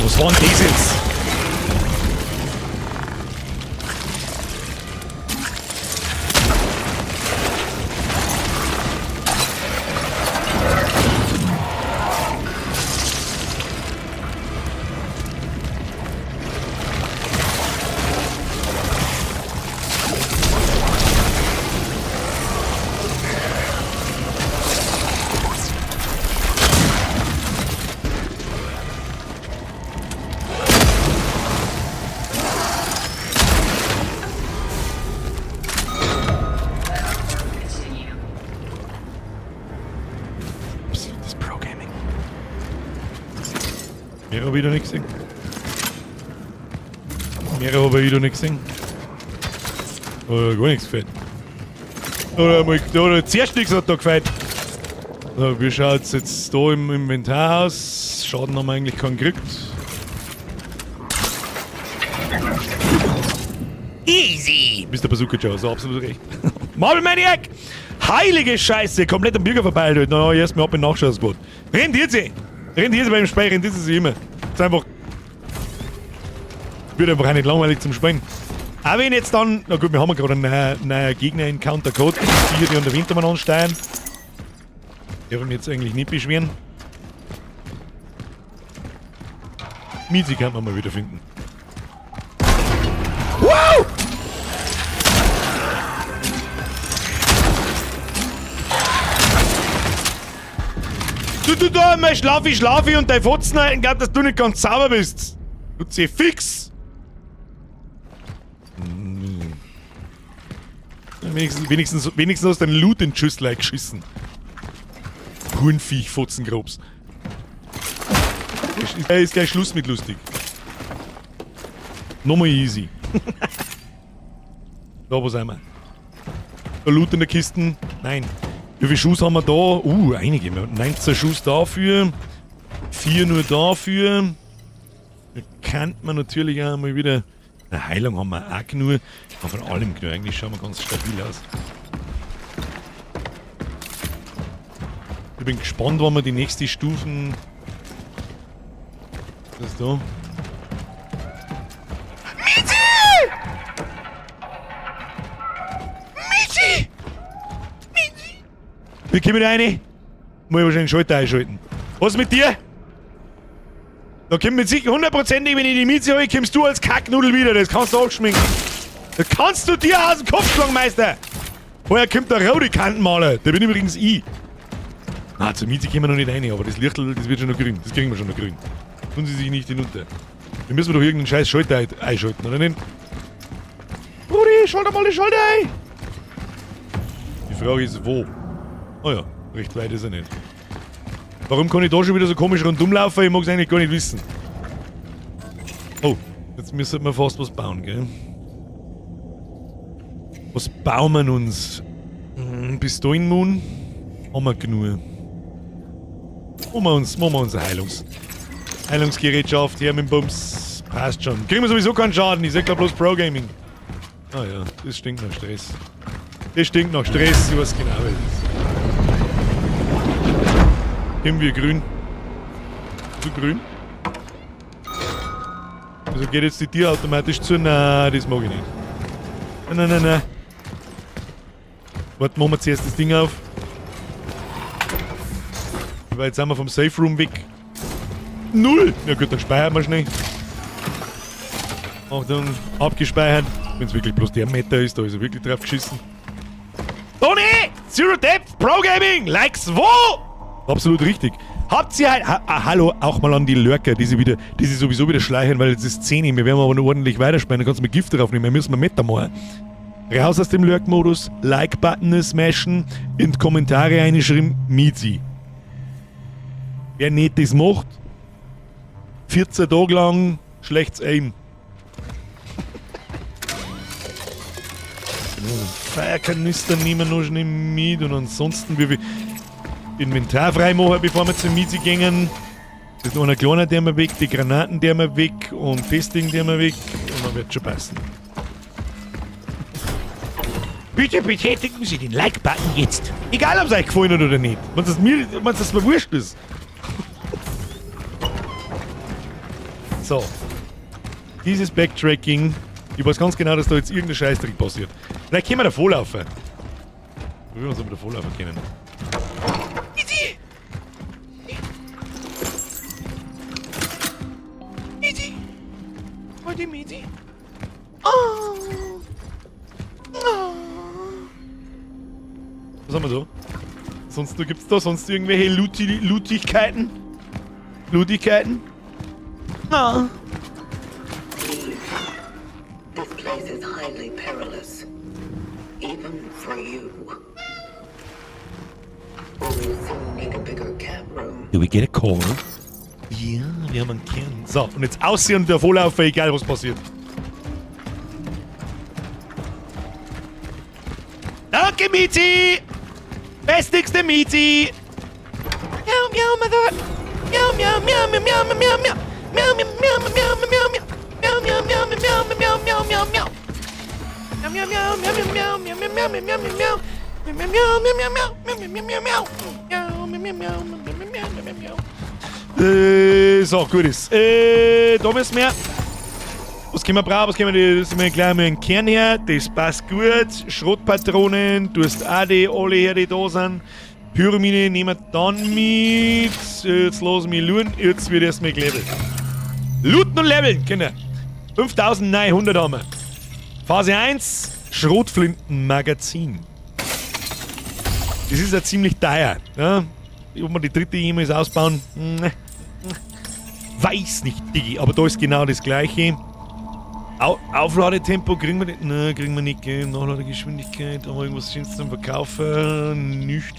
Was war denn das jetzt? Absolutes Pro-Gaming. Mehr habe ich noch nicht gesehen. Mehr habe ich noch nicht gesehen. Oh, gar nichts gefällt. Oder, mal, oder zuerst nichts hat da gefällt. So, wie schaut's jetzt da im Inventar aus? Schaden haben wir eigentlich keinen gekriegt. Easy! Mr. Bazooka Joe, so absolut recht. Marvel Maniac! Heilige Scheiße! Komplett am Bürger vorbei, Alter. Na, erst mal ab in Nachschussboot. Rendiert sie! Rendiert sie beim Spiel, rendiert sie sich immer. Ist einfach. Wird einfach auch nicht langweilig zum Spielen. Auch wenn jetzt dann. Na gut, wir haben ja gerade einen neuen Gegner-Encounter gehabt. Die die unter Wintermann ansteuern. Darf ich mich jetzt eigentlich nicht beschweren. Miezi kann man mal wieder finden. Wow! Du, da, mal schlafi, schlafi und dein Fotzen halten, glaubt, dass du nicht ganz sauber bist. Du zieh fix! Wenigstens hast du den Loot in die Schüssel geschissen. Hurenviech, Fotzengrobs. Ist gleich Schluss mit lustig. Nochmal easy. Da, wo sind wir? Da Loot in der Kiste. Nein. Wie viele Schuss haben wir da? Einige. 19 Schuss dafür. 4 nur dafür. Da kann man natürlich auch mal wieder. Eine Heilung haben wir auch genug. Aber von allem genug. Eigentlich schauen wir ganz stabil aus. Ich bin gespannt, wann wir die nächste Stufen. Was ist da? Wie komme ich da rein? Muss ich wahrscheinlich den Schalter einschalten. Was mit dir? Da kommt mit sicher hundertprozentig, wenn ich die Mieze hole, kommst du als Kacknudel wieder. Das kannst du abschminken. Das kannst du dir aus dem Kopf schlagen, Meister. Vorher kommt der rote Kantenmaler. Der bin übrigens ich. Na, zur Mieze kommen wir noch nicht rein, aber das Lichtel, das wird schon noch grün. Das kriegen wir schon noch grün. Tun Sie sich nicht hinunter. Wir müssen doch irgendeinen scheiß Schalter einschalten, oder nicht? Brudi, schalte mal die Schalter ein! Die Frage ist, wo? Oh ja, recht weit ist er nicht. Warum kann ich da schon wieder so komisch rundum laufen? Ich mag's eigentlich gar nicht wissen. Oh, jetzt müssen wir fast was bauen, gell? Was bauen wir uns? Pistolenmoon? Haben wir genug. Machen wir uns ein Heilungsgerätschaft her mit dem Bums. Passt schon. Kriegen wir sowieso keinen Schaden. Ich sag grad bloß Pro Gaming. Ah ja, das stinkt nach Stress. Das stinkt nach Stress. Ich weiß genau, was es ist. Nehmen wir grün. Zu grün? Also geht jetzt die Tür automatisch zu? Nein, das mag ich nicht. Nein, nein, nein, nein. Warte, machen wir zuerst das Ding auf. Weil jetzt sind wir vom Safe Room weg. 0! Ja gut, dann speichern wir schnell. Achtung, abgespeichert. Wenn's wirklich bloß der Meter ist, da ist er wirklich drauf geschissen. Toni! Zero Depth Pro Gaming! Likes wo? Absolut richtig. Habt ihr halt. Ha, ah, hallo, auch mal an die Lurker, die sie sowieso wieder schleichen, weil jetzt ist 10 Uhr. Wir werden aber noch ordentlich weiterspielen. Dann kannst du mit Gift drauf nehmen. Wir müssen mal machen. Raus aus dem Lurk-Modus, Like-Button smashen, in die Kommentare reinschreiben, Mizi. Wer nicht das macht, 14 Tage lang schlechtes Aim. Feuerkanister nehmen wir noch schnell mit und ansonsten wir Inventar freimachen, bevor wir zum Mizi gehen. Das ist noch einer kleiner, der wir weg, die Granaten der wir weg und das Ding der wir weg und dann wird schon passen. Bitte betätigen Sie den Like-Button jetzt. Egal, ob es euch gefallen hat oder nicht. Wenn es mir wurscht ist. So. Dieses Backtracking. Ich weiß ganz genau, dass da jetzt irgendein Scheißdreck passiert. Vielleicht können wir da vorlaufen. Wie wir uns aber da vorlaufen können. Easy! Easy! Heute Easy! Oh! Oh! Was haben wir da? Sonst gibt's da sonst irgendwelche Lootigkeiten? Lootigkeiten? Ah. This place is highly perilous, even for you. We will soon need a bigger cab room. Do we get a call? Ja, wir haben einen Kern. So, und jetzt aussehen und der Vorlaufen, egal was passiert. Danke, Mizi! Bestigste Mizi! Miau, miau, Mother! Miau, miau, miau, miau, miau, miau, miau! Miau, miau, miau, miau, miau, miau! Miau, miau, miau, miau, miau, miau, miau, miau! Miau, miau, miau, miau, miau, miau, miau, miau, miau, miau! Miau, miau, miau, miau, miau, miau, miau, miau! Miau, miau, miau, miau, miau, miau, miau! So, gut ist. Da müssen wir. Was können wir brauchen? Was können wir? Das wir gleich mal einen Kern her. Das passt gut. Schrotpatronen, du hast auch die alle her, die da sind. Pyromine nehmen wir dann mit. Jetzt lassen wir looten. Jetzt wird erstmal gelevelt. Looten und leveln, Kinder. 5900 haben wir. Phase 1, Schrotflintenmagazin. Das ist ja ziemlich teuer. Ja? Ob wir die dritte jemals ausbauen? Weiß nicht, Diggi. Aber da ist genau das Gleiche. Aufladetempo kriegen wir nicht. Nein, kriegen wir nicht. Gell? Nachladegeschwindigkeit. Aber irgendwas Schönes zum Verkaufen. Nicht.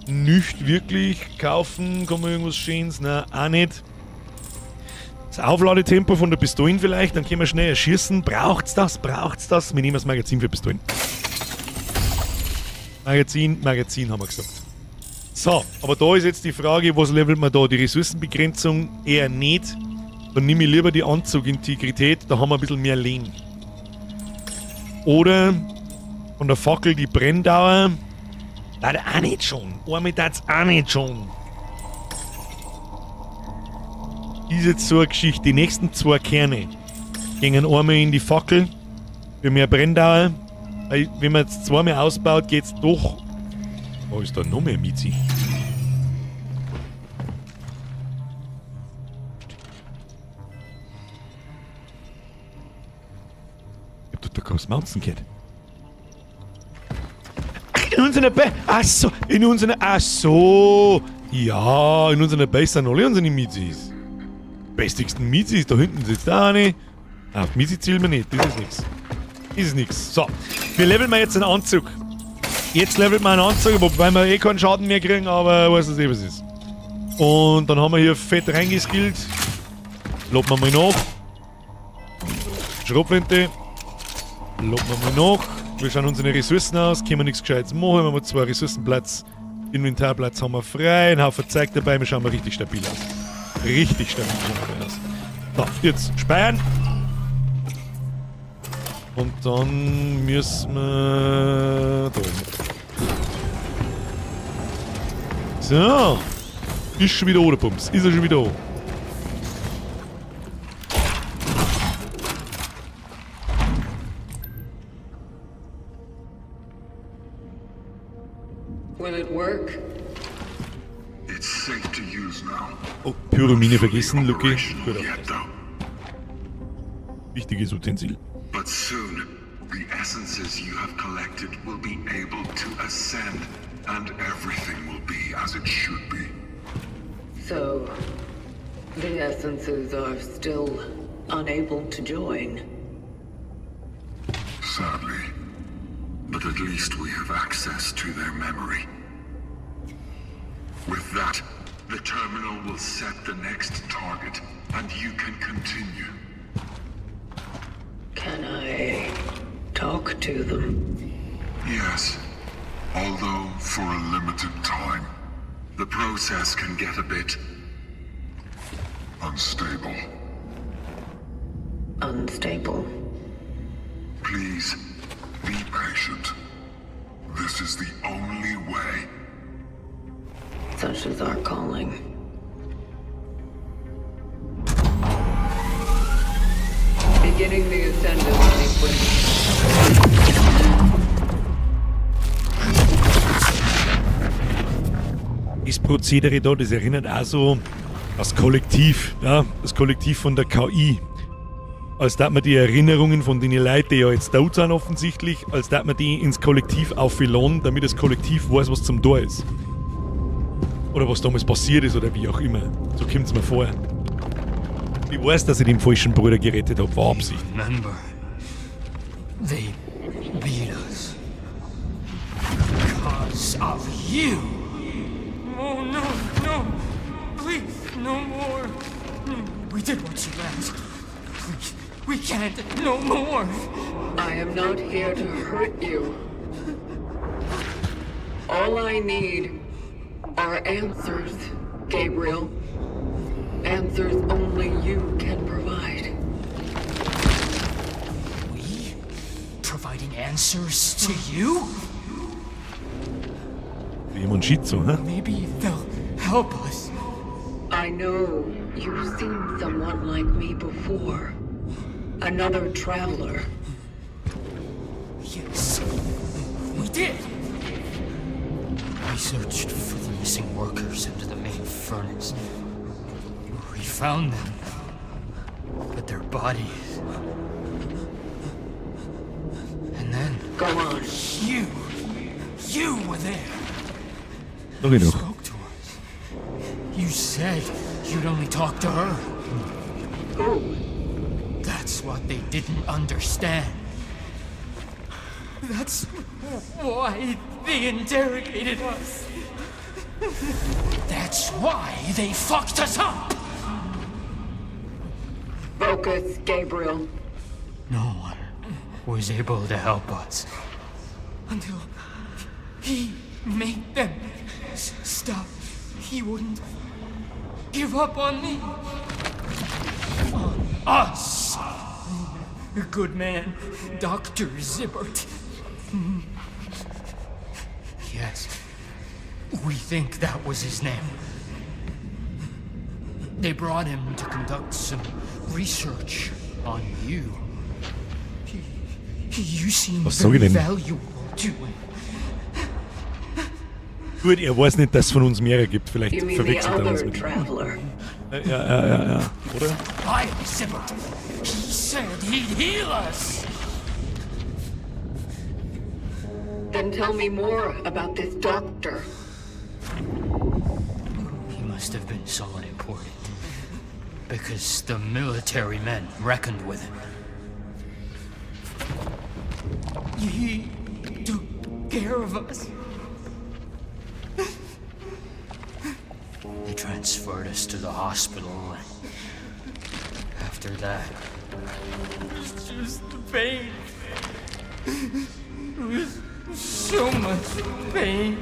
Nicht wirklich. Kaufen. Kann man irgendwas Schönes? Nein, auch nicht. Das Aufladetempo von der Pistolen vielleicht. Dann können wir schnell erschießen. Braucht's das? Braucht's das? Wir nehmen das Magazin für Pistolen. Magazin, Magazin haben wir gesagt. So, aber da ist jetzt die Frage, was levelt man da? Die Ressourcenbegrenzung eher nicht. Dann nehme ich lieber die Anzugintegrität, da haben wir ein bisschen mehr Leben. Oder von der Fackel die Brenndauer. Leider auch nicht schon. Einmal tat's auch nicht schon. Ist jetzt so eine Geschichte. Die nächsten zwei Kerne gehen einmal in die Fackel für mehr Brenndauer. Weil, wenn man jetzt zweimal ausbaut, geht's doch Oh, ist da noch mehr Mizi? Ich hab doch da kein Mountain gehört. Ach, in unserer Base. Ach so, in unserer. Ach so. Ja, in unserer Base sind alle unsere Mizis. Bestigsten Mizis, da hinten sitzt auch eine. Auf Mizi zielen wir nicht, das ist nix. Das ist nix. So, wir leveln mal jetzt einen Anzug. Jetzt levelt man einen Anzug, wobei wir eh keinen Schaden mehr kriegen, aber weiß es eh, was ist. Und dann haben wir hier fett reingeskillt. Loben wir mal nach. Schrotflinte. Loben wir mal nach. Wir schauen unsere Ressourcen aus, können wir nichts Gescheites machen. Wir haben 2 Ressourcenplatz. Inventarplatz haben wir frei, einen Haufen Zeug dabei, wir schauen mal richtig stabil aus. Richtig stabil schauen wir aus. So, jetzt speichern. Und dann müssen wir da hin. So. Ist schon wieder da, der Bums. Ist er schon wieder da. Will it work? It's safe to use now. Oh, Pyromine vergessen, Lucky. Operational Gut yet, aufgepasst. though. Wichtiges Utensil. But soon, the essences you have collected will be able to ascend, and everything will be as it should be. So, the essences are still unable to join. Sadly. But at least we have access to their memory. With that, the terminal will set the next target, and you can continue. Can I talk to them? Yes, although for a limited time. The process can get a bit unstable. Unstable. Please, be patient. This is the only way. Such is our calling. Beginning the ascendance sequence. Das Prozedere da, das erinnert auch so das Kollektiv, ja, das Kollektiv von der KI. Als dass man die Erinnerungen von den Leuten, die ja jetzt tot sind offensichtlich, als dass man die ins Kollektiv aufladen, damit das Kollektiv weiß, was zum Tor ist. Oder was damals passiert ist oder wie auch immer. So kommt's mir vor. Ich weiß, dass ich den falschen Bruder gerettet hab, war Absicht. Remember, they beat us. Because of you. Oh, no, no. Please, no more. We did what you asked. Please, we can't. No more. I am not here to hurt you. All I need are answers, Gabriel. Answers only you can provide. We? Providing answers to you? Jemand Schizo, hä? Maybe they'll help us. I know you've seen someone like me before. Another traveler. Yes, we did. We searched for the missing workers under the main furnace. We found them, but their bodies. And then Go on. You were there. Sag ich You doch. spoke to us. You said you'd only talk to her. Who? That's what they didn't understand. That's why they interrogated us. That's why they fucked us up. Focus, Gabriel. No one was able to help us. Until he made them stop. He wouldn't give up on me. On us. A good man, Dr. Zibbert. Yes. We think that was his name. They brought him to conduct some research on you. You seem Was sag ich very denn? valuable to him. Gut, er weiß nicht, dass es von uns mehrere gibt. Vielleicht You mean the verwechselt er uns other mit. traveler? Ja. Oder? I Sibbert. He said he'd heal us. Then tell me more about this doctor. He must have been someone important. Because the military men reckoned with him. He took care of us. They transferred us to the hospital, and after that, It's just the pain. It was so much pain.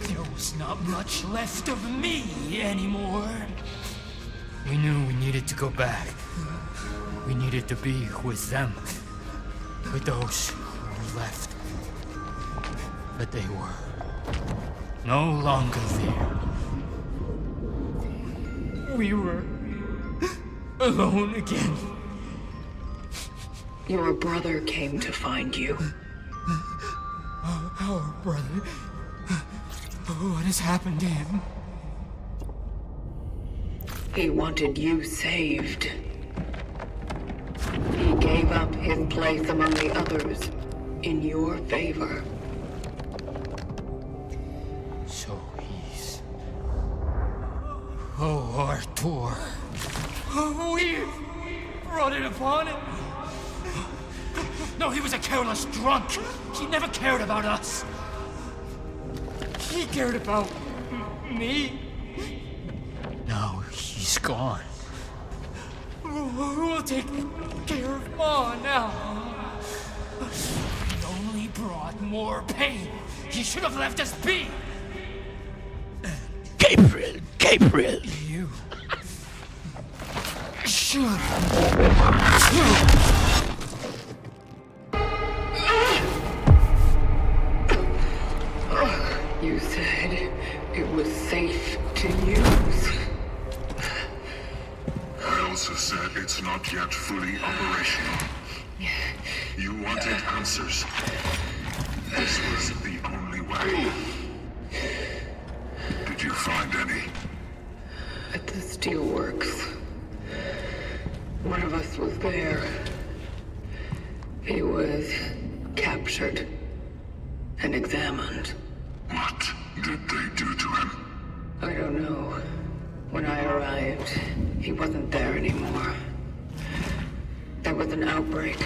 There was not much left of me anymore. We knew we needed to go back. We needed to be with them. With those who were left. But they were no longer there. We were alone again. Your brother came to find you. Our brother. What has happened to him? He wanted you saved. He gave up his place among the others in your favor. So he's. Oh, Artur. We brought it upon him. No, he was a careless drunk. He never cared about us. He cared about me. Now he's gone. Who will take care of Ma now? He only brought more pain. He should have left us be. Gabriel! Gabriel! You should. You said it was safe to use. I also said it's not yet fully operational. You wanted answers. This was the only way. Did you find any? At the steelworks. One of us was there. He was captured and examined. What did they do to him? I don't know. When I arrived, he wasn't there anymore. There was an outbreak.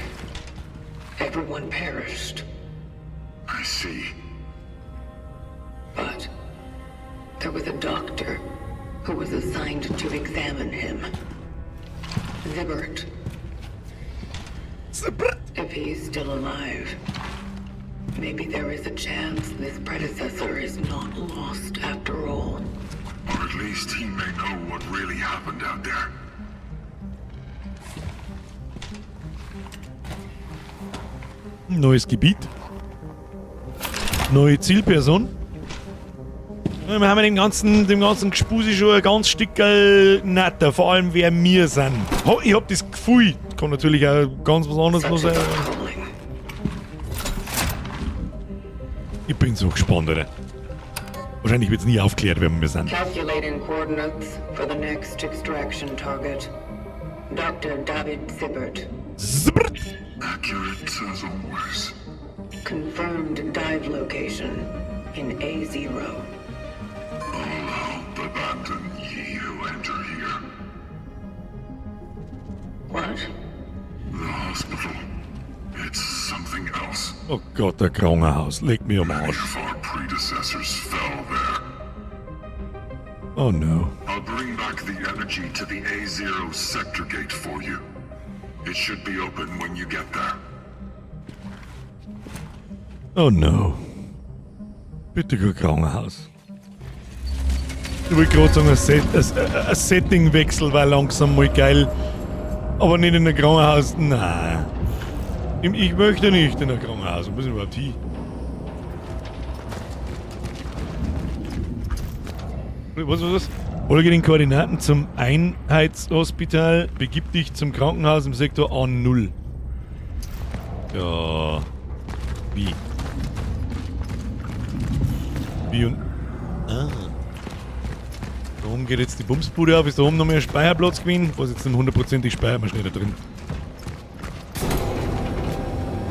Everyone perished. I see. But there was a doctor who was assigned to examine him. Zibbert. Zibbert? If he's still alive, maybe there is a chance this predecessor is not lost after all. Or at least he may know what really happened out there. Neues Gebiet. Neue Zielperson. Ja, wir haben dem ganzen Gespusi schon ein ganz Stückerl netter, vor allem wer wir sind. Ho, ich hab das Gefühl, kann natürlich auch ganz was anderes noch sein. Ich bin so gespannt, Alter. Wahrscheinlich wird's nie aufgeklärt, wer wir sind. Calculating coordinates for the next extraction target. Dr. David Zibbert. Zibbert? Accurate as always. Confirmed dive location in A0. All hope abandon ye who enter here. What? The hospital. It's something else. Oh Gott, der Krankenhaus. Leck mich am Many Arsch. of our predecessors fell there. Oh no. I'll bring back the energy to the A0 sector gate for you. It should be open when you get there. Oh no. Bitte kein Krankenhaus. Ich wollte gerade sagen, ein Settingwechsel war langsam mal geil. Aber nicht in ein Krankenhaus. Nein. Ich möchte nicht in ein Krankenhaus. Wo müssen wir überhaupt hin? Was, was, was? Folge den Koordinaten zum Einheitshospital. Begib dich zum Krankenhaus im Sektor A0. Ja. Wie? B und... Ah. Da oben geht jetzt die Bumsbude auf. Ist da oben noch mehr Speicherplatz gewesen? Was jetzt nicht hundertprozentig speichert man schnell da drin.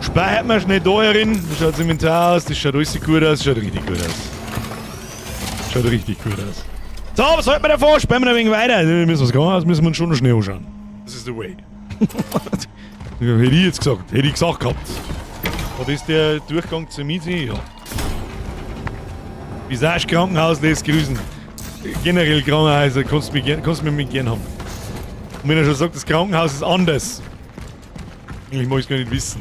Speichert man schnell da herin. Da schaut das Inventar aus. Das schaut alles gut aus. Schaut richtig gut aus. Schaut richtig gut aus. So, was halten wir davon? Speichern wir ein wenig weiter. Wir müssen was Krankenhaus, müssen wir uns schon noch schnell anschauen. Das ist the way. Hätte ich jetzt gesagt. Hätte ich gesagt gehabt. War das der Durchgang zur Miete? Ja. Visage Krankenhaus lässt grüßen. Generell Krankenhäuser kannst du mich gern haben. Und wenn er schon sagt, das Krankenhaus ist anders. Eigentlich mag ich es gar nicht wissen.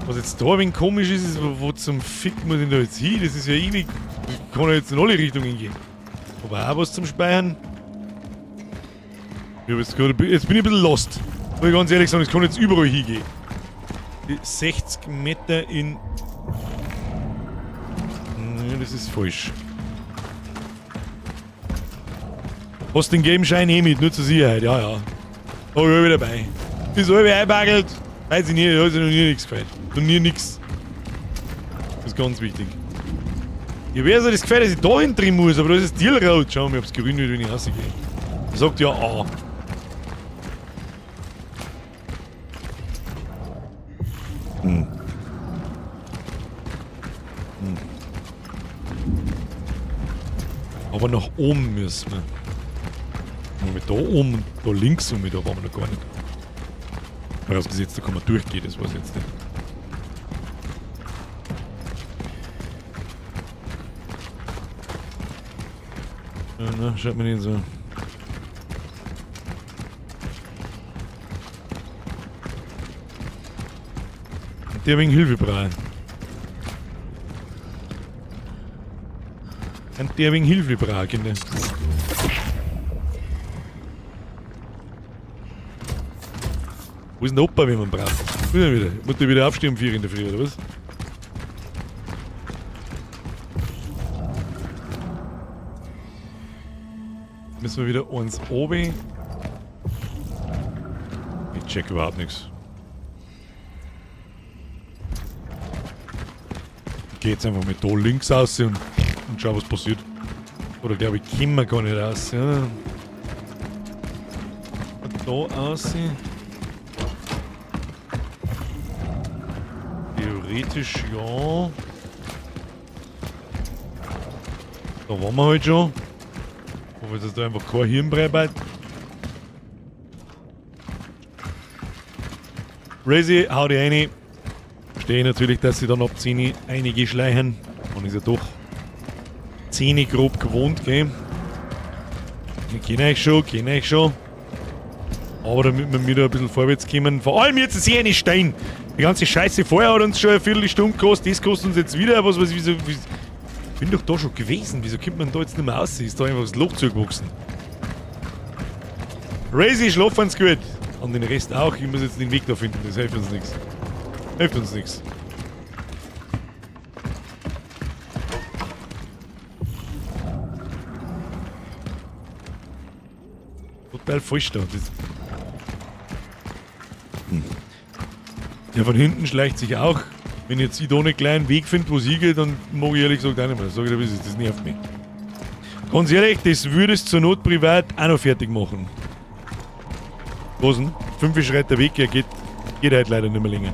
Was jetzt da ein wenig komisch ist, ist, wo zum Fick muss ich da jetzt hin? Das ist ja ewig. Ich kann ja jetzt in alle Richtungen gehen. Aber auch was zum Speichern. Ich hab jetzt, gerade, jetzt bin ich ein bisschen lost. Muss ich ganz ehrlich sagen, ich kann jetzt überall hingehen. Die 60 Meter in... Nee, das ist falsch. Hast den Gameschein eh mit, nur zur Sicherheit, ja, ja. Hab ich wieder dabei. Ist halb einpagelt. Weiß ich nicht, hat sich noch nie nichts gefällt. Noch nie nix. Das ist ganz wichtig. Ich weiß ja das Gefühl, dass ich da hinten drin muss, aber da ist das Tierrot. Schau mal, ob's grün wird, wenn ich rausgehe. Sagt ja A. Hm. Hm. Aber nach oben müssen wir. Mal da oben und da links um, da waren wir noch gar nicht. Vorausgesetzt, da kann man durchgehen, das weiß ich jetzt nicht. Ja, na, schaut mir nicht so. Und der wegen Hilfe braucht. Und der wegen Hilfe braucht, Kinder. Wo ist denn der Opa, wenn man braucht? Wo ist er wieder? Muss der wieder aufstehen um 4 in der Früh, oder was? Müssen wir wieder eins oben. Ich check überhaupt nichts. Ich geh jetzt einfach mit da links raus und schau, was passiert. Oder glaube ich, kommen wir gar nicht raus. Ja. Und da raus. Theoretisch ja. Da waren wir halt schon. Hoffe, dass da einfach kein Hirnbrei bleibt. Razy, hau dich rein. Verstehe natürlich, dass sie dann ab 10 einige schleichen. Man ist ja doch 10 grob gewohnt, gell? Ich kenn euch schon, kenn euch schon. Aber damit wir wieder ein bisschen vorwärts kommen. Vor allem jetzt ist eh eine Stein. Die ganze Scheiße vorher hat uns schon eine Viertelstunde gekostet. Das kostet uns jetzt wieder. Was weiß ich, wieso, wieso. Ich bin doch da schon gewesen. Wieso kommt man da jetzt nicht mehr raus? Ist da einfach das Loch zugewachsen. Razy, schlafen's gut. Und den Rest auch. Ich muss jetzt den Weg da finden. Das hilft uns nichts. Hilft uns nichts. Total falsch da. Das. Der von hinten schleicht sich auch. Wenn jetzt ich da einen kleinen Weg finde, wo es hingeht, dann mag ich ehrlich gesagt auch nicht mehr. Sag ich dir, wie es ist, das nervt mich. Ganz ehrlich, das würdest du zur Not privat auch noch fertig machen. Was denn? 5 schreit der Weg, ja, geht halt leider nicht mehr länger.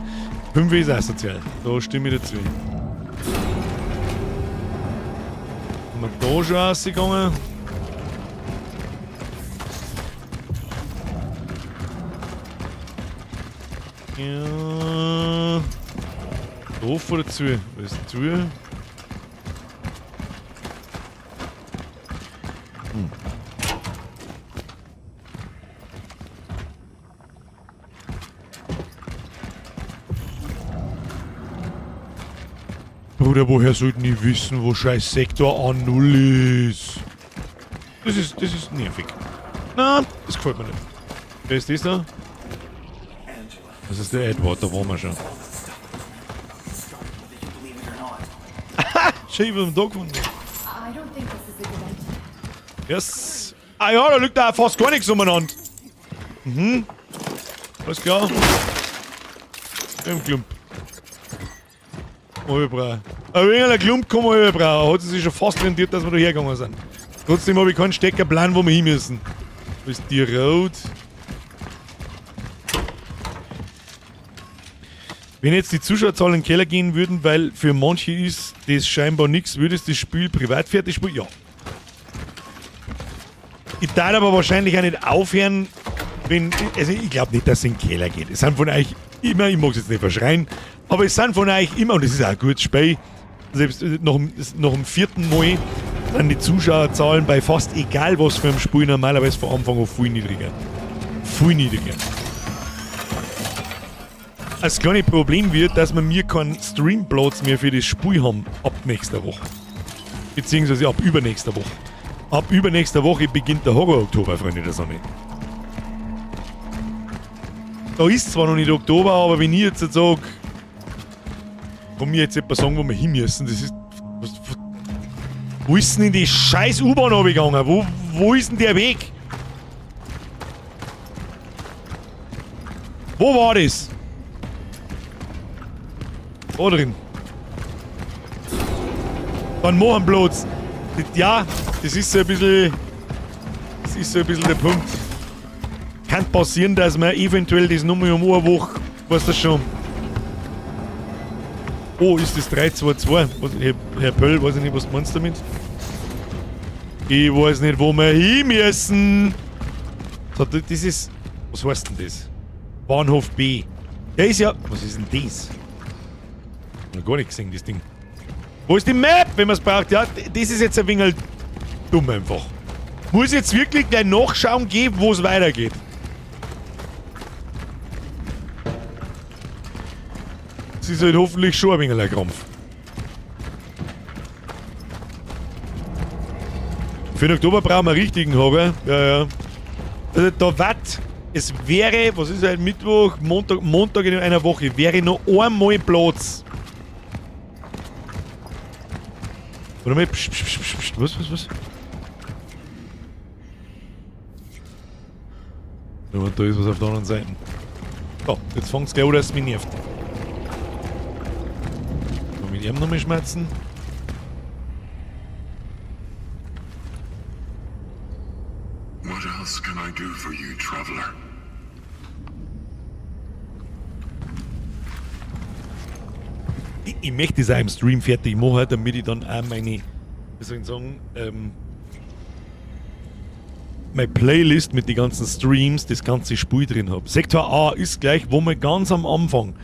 5 ist asozial, da stimme ich dazu. Sind wir da schon rausgegangen? Ja. Offen oder zu? Was ist zu? Hm. Bruder, woher sollten die wissen, wo scheiß Sektor A0 ist? Das ist nervig. Na, das gefällt mir nicht. Wer ist das da? Das ist der Edward, da waren wir schon. Schön, ich hab den Tag gefunden. Yes. Ah ja, da liegt da fast gar nichts umeinander. Mhm. Alles klar. Im Klump. Oh, ich brauch. Ein wenig ein Klump kann man brauchen. Hat es sich schon fast rentiert, dass wir da hergegangen sind. Trotzdem habe ich keinen Steckerplan, wo wir hin müssen. Wo ist die Rot? Wenn jetzt die Zuschauerzahlen in den Keller gehen würden, weil für manche ist das scheinbar nichts, würdest du das Spiel privat fertig spielen? Ja. Ich darf aber wahrscheinlich auch nicht aufhören, wenn. Also ich glaube nicht, dass es in den Keller geht. Es sind von euch immer, ich mag es jetzt nicht verschreien, aber es sind von euch immer, und es ist auch ein gutes Spiel, selbst nach dem vierten Mal sind die Zuschauerzahlen bei fast egal was für einem Spiel normalerweise von Anfang an viel niedriger. Viel niedriger. Das kleine Problem wird, dass wir mir keinen Streamplatz mehr für das Spiel haben ab nächster Woche. Beziehungsweise ab übernächster Woche. Ab übernächster Woche beginnt der Horror-Oktober, Freunde der Sonne. Da ist zwar noch nicht Oktober, aber wenn ich jetzt sage, kann mir jetzt etwas sagen, wo wir hin müssen, das ist. Was, wo ist denn in die scheiß U-Bahn runtergegangen? Wo ist denn der Weg? Wo war das? Da drin. Dann machen bloß. Ja, das ist so ein bisschen. Das ist so ein bisschen der Punkt. Kann passieren, dass man eventuell das nochmal um eine Woche. Weißt du schon? Oh, ist das 322? Was, Herr Pöll, weiß ich nicht, was meinst du damit? Ich weiß nicht, wo wir hin müssen. So, das ist. Was heißt denn das? Bahnhof B. Der ist ja. Was ist denn das? Noch gar nicht gesehen, das Ding. Wo ist die Map, wenn man es braucht? Ja, das ist jetzt ein wenig halt dumm einfach. Muss jetzt wirklich gleich nachschauen gehen, wo es weitergeht. Das ist halt hoffentlich schon ein wenig ein Krampf. Für den Oktober brauchen wir einen richtigen Horror. Ja, ja. Also da wird, es wäre, was ist halt Mittwoch, Montag, Montag in einer Woche, wäre noch einmal Platz. Warte mal, psch, psch, psch, psch, was, was, was? Ja, und da ist was auf der anderen Seite. So, jetzt fängt's gleich an, dass es mich nervt. Mal mit ihm nochmal schmerzen. What else can I do for you, traveler? Ich möchte es auch im Stream fertig machen, damit ich dann auch meine, wie soll ich sagen, meine Playlist mit den ganzen Streams, das ganze Spiel drin habe. Sektor A ist gleich, wo wir ganz am Anfang,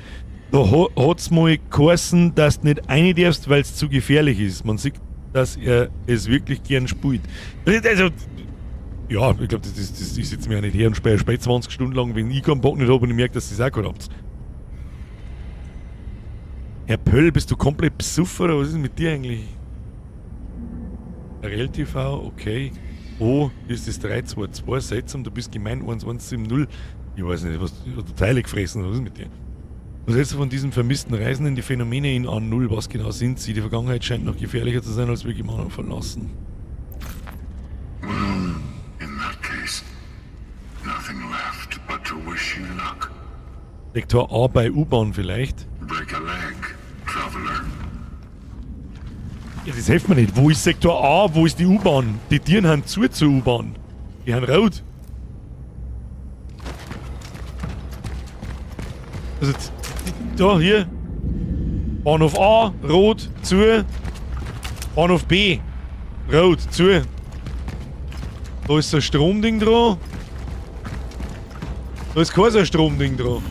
da hat's mal geheißen, dass du nicht rein darfst, weil's zu gefährlich ist. Man sieht, dass er es wirklich gern spielt. Also, ja, ich glaub, das ich sitze mir ja nicht her und spiele 20 Stunden lang, wenn ich keinen Bock nicht hab und ich merke, dass ich es auch gerade habt. Herr Pöll, bist du komplett besoffen oder was ist denn mit dir eigentlich? RLTV, okay. Oh, ist das 322, seltsam, du bist gemein 1170. Ich weiß nicht, was du hast Teile gefressen, was ist mit dir? Was hältst du von diesen vermissten Reisenden, die Phänomene in A0, was genau sind sie? Die Vergangenheit scheint noch gefährlicher zu sein, als wir gemeinsam verlassen. Well, in that case, nothing left but to wish you luck. Sektor A bei U-Bahn vielleicht? Break a leg, traveler. Ja, das hilft mir nicht. Wo ist Sektor A? Wo ist die U-Bahn? Die Tieren haben zu zur U-Bahn. Die haben rot. Also, da, hier. Bahnhof A, rot, zu. Bahnhof B, rot, zu. Da ist so ein Stromding dran. Da ist kein so ein Stromding dran.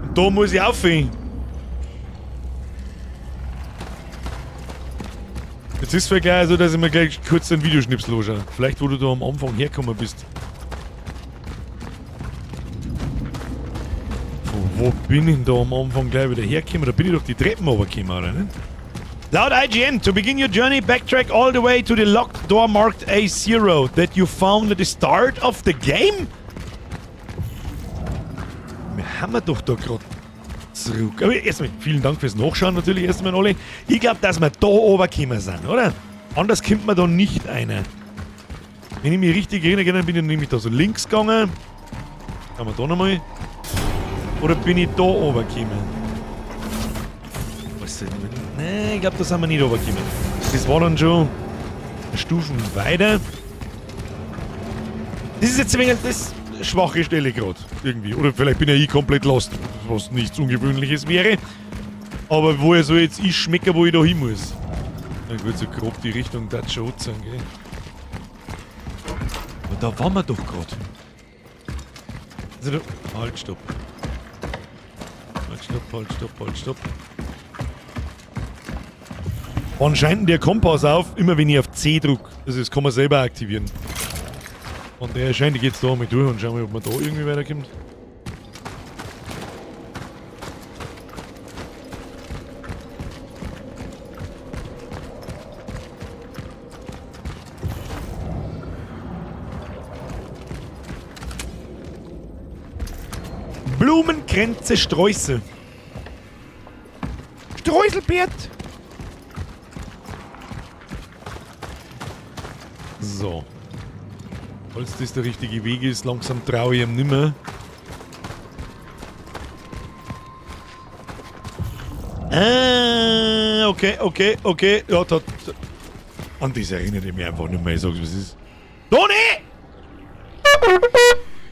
Und da muss ich aufhören. Jetzt ist es vielleicht gleich so, dass ich mir gleich kurz einen Videoschnipsel anschaue. Vielleicht, wo du da am Anfang hergekommen bist. Von wo bin ich denn da am Anfang gleich wieder hergekommen? Da bin ich doch die Treppen runtergekommen, oder nicht? Laut IGN, to begin your journey, backtrack all the way to the locked door marked A0 that you found at the start of the game? Wir haben doch da grad zurück. Aber erstmal vielen Dank fürs Nachschauen natürlich erstmal alle. Ich glaub, dass wir da runtergekommen sind, oder? Anders kommt man da nicht rein. Wenn ich mich richtig erinnere, dann bin ich nämlich da so links gegangen. Kann man da nochmal? Oder bin ich da runtergekommen? Weiß ich nicht mehr. Ne, ich glaube, da sind wir nicht runtergekommen. Das war dann schon Stufen weiter. Das ist jetzt ein wenig das schwache Stelle gerade. Irgendwie. Oder vielleicht bin ja ich komplett lost, was nichts Ungewöhnliches wäre. Aber woher soll jetzt ich schmecken, wo ich da hin muss? Na gut, so grob die Richtung das schon sein, gell? Aber da waren wir doch gerade. Also da, halt, stopp. Halt, stopp, halt, stopp, halt, stopp. Wann scheint denn der Kompass auf? Immer wenn ich auf C drücke. Also das kann man selber aktivieren. Und der erscheint, ich geh jetzt da mal durch und schau mal, ob man da irgendwie weiterkommt. Blumenkränze, Sträuße. Streuselbert! So. Falls das der richtige Weg ist, langsam traue ich ihm nimmer. Ah, okay, okay, okay. Ja, da, da. An das erinnere ich mich einfach nicht mehr. Ich sag's, was ist. Toni!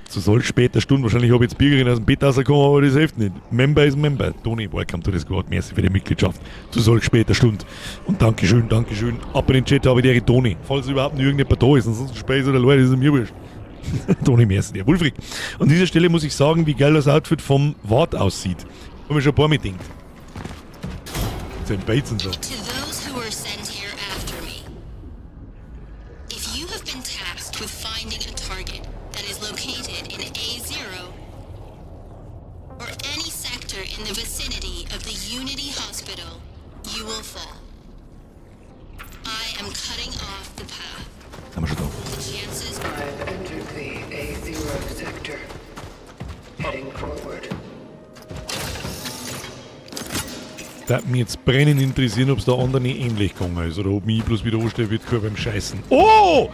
Zu solch später Stunde. Wahrscheinlich habe ich jetzt Bürgerin aus dem Bett rausgekommen, aber das hilft nicht. Member ist Member. Toni, welcome to the squad. Merci für die Mitgliedschaft. Zu solch später Stunde. Und Dankeschön, Dankeschön. Ab in den Chat habe ich die Toni. Falls überhaupt noch irgendjemand da ist. Ansonsten später oder Leute, ist mir wurscht. Toni, merci dir. Wulfried. An dieser Stelle muss ich sagen, wie geil das Outfit vom Wart aussieht. Haben wir schon ein paar mitdenkt. Sein Bates und so. To those who were sent here after me, if you have been tasked with finding a target that is located in A0 or any sector in the vicinity of the Unity Hospital, you will fall. I am cutting off the path. Haben wir schon da. The chances I've entered the A0 sector. Heading forward. Da mich jetzt brennend interessieren, ob's da anderen ähnlich gegangen ist oder ob mich bloß wieder anstellen wird, beim Scheißen. Oh!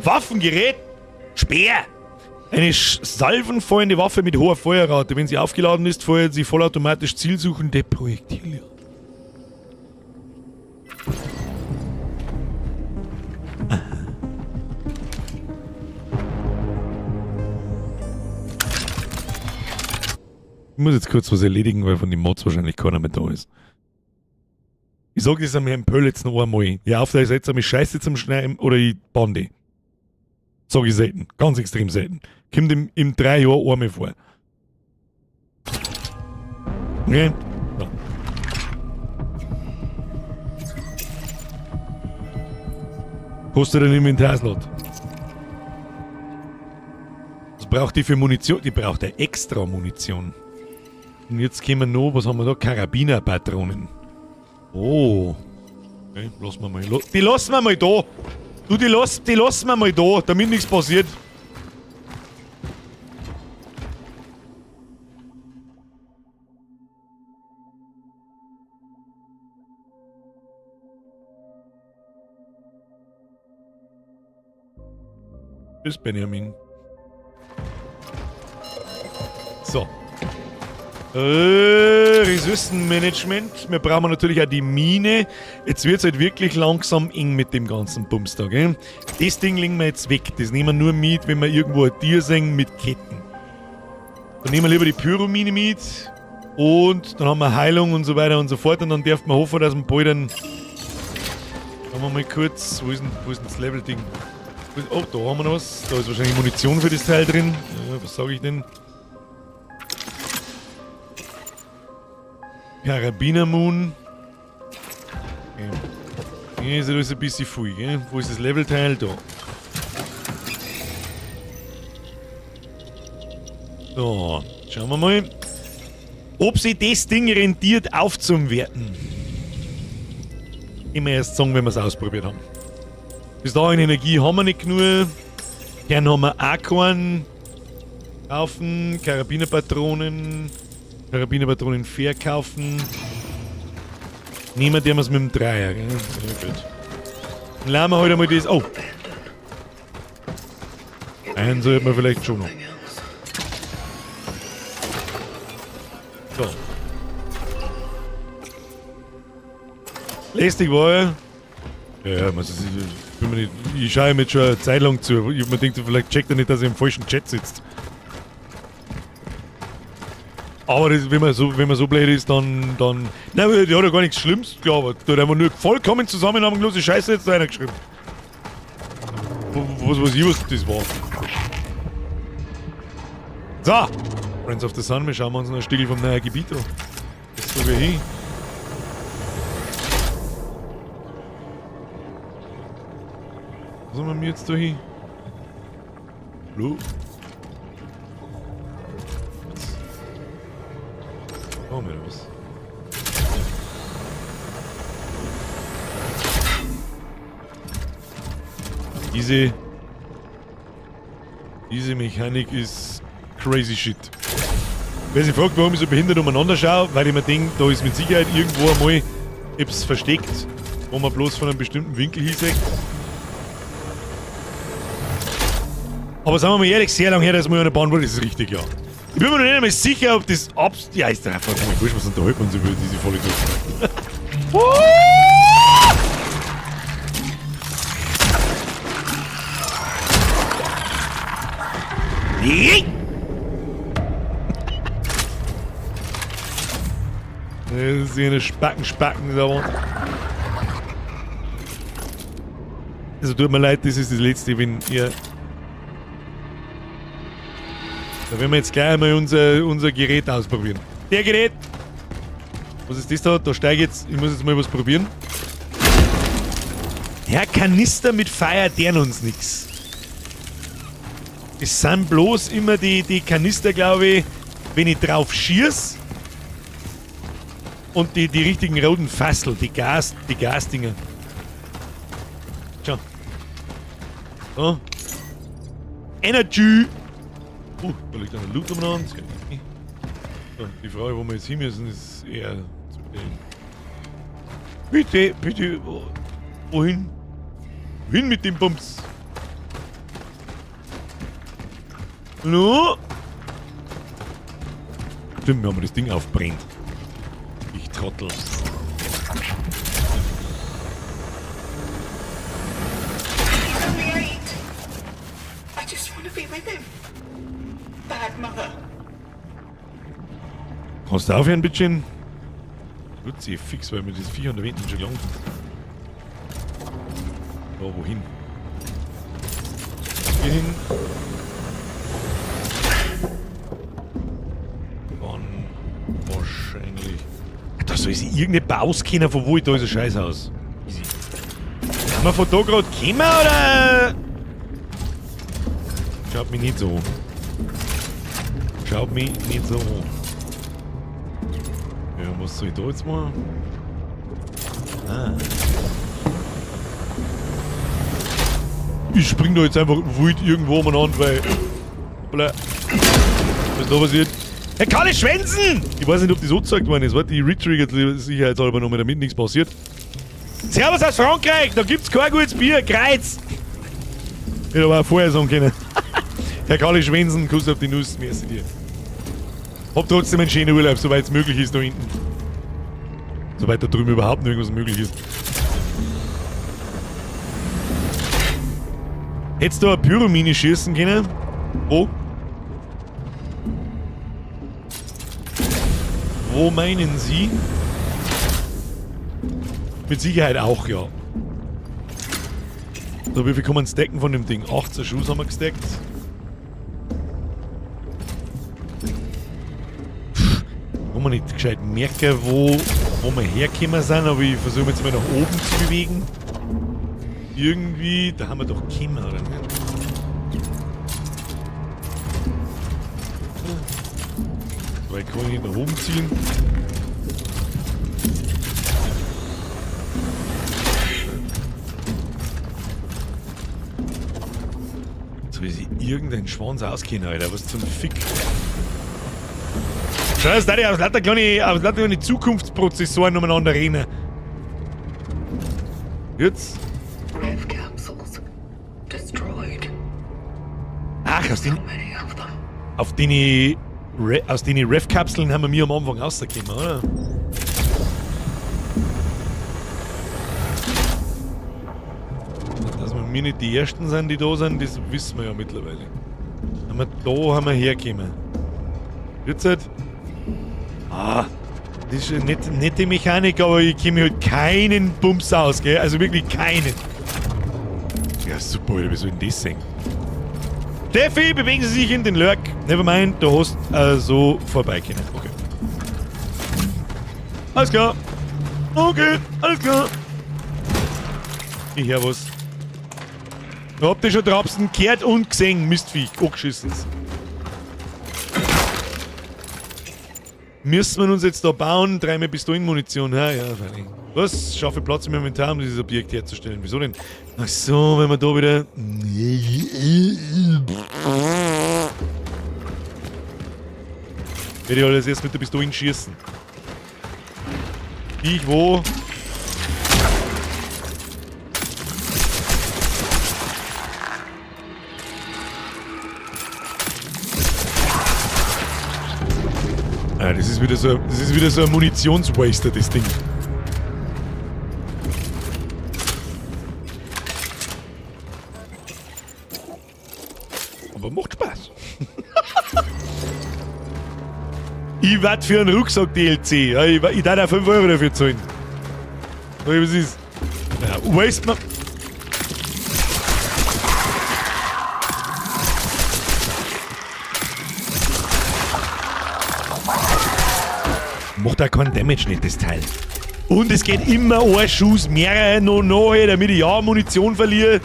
Waffengerät! Speer! Eine salvenfeuernde Waffe mit hoher Feuerrate. Wenn sie aufgeladen ist, feuert sie vollautomatisch zielsuchende Projektile. Ich muss jetzt kurz was erledigen, weil von den Mods wahrscheinlich keiner mehr da ist. Ich sag das am Herrn Pöll jetzt noch einmal. Ja, auf der Seite mich Scheiße zum Schneiden oder ich bande. Sag ich selten. Ganz extrem selten. Kommt im 3 Jahren einmal vor. Okay? So. Kostet einen Inventarslot. Was braucht die für Munition? Die braucht ja extra Munition. Und jetzt kommen noch, was haben wir da? Karabinerpatronen. Oh. Okay, lassen wir mal. Die lassen wir mal da. Du, die lassen wir mal da, damit nichts passiert. Tschüss, Benjamin. So. Ressourcenmanagement. Wir brauchen natürlich auch die Mine. Jetzt wird's halt wirklich langsam eng mit dem ganzen Bums da, gell? Das Ding legen wir jetzt weg. Das nehmen wir nur mit, wenn wir irgendwo ein Tier sehen mit Ketten. Dann nehmen wir lieber die Pyromine mit. Und dann haben wir Heilung und so weiter und so fort. Und dann darf man hoffen, dass wir bald dann... Schauen wir mal kurz. Wo ist denn das Level-Ding? Oh, da haben wir noch was. Da ist wahrscheinlich Munition für das Teil drin. Ja, was sag ich denn? Karabiner-Moon. Okay. Hier ist alles ein bisschen viel, gell? Wo ist das Levelteil? Da. So, schauen wir mal, ob sich das Ding rentiert aufzuwerten. Immer erst sagen, wenn wir's ausprobiert haben. Bis dahin Energie haben wir nicht genug. Gern haben wir auch keinen. Kaufen, Karabinerpatronen. Karabinerpatronen verkaufen. Nehmen wir es mit dem Dreier, gell? Ja, gut. Dann lernen wir heute mal das. Oh! Einen sollten wir vielleicht schon noch. So. Lästig war er. Ja, ja, also, ich, bin mir nicht, ich schaue ihm jetzt schon eine Zeit lang zu. Ich hab mir gedacht, vielleicht checkt er nicht, dass er im falschen Chat sitzt. Aber das, wenn man so blöd ist, dann. Nein, der hat ja gar nichts Schlimmes gelabert. Der hat einfach nur vollkommen zusammenhanglose Scheiße jetzt da reingeschrieben. Was weiß ich, was das war. So! Friends of the Sun, wir schauen uns noch ein Stückchen vom neuen Gebiet an. Jetzt sogar hin. Was haben wir jetzt da hin? Hallo? Oh, mir was. Diese Mechanik ist crazy shit. Wer sich fragt, warum ich so behindert umeinander schaue, weil ich mir denke, da ist mit Sicherheit irgendwo einmal etwas versteckt, wo man bloß von einem bestimmten Winkel hinsieht. Aber sagen wir mal ehrlich, sehr lange her, dass wir an der Bahn war, das ist richtig, ja. Ich bin mir noch nicht einmal sicher, ob das abs... Ja, ist doch einfach mal wurscht, was unterhalten wir uns über diese Vollidioten. Das ist hier eine Spacken, da wohnt. Also tut mir leid, das ist das letzte, wenn ihr... Da werden wir jetzt gleich einmal unser Gerät ausprobieren. Der Gerät! Was ist das da? Da steige ich jetzt. Ich muss jetzt mal was probieren. Ja, Kanister mit Feuer deren uns nix. Es sind bloß immer die Kanister, glaube ich, wenn ich drauf schieß. Und die richtigen roten Fassel, die Gasdinger. Schau. So. Energy! Da liegt noch ein Loot umeinander. So, die Frage, wo wir jetzt hin müssen, ist eher zu stellen. Bitte, bitte, wohin? Wohin mit dem Bums? Hallo? Stimmt, wir haben das Ding aufbrennt. Ich Trottel. He's only 8. I just want to be with him. Bad mother. Kannst du aufhören, bitteschön? Nutze ich fix, weil mir das Viech an der Wand schon lang. Da, wohin? Hier hin. Dann wahrscheinlich. Da soll sich irgendeine Baus kennen, von wo ich da ist ein Scheißhaus. Easy. Haben wir von da gerade gekommen, oder? Schaut mich nicht so an. Schaut mich nicht so an. Ja, was soll ich da jetzt machen? Ah. Ich spring da jetzt einfach wild irgendwo umeinander, weil... Hoppla. Was ist da passiert? Herr Kalle Schwänzen! Ich weiß nicht, ob das so gezeigt worden ist. Warte, ich retrigger sicherheitshalber nochmal, damit nichts passiert. Servus aus Frankreich! Da gibt's kein gutes Bier! Kreuz! Ich hätte aber auch vorher sagen können. Herr Kalle Schwänzen, Kuss auf die Nuss, merci dir. Hab trotzdem einen schönen Urlaub, soweit es möglich ist da hinten. Soweit da drüben überhaupt noch irgendwas möglich ist. Hättest du eine Pyromine schießen können? Wo? Wo meinen Sie? Mit Sicherheit auch, ja. So, wie viel kann man stacken von dem Ding? 18 Schuss haben wir gestackt. Kann man nicht gescheit merken, wo wir hergekommen sind, aber ich versuche jetzt mal nach oben zu bewegen. Irgendwie, da haben wir doch gekommen, oder nicht? Vielleicht kann ich nicht nach oben ziehen. Jetzt will sich irgendein Schwanz auskennen, Alter. Was zum Fick? Schau, dass da die aus lauter kleine Zukunftsprozessoren umeinander rennen. Jetzt? Rev capsules destroyed. Ach, aus den, So many of them. auf den Re, aus den Rev-Kapseln haben wir mir am Anfang rausgekommen, oder? wir nicht die Ersten sind, die da sind, das wissen wir ja mittlerweile. Aber da haben wir hergekommen. Jetzt halt. Ah, das ist eine nette Mechanik, aber ich kenne mir halt keinen Bums aus, gell? Also wirklich keinen. Ja, super, Alter, wie soll denn das sein? Steffi, bewegen Sie sich in den Lurk. Nevermind, du hast so vorbei können. Okay. Alles klar. Okay, alles klar. Ich hör was. Habt ihr schon draußen gehört und gesehen, Mistviech, angeschissen. Müssen wir uns jetzt da bauen? 3 Pistolenmunition, ja, ja, freilich. Was? Schaffe Platz im Inventar, um dieses Objekt herzustellen. Wieso denn? Ach so, wenn wir da wieder... Werde ich alles erst mit der Pistole schießen. Ich wo? Ah, das ist wieder so, das ist wieder so ein Munitionswaster, das Ding. Aber macht Spaß. Ich werd für einen Rucksack DLC. Ja, ich darf auch 5 Euro dafür zahlen. So, was ist? Ja, waste man. Macht auch keinen Damage nicht, das Teil. Und es geht immer ein Schuss mehrere noch nach, damit ich ja Munition verliere.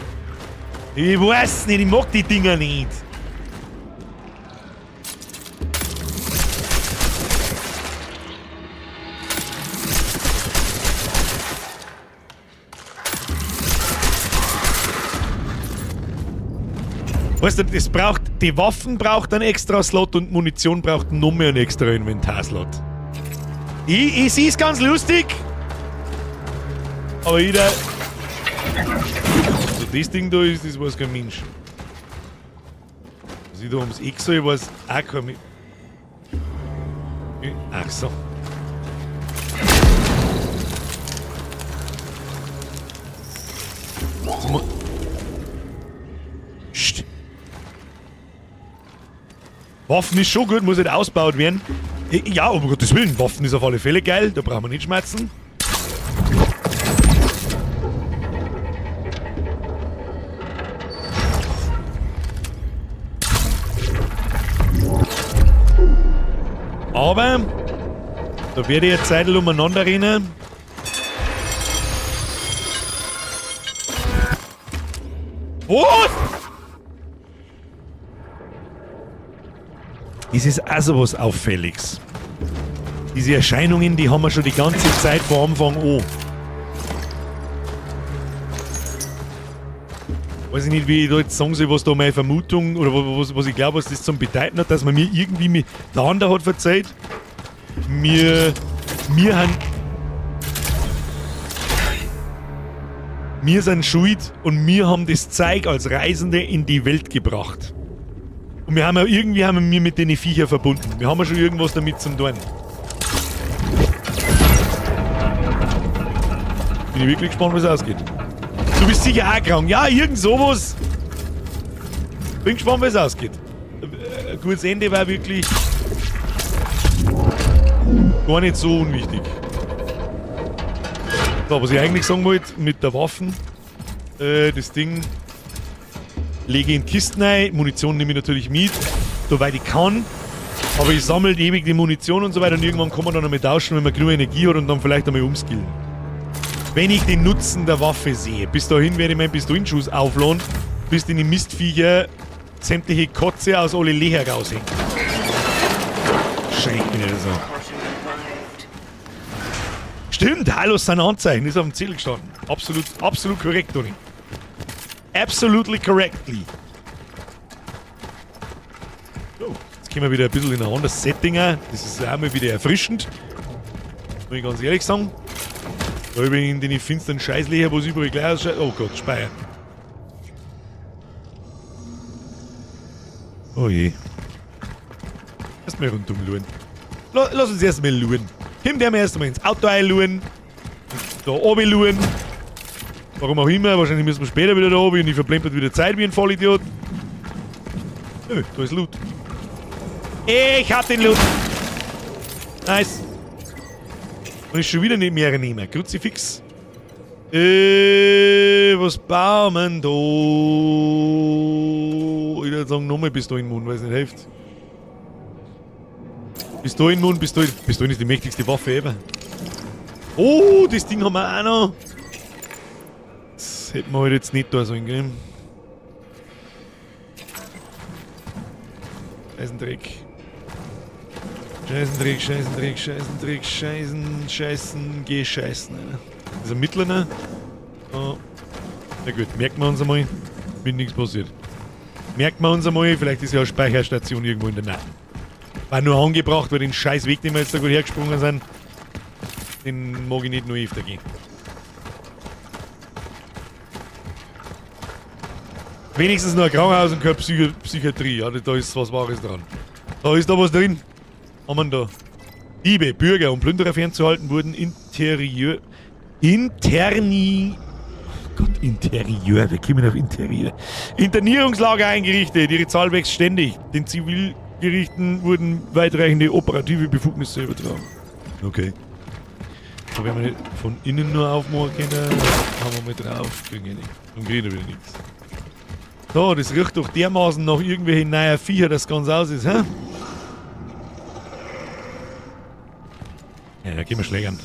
Ich weiß nicht, ich mag die Dinger nicht. Weißt du, das braucht, die Waffen braucht einen extra Slot und Munition braucht noch mehr einen extra Inventarslot. Es ist ganz lustig, aber jeder. Also das Ding da ist, das weiß kein Mensch. Was ich da ums Eck soll, weiß auch kein Mensch. Ach so. Psst. Waffen ist schon gut, muss nicht ausgebaut werden. Ja, um Gottes Willen, Waffen ist auf alle Fälle geil, da brauchen wir nicht schmerzen. Aber da werde ich jetzt Zeitl umeinander rennen. Was? Das ist auch so was Auffälliges. Diese Erscheinungen, die haben wir schon die ganze Zeit von Anfang an. Weiß ich nicht, wie ich da jetzt sagen soll, was da meine Vermutung oder was ich glaube, was das zum bedeuten hat, dass man mir irgendwie mit der andere hat verzeiht. Wir sind schuld und wir haben das Zeug als Reisende in die Welt gebracht. Und wir haben ja irgendwie haben wir mit den Viecher verbunden. Wir haben ja schon irgendwas damit zum tun. Bin ich wirklich gespannt, wie es ausgeht. Du bist sicher auch krank. Ja, irgend sowas. Bin gespannt, wie es ausgeht. Ein gutes Ende war wirklich gar nicht so unwichtig. So, was ich eigentlich sagen wollte, mit der Waffen, das Ding lege ich in Kisten rein, Munition nehme ich natürlich mit, soweit ich kann. Aber ich sammle ewig die Munition und so weiter und irgendwann kann man dann einmal tauschen, wenn man genug Energie hat und dann vielleicht einmal umskillen. Wenn ich den Nutzen der Waffe sehe. Bis dahin werde ich meinen Pistolenschuss aufladen, bis die Mistviecher sämtliche Kotze aus alle Löcher raushängen. Schreckt mich nicht so. Stimmt, Halos sind Anzeichen, ist auf dem Zettel gestanden. Absolut, absolut korrekt, Toni. Absolutely correctly. So, jetzt kommen wir wieder ein bisschen in ein anderes Setting. Das ist auch mal wieder erfrischend. Muss ich ganz ehrlich sagen. Da hab ich in den finsteren Scheißlöcher, wo es überall gleich ausschaut. Oh Gott, Speier. Oh je. Erstmal rundum luren. Lass uns erstmal luren. Komm, der mir erstmal ins Auto einluren. Da oben luren. Warum auch immer, wahrscheinlich müssen wir später wieder da oben und ich verplempert wieder Zeit wie ein Vollidiot. Nö, da ist Loot. Ich hab den Loot! Nice. Und ist schon wieder nicht mehrere nehmen. Kruzifix. Was bauen wir denn da? Ich würde sagen, nochmal Pistolenmund, weil es nicht hilft. Pistolenmund, Pistolen. Pistolen ist die mächtigste Waffe ever. Oh, das Ding haben wir auch noch. Das hätten wir halt jetzt nicht da sollen, gell? Scheißendreck. Scheißendreck, Scheißendreck, Scheißendreck, Scheißen, Scheißen, geh scheißen, Alter. Das ist ein mittlerer. Oh. Na gut, merken wir uns einmal, wenn nichts passiert. Merken wir uns einmal, vielleicht ist ja eine Speicherstation irgendwo in der Nähe. War nur angebracht, weil den scheiß Weg, den wir jetzt da gut hergesprungen sind, den mag ich nicht nur öfter gehen. Wenigstens nur ein Krankenhaus und keine Psychiatrie. Ja, da ist was Wahres dran. Da ist da was drin. Haben wir da. Diebe, Bürger und Plünderer fernzuhalten, wurden Interieur. Interni. Oh Gott, Interieur. Wir kommen auf Interieur. Internierungslager eingerichtet. Ihre Zahl wächst ständig. Den Zivilgerichten wurden weitreichende operative Befugnisse übertragen. Okay. Da werden wir nicht von innen nur aufmachen können. Haben wir mal drauf. Kriegen wir nicht. Dann kriegen wir wieder nichts. So, das riecht doch dermaßen nach irgendwelchen neuen Viecher, dass es ganz aus ist, hä? Ja, da gehen wir schlägern.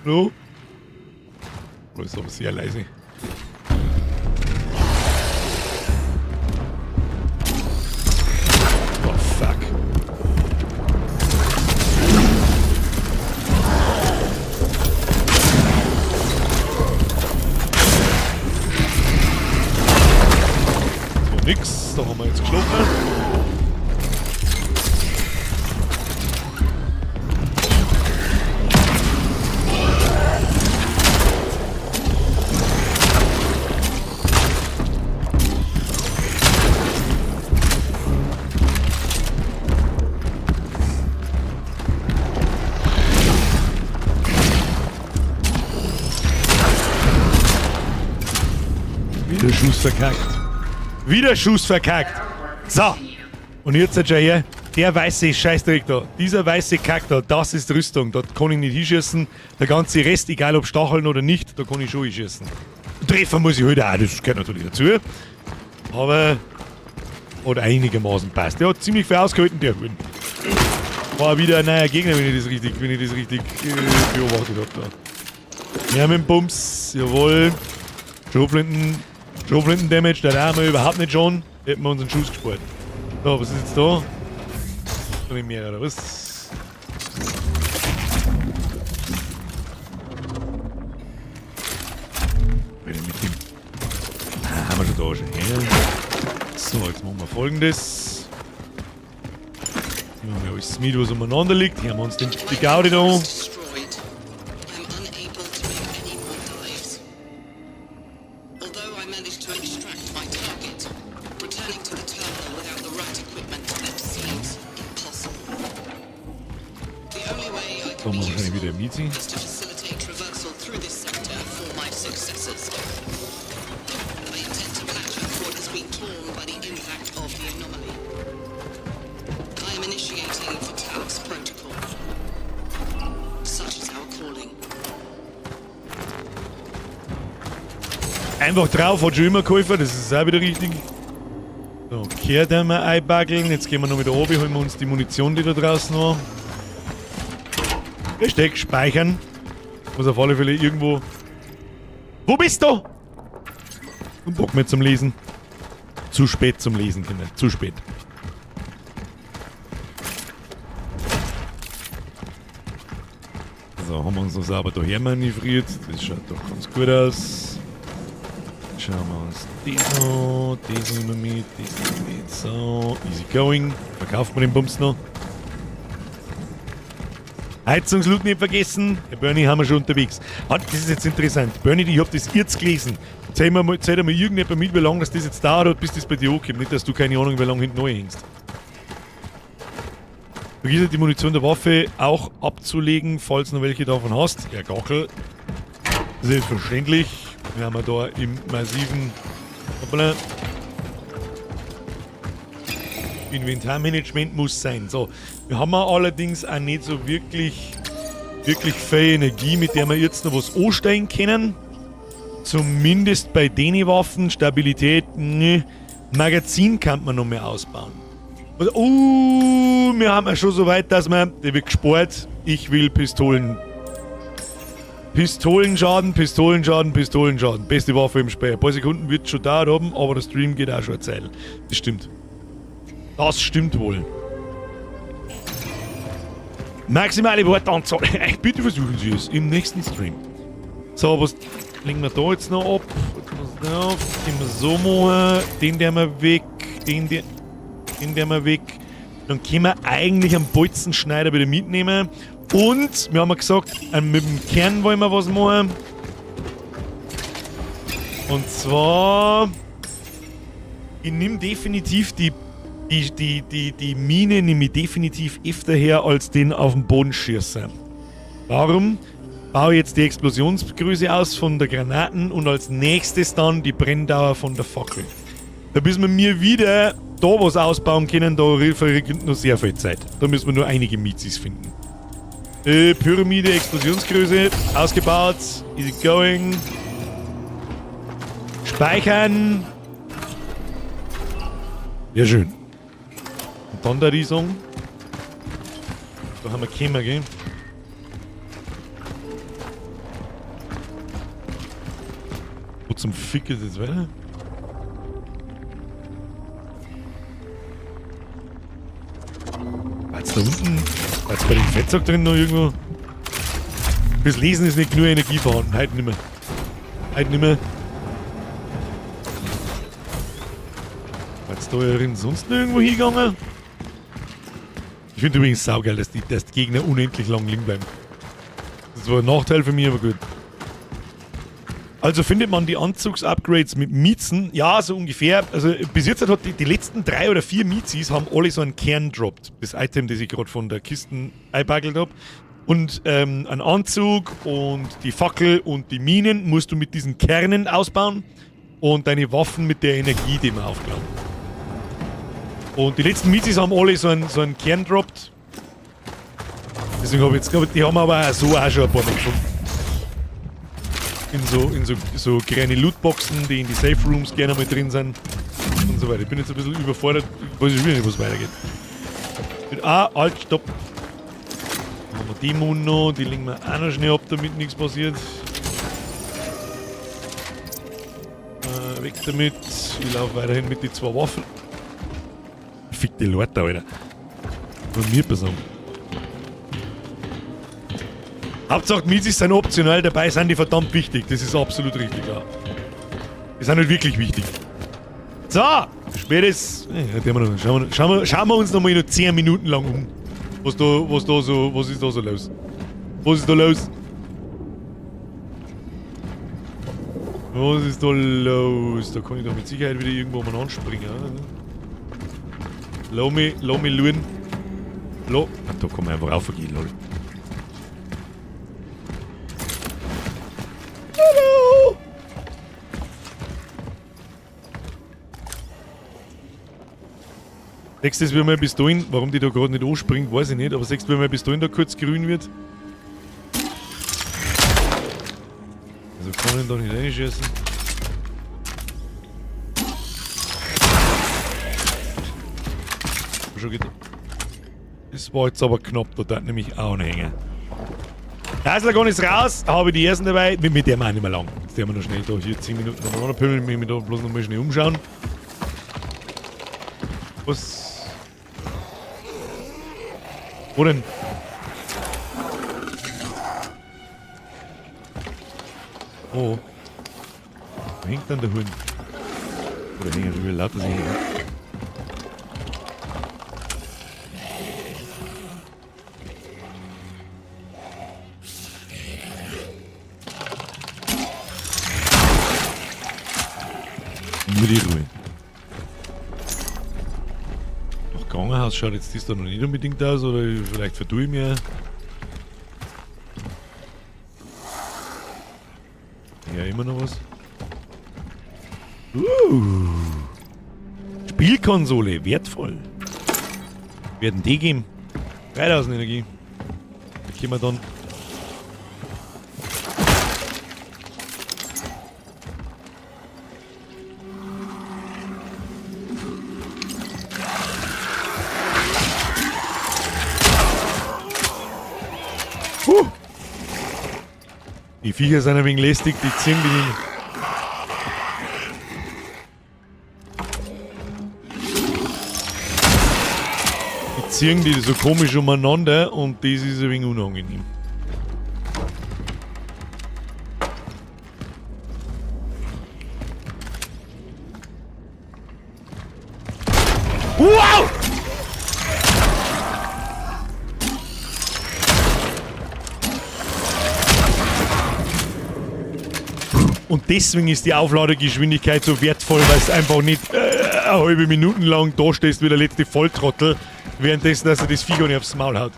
So. Oh, ist aber sehr leise. Oh, fuck. So, nix. Da haben wir jetzt geschlafen. Wieder Schuss verkackt. Wieder Schuss verkackt. So. Und jetzt schau her. Der weiße Scheißdreck da. Dieser weiße Kack da, das ist Rüstung. Da kann ich nicht hinschießen. Der ganze Rest, egal ob Stacheln oder nicht, da kann ich schon hinschießen. Treffen muss ich halt auch, das gehört natürlich dazu. Aber hat einigermaßen passt. Der hat ziemlich viel ausgehalten, der Hund. War wieder ein neuer Gegner, wenn ich das richtig beobachtet hab da. Ja, mit dem Bums, jawohl. Schrotflinten-Damage, der haben wir überhaupt nicht schon. Hätten wir uns einen Schuss gespart. So, was ist jetzt da? Noch nicht mehr, oder was? Wieder mit dem. Ah, haben wir schon da schon. Ja. So, jetzt machen wir Folgendes. Nehmen wir alles mit, was umeinander liegt. Hier haben wir uns die Gaudi da an. Da haben wir wahrscheinlich wieder ein Meeting. Einfach drauf, hat schon immer geholfen, das ist auch wieder richtig. So, kehrt einmal einbackeln. Jetzt gehen wir noch wieder runter, holen wir uns die Munition, die da draußen war. Hashtag speichern. Muss auf alle Fälle irgendwo. Wo bist du? Und Bock mehr zum Lesen. Zu spät zum Lesen, Kinder. Zu spät. So, haben wir uns noch sauber daher manövriert. Das schaut doch ganz gut aus. Schauen wir uns das an. Das nehmen wir mit, das nehmen wir mit. So, easy going. Verkaufen wir den Bums noch. Heizungsloot nicht vergessen. Der Bernie haben wir schon unterwegs. Ah, das ist jetzt interessant. Bernie, ich hab das jetzt gelesen. Zähl mir mal, zähl mal irgendjemand mit, wie lange das jetzt dauert hat, bis das bei dir ankommt. Nicht, dass du keine Ahnung, wie lange hinten neu hängst. Vergiss die Munition der Waffe auch abzulegen, falls du noch welche davon hast. Ja, Gockel. Selbstverständlich. Wir haben da im massiven Hoppala. Inventarmanagement muss sein. So, wir haben allerdings auch nicht so wirklich, wirklich viel Energie, mit der wir jetzt noch was anstellen können. Zumindest bei den Waffen. Stabilität, ne. Magazin kann man noch mehr ausbauen. Wir haben ja schon so weit, dass wir, der wird gespart. Ich will Pistolen. Pistolenschaden, Pistolenschaden, Pistolenschaden. Beste Waffe im Spiel. Ein paar Sekunden wird schon dauert haben, aber der Stream geht auch schon eine Zeit. Das stimmt. Das stimmt wohl. Maximale Wortanzahl. Bitte versuchen Sie es im nächsten Stream. So, was legen wir da jetzt noch ab? Den wir so machen. Den der wir weg. Den der wir weg. Dann können wir eigentlich einen Bolzenschneider wieder mitnehmen. Und wir haben ja gesagt, mit dem Kern wollen wir was machen. Und zwar... Ich nehme definitiv die Mine nehme ich definitiv öfter her, als den auf dem Boden schießen. Warum? Baue jetzt die Explosionsgröße aus von der Granaten und als nächstes dann die Brenndauer von der Fackel. Da müssen wir mir wieder da was ausbauen können, da verrinnt noch sehr viel Zeit. Da müssen wir nur einige Mizis finden. Pyramide, Explosionsgröße, ausgebaut, easy going. Speichern. Sehr schön. Und dann der Riesung. Da haben wir Kämmer, gell? Wo zum Fick ist jetzt weiter? War jetzt da unten? War jetzt bei dem Fettsack drin noch irgendwo? Fürs Lesen ist nicht genug Energie vorhanden. Heute nimmer. Heute nimmer. War jetzt da drin sonst noch irgendwo hingegangen? Ich finde übrigens saugeil, dass die Gegner unendlich lang liegen bleiben. Das war ein Nachteil für mich, aber gut. Also findet man die Anzugs-Upgrades mit Miezen? Ja, so ungefähr. Also bis jetzt hat die letzten 3 oder 4 Miezis haben alle so einen Kern droppt. Das Item, das ich gerade von der Kiste einpackelt hab. Und einen Anzug und die Fackel und die Minen musst du mit diesen Kernen ausbauen. Und deine Waffen mit der Energie, die wir aufgeladen. Und die letzten Miezis haben alle so einen Kern droppt. Deswegen habe ich jetzt, glaub ich, die haben aber auch so auch schon ein paar Mal gefunden. In so kleine Lootboxen, die in die Safe Rooms gerne mal drin sind und so weiter. Ich bin jetzt ein bisschen überfordert, ich weiß wieder nicht, was weitergeht. Ah, halt, stopp. Dann haben wir die Moon noch, die legen wir auch noch schnell ab, damit nichts passiert. Weg damit. Ich laufe weiterhin mit den 2 Waffen. Fick die Leute, Alter. Von mir besorgen. Hauptsache, Miezis sind optional, dabei sind die verdammt wichtig. Das ist absolut richtig, ja. Die sind nicht wirklich wichtig. So, spätes. Ja, schauen wir uns nochmal noch 10 Minuten lang um. Was ist da so los? Was ist da los? Was ist da los? Da kann ich doch mit Sicherheit wieder irgendwo mal anspringen. Lass mich schauen. Ach, da kann man einfach raufgehen, lol. Hallo! Nächstes, wenn wir bis dahin, warum die da gerade nicht anspringt, weiß ich nicht, aber sechstes, wenn wir bis dahin da kurz grün wird. Also kann ich da nicht reinschießen. Schon geht. Das war jetzt aber knapp, da darf nämlich auch noch hängen. Heißlergon ist raus, habe ich die ersten dabei, mit der auch nicht mehr lang. Jetzt werden wir noch schnell da hier 10 Minuten nochmal pümmeln, mich da bloß noch mal schnell umschauen. Was? Wo denn? Oh. Wo hängt denn der Hund? Oder hängen schon wieder lauter Sachen. Nur die Ruhe. Nach Krankenhaus schaut jetzt das da noch nicht unbedingt aus, oder vielleicht vertue ich mir. Ja, immer noch was. Spielkonsole, wertvoll. Werden die geben. 3000 Energie. Da können wir dann. Die Viecher sind ein wenig lästig, die ziehen die. Die ziehen die so komisch umeinander und das ist ein wenig unangenehm. Wow! Und deswegen ist die Aufladegeschwindigkeit so wertvoll, weil es einfach nicht eine halbe Minute lang da stehst wie der letzte Volltrottel, währenddessen, dass er das Vieh gar nicht aufs Maul haut.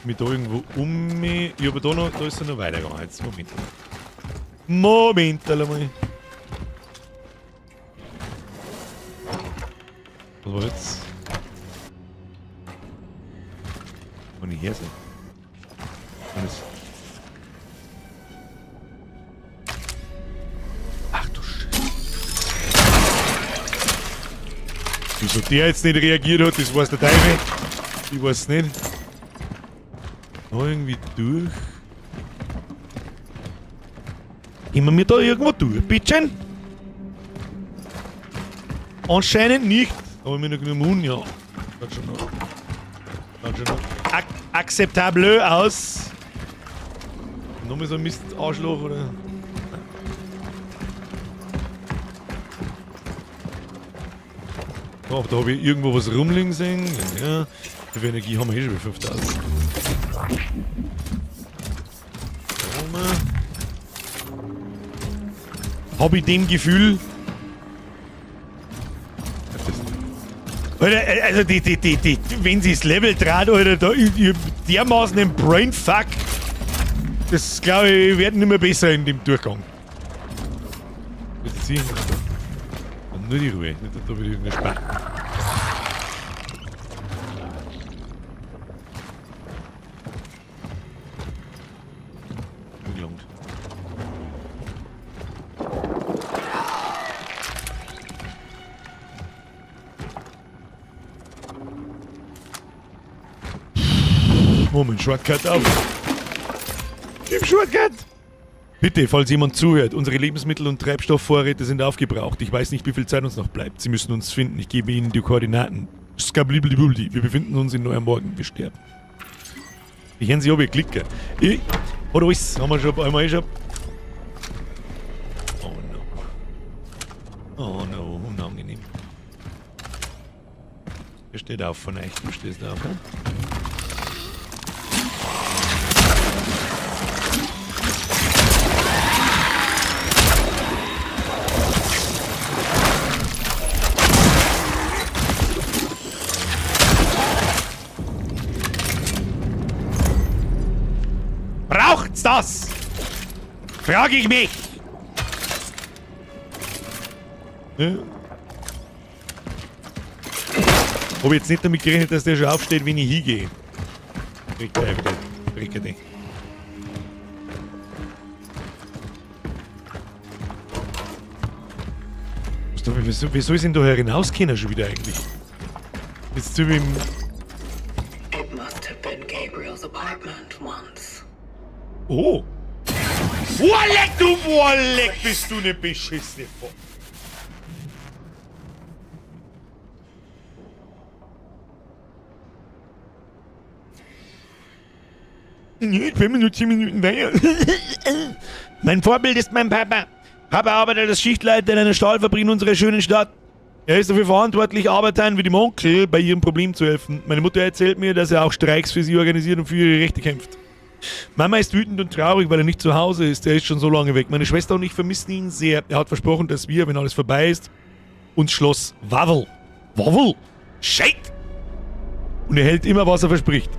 Mit da irgendwo um mich. Ja, aber da noch, da ist er noch weitergegangen. Jetzt, Moment. Moment einmal. Was war jetzt? Wo ich her sein? Alles. Ach du Scheiße. Wieso der jetzt nicht reagiert hat, das weiß der Teufel. Ich weiß nicht. Noch irgendwie durch. Gehen wir mir da irgendwo durch, bitteschön? Anscheinend nicht. Aber mir noch genug Mund, ja. Schaut schon noch. Schaut schon noch akzeptabel aus. Nochmal so ein Mist-Arschloch, oder? Oh, da habe ich irgendwo was rumliegen sehen. Ja, ja. Wie viel Energie haben wir eh schon? 5000. Hab ich dem Gefühl. Alter, also die, wenn sie das Level dreht, Alter, da, ich hab dermaßen einen Brainfuck. Das, glaube ich, wird nicht mehr besser in dem Durchgang. Jetzt ziehen. Und nur die Ruhe, nicht, dass da wieder irgendein Spaß. Moment, Shortcut auf. Gib Shortcut! Bitte, falls jemand zuhört, unsere Lebensmittel- und Treibstoffvorräte sind aufgebraucht. Ich weiß nicht, wie viel Zeit uns noch bleibt. Sie müssen uns finden. Ich gebe Ihnen die Koordinaten. Skabliblibubli. Wir befinden uns in Neuermorgen. Wir sterben. Ich hören Sie, ob ich klicke. Ich, hat alles. Haben wir schon einmal schon. Oh no. Oh no, unangenehm. Wer steht auf von euch? Du stehst auf, ne? Braucht's das? Frag ich mich. Ja. Hab ich jetzt nicht damit gerechnet, dass der schon aufsteht, wenn ich hingehe. Rickete. Wie soll ich denn da hinaus können schon wieder eigentlich? Jetzt zu ihm. It must have been Gabriel's apartment once. Oh! Woah, leck du, woah, leck, bist du ne beschissene Voll. Nee, ich bin nur 10 Minuten weiter. Mein Vorbild ist mein Papa. Papa arbeitet als Schichtleiter in einer Stahlfabrik in unserer schönen Stadt. Er ist dafür verantwortlich, Arbeitern wie dem Onkel bei ihrem Problem zu helfen. Meine Mutter erzählt mir, dass er auch Streiks für sie organisiert und für ihre Rechte kämpft. Mama ist wütend und traurig, weil er nicht zu Hause ist. Er ist schon so lange weg. Meine Schwester und ich vermissen ihn sehr. Er hat versprochen, dass wir, wenn alles vorbei ist, uns Schloss Wawel. Wawel? Shit! Und er hält immer, was er verspricht.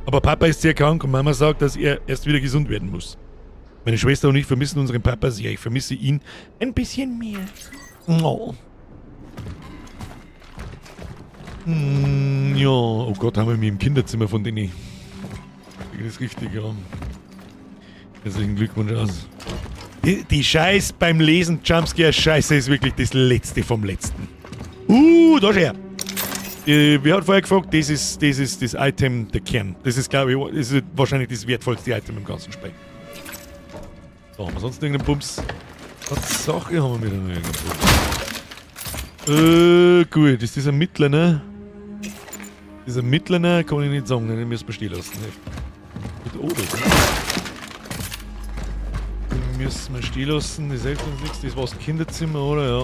Aber Papa ist sehr krank und Mama sagt, dass er erst wieder gesund werden muss. Meine Schwester und ich vermissen unseren Papa sehr. Ich vermisse ihn ein bisschen mehr. Oh. Ja, oh Gott, haben wir mich im Kinderzimmer von denen. Das ist richtig, ja. Herzlichen Glückwunsch aus. Die Scheiß beim Lesen, Jumpscare-Scheiße ist wirklich das Letzte vom Letzten. Da ist er. Wer hat vorher gefragt, das ist das Item, der Kern. Das ist, glaube ich, das ist wahrscheinlich das wertvollste Item im ganzen Spiel. So, haben wir sonst irgendeinen Bums? Tatsache haben wir wieder noch irgendeinen Bums. Gut, ist das ein mittlerer? Dieser mittlerer kann ich nicht sagen, den müssen wir stehen lassen. Mit oben. Den müssen wir stehen lassen, das hilft uns nichts. Das war das Kinderzimmer, oder? Ja.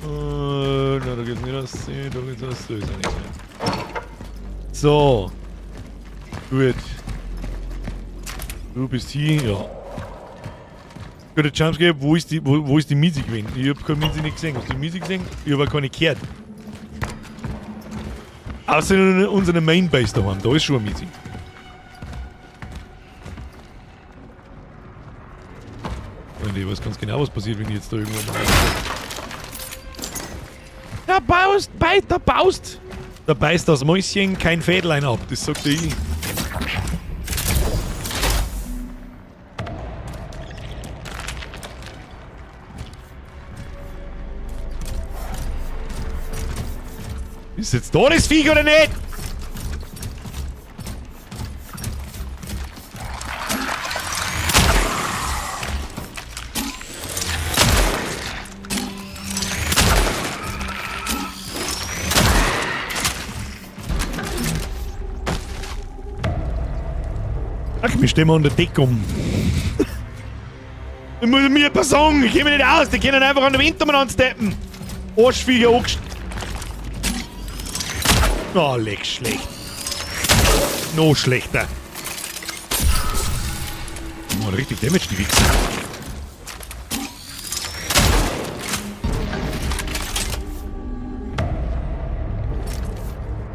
Nein, da geht's nicht raus. Da geht's raus. Da ist auch nichts mehr. So. Gut. Du bist hier, ja. Gut, der Jumpscare, wo ist die Miese gewesen? Ich hab keine Miese nicht gesehen. Hast du die Miese gesehen? Ich hab auch keine gehört. Außer in unserer Main Base daheim, da ist schon eine Miese. Und ich weiß ganz genau, was passiert, wenn ich jetzt da irgendwo mal. Da baust, da baust! Da beißt das Mäuschen kein Fädlein ab, das sagt ich. Ist jetzt da das Viech oder nicht? Ach, wir stehen mal unter Deckung. Ich muss mir etwas sagen, ich komme nicht aus, die können einfach an der Wind umeinander steppen. Arschviecher angest... Oh, leck schlecht. Noch schlechter. Oh, richtig Damage, die Wichser.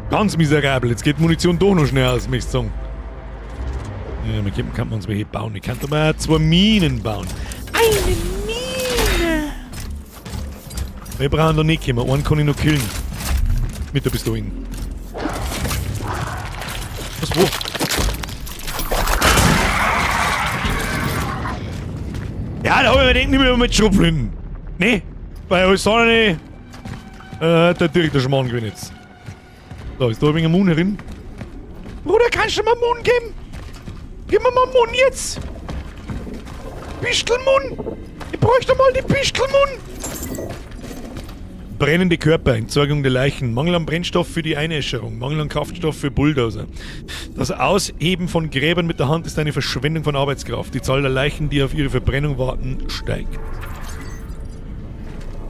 Ganz miserabel. Jetzt geht Munition doch noch schnell aus, möchte ich sagen. Ja, man kann uns welche bauen. Ich kann aber 2 Minen bauen. Eine Mine! Wir brauchen da nicht kommen. Einen kann ich noch killen. Mit der Pistole. Was, wo? Ja, da hab ich mir gedacht, nicht mehr mit Schrotflinten. Nee, weil alles andere der direkt der Schmarrn gewinnt jetzt. So, ist da ein wenig Moon herin? Bruder, kannst du mir Moon geben? Gib mir mal Moon jetzt! Pistelmoon! Ich bräuchte mal die Pistelmoon! Brennende Körper, Entsorgung der Leichen, Mangel an Brennstoff für die Einäscherung, Mangel an Kraftstoff für Bulldozer. Das Ausheben von Gräbern mit der Hand ist eine Verschwendung von Arbeitskraft. Die Zahl der Leichen, die auf ihre Verbrennung warten, steigt.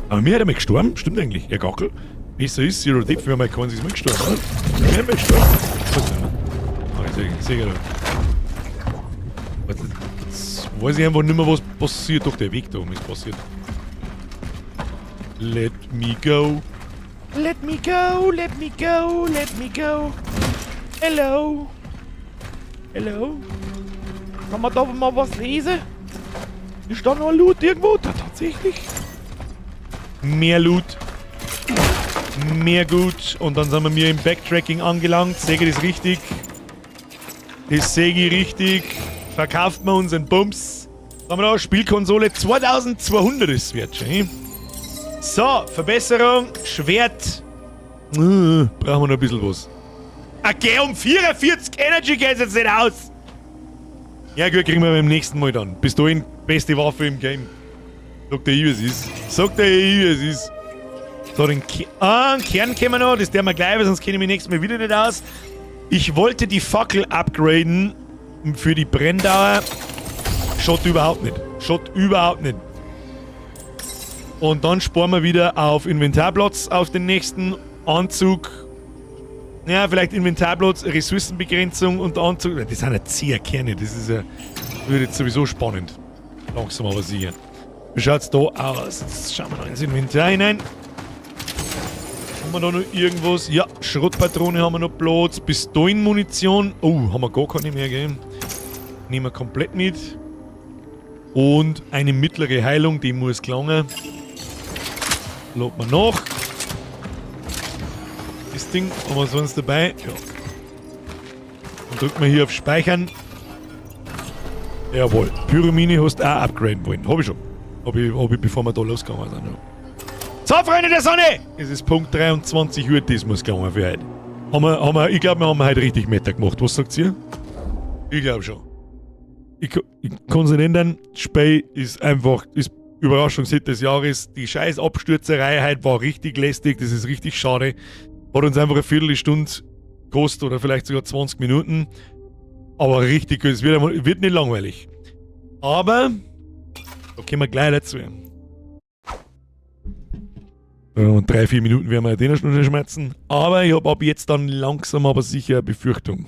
Aber mir hat er mal gestorben? Stimmt eigentlich. Ja, Gackel. Besser ist, Zero Depth, wir haben ja keinen sich mal gestorben, oder? Wir haben mal gestorben. Ah, ich sehe da. Jetzt weiß ich einfach nicht mehr, was passiert. Doch, der Weg da oben ist passiert. Let me go. Let me go, let me go, let me go. Hello. Hello. Kann man da mal was lesen? Ist da noch Loot irgendwo? Da tatsächlich. Mehr Loot. Mehr gut. Und dann sind wir mir im Backtracking angelangt. Sehe ich das richtig? Das sehe ich richtig. Verkauft man unseren Bums. Was haben wir da? Spielkonsole 2200 ist es wert schon. So, Verbesserung, Schwert. Brauchen wir noch ein bisschen was. Okay, um 44 Energy geht's jetzt nicht aus. Ja gut, kriegen wir beim nächsten Mal dann. Bis dahin, beste Waffe im Game. Sagt der ich, wie es ist. Sagt der ich, wie es ist. So, den Kern kennen wir noch. Das der wir gleich, weil sonst kenne ich mich nächstes Mal wieder nicht aus. Ich wollte die Fackel upgraden für die Brenndauer. Schaut überhaupt nicht. Schaut überhaupt nicht. Und dann sparen wir wieder auf Inventarplatz, auf den nächsten Anzug. Ja, vielleicht Inventarplatz, Ressourcenbegrenzung und Anzug. Das sind ja 10 Kerne, das ist ja, wird jetzt sowieso spannend. Langsam aber sicher. Wie schaut's da aus? Jetzt schauen wir noch ins Inventar hinein. Haben wir da noch irgendwas? Ja, Schrottpatrone haben wir noch Platz. Pistolenmunition. Oh, haben wir gar keine mehr, gell? Nehmen wir komplett mit. Und eine mittlere Heilung, die muss gelangen. Laden wir nach. Das Ding haben wir sonst dabei. Ja. Dann drücken wir hier auf Speichern. Jawohl. Pyromine hast du auch upgraden wollen. Hab ich schon. Hab ich, bevor wir da losgegangen sind. Ja. So, Freunde der Sonne! Es ist Punkt 23 Uhr, das muss gelangen für heute. Ich glaube, wir haben heute richtig Meta gemacht. Was sagt ihr? Ich glaube schon. Ich kann es nicht ändern. Spiel ist einfach, ist Überraschungshit des Jahres. Die scheiß Abstürzerei heute war richtig lästig, das ist richtig schade. Hat uns einfach eine Viertelstunde gekostet oder vielleicht sogar 20 Minuten. Aber richtig gut, es wird nicht langweilig. Aber, da kommen wir gleich dazu. Und 3, 4 Minuten werden wir den schon schmerzen. Aber ich habe ab jetzt dann langsam aber sicher eine Befürchtung,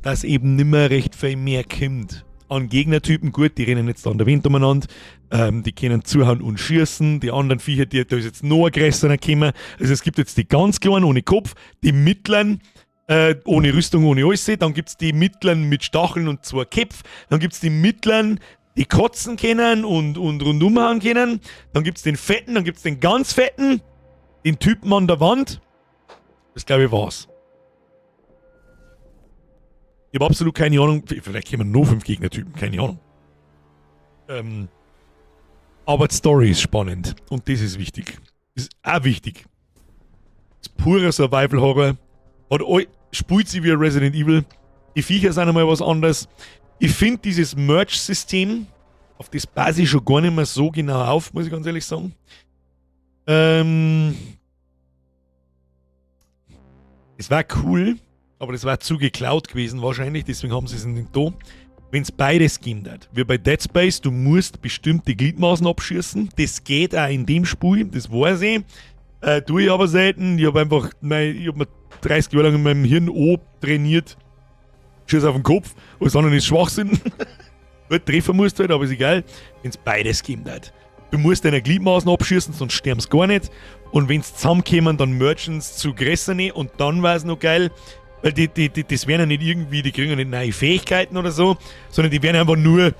dass eben nimmer recht viel mehr kommt. An Gegnertypen, gut, die rennen jetzt an der Wand umeinander, die können zuhauen und schießen, die anderen Viecher, da ist jetzt noch ein größerer gekommen. Also es gibt jetzt die ganz kleinen ohne Kopf, die mittleren, ohne Rüstung, ohne alles, dann gibt's die mittleren mit Stacheln und zwei Köpfen, dann gibt's die mittleren, die kotzen können und rundumhauen können, dann gibt's den fetten, dann gibt's den ganz fetten, den Typen an der Wand. Das glaube ich war's. Ich hab absolut keine Ahnung, vielleicht kommen noch 5 Gegnertypen, keine Ahnung. Aber die Story ist spannend und das ist wichtig. Das ist auch wichtig. Das ist purer Survival Horror. Spielt sich wie Resident Evil. Die Viecher sind einmal was anderes. Ich find dieses Merge-System, auf das passe ich schon gar nicht mehr so genau auf, muss ich ganz ehrlich sagen. Es war cool, aber das war zu geklaut gewesen wahrscheinlich, deswegen haben sie es nicht da. Wenn's beides gegeben hat. Wie bei Dead Space, du musst bestimmte Gliedmaßen abschießen. Das geht auch in dem Spiel, das weiß ich. Tue ich aber selten. Ich hab einfach mein, ich hab mir 30 Jahre lang in meinem Hirn trainiert. Schieß auf den Kopf, alles andere ist Schwachsinn. Gut, treffen musst du halt, aber ist egal. Wenn's beides gegeben hat. Du musst deine Gliedmaßen abschießen, sonst stirbst du gar nicht. Und wenn's zusammenkommen, dann mergen sie zu größeren und dann war's noch geil. Weil das werden ja nicht irgendwie, die kriegen ja nicht neue Fähigkeiten oder so, sondern die werden einfach nur,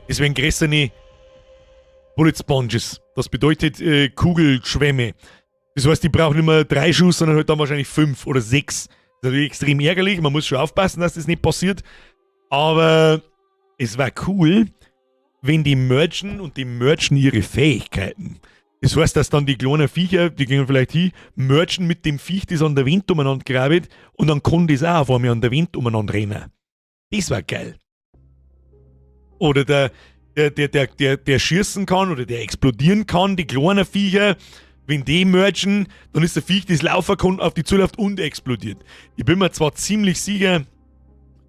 das werden größere Bullet Sponges. Das bedeutet Kugelschwämme. Das heißt, die brauchen nicht mehr 3 Schuss, sondern halt dann wahrscheinlich 5 oder 6. Das ist natürlich extrem ärgerlich, man muss schon aufpassen, dass das nicht passiert. Aber es war cool, wenn die mergen und die mergen ihre Fähigkeiten. Das heißt, dass dann die kleinen Viecher, die gehen vielleicht hin, mergen mit dem Viech, das an der Wand umeinander grabt, und dann kann das auch auf einmal an der Wand umeinander rennen. Das war geil. Oder der schießen kann oder der explodieren kann, die kleinen Viecher, wenn die mergen, dann ist der Viech, das laufen kann, auf die zuläuft und explodiert. Ich bin mir zwar ziemlich sicher,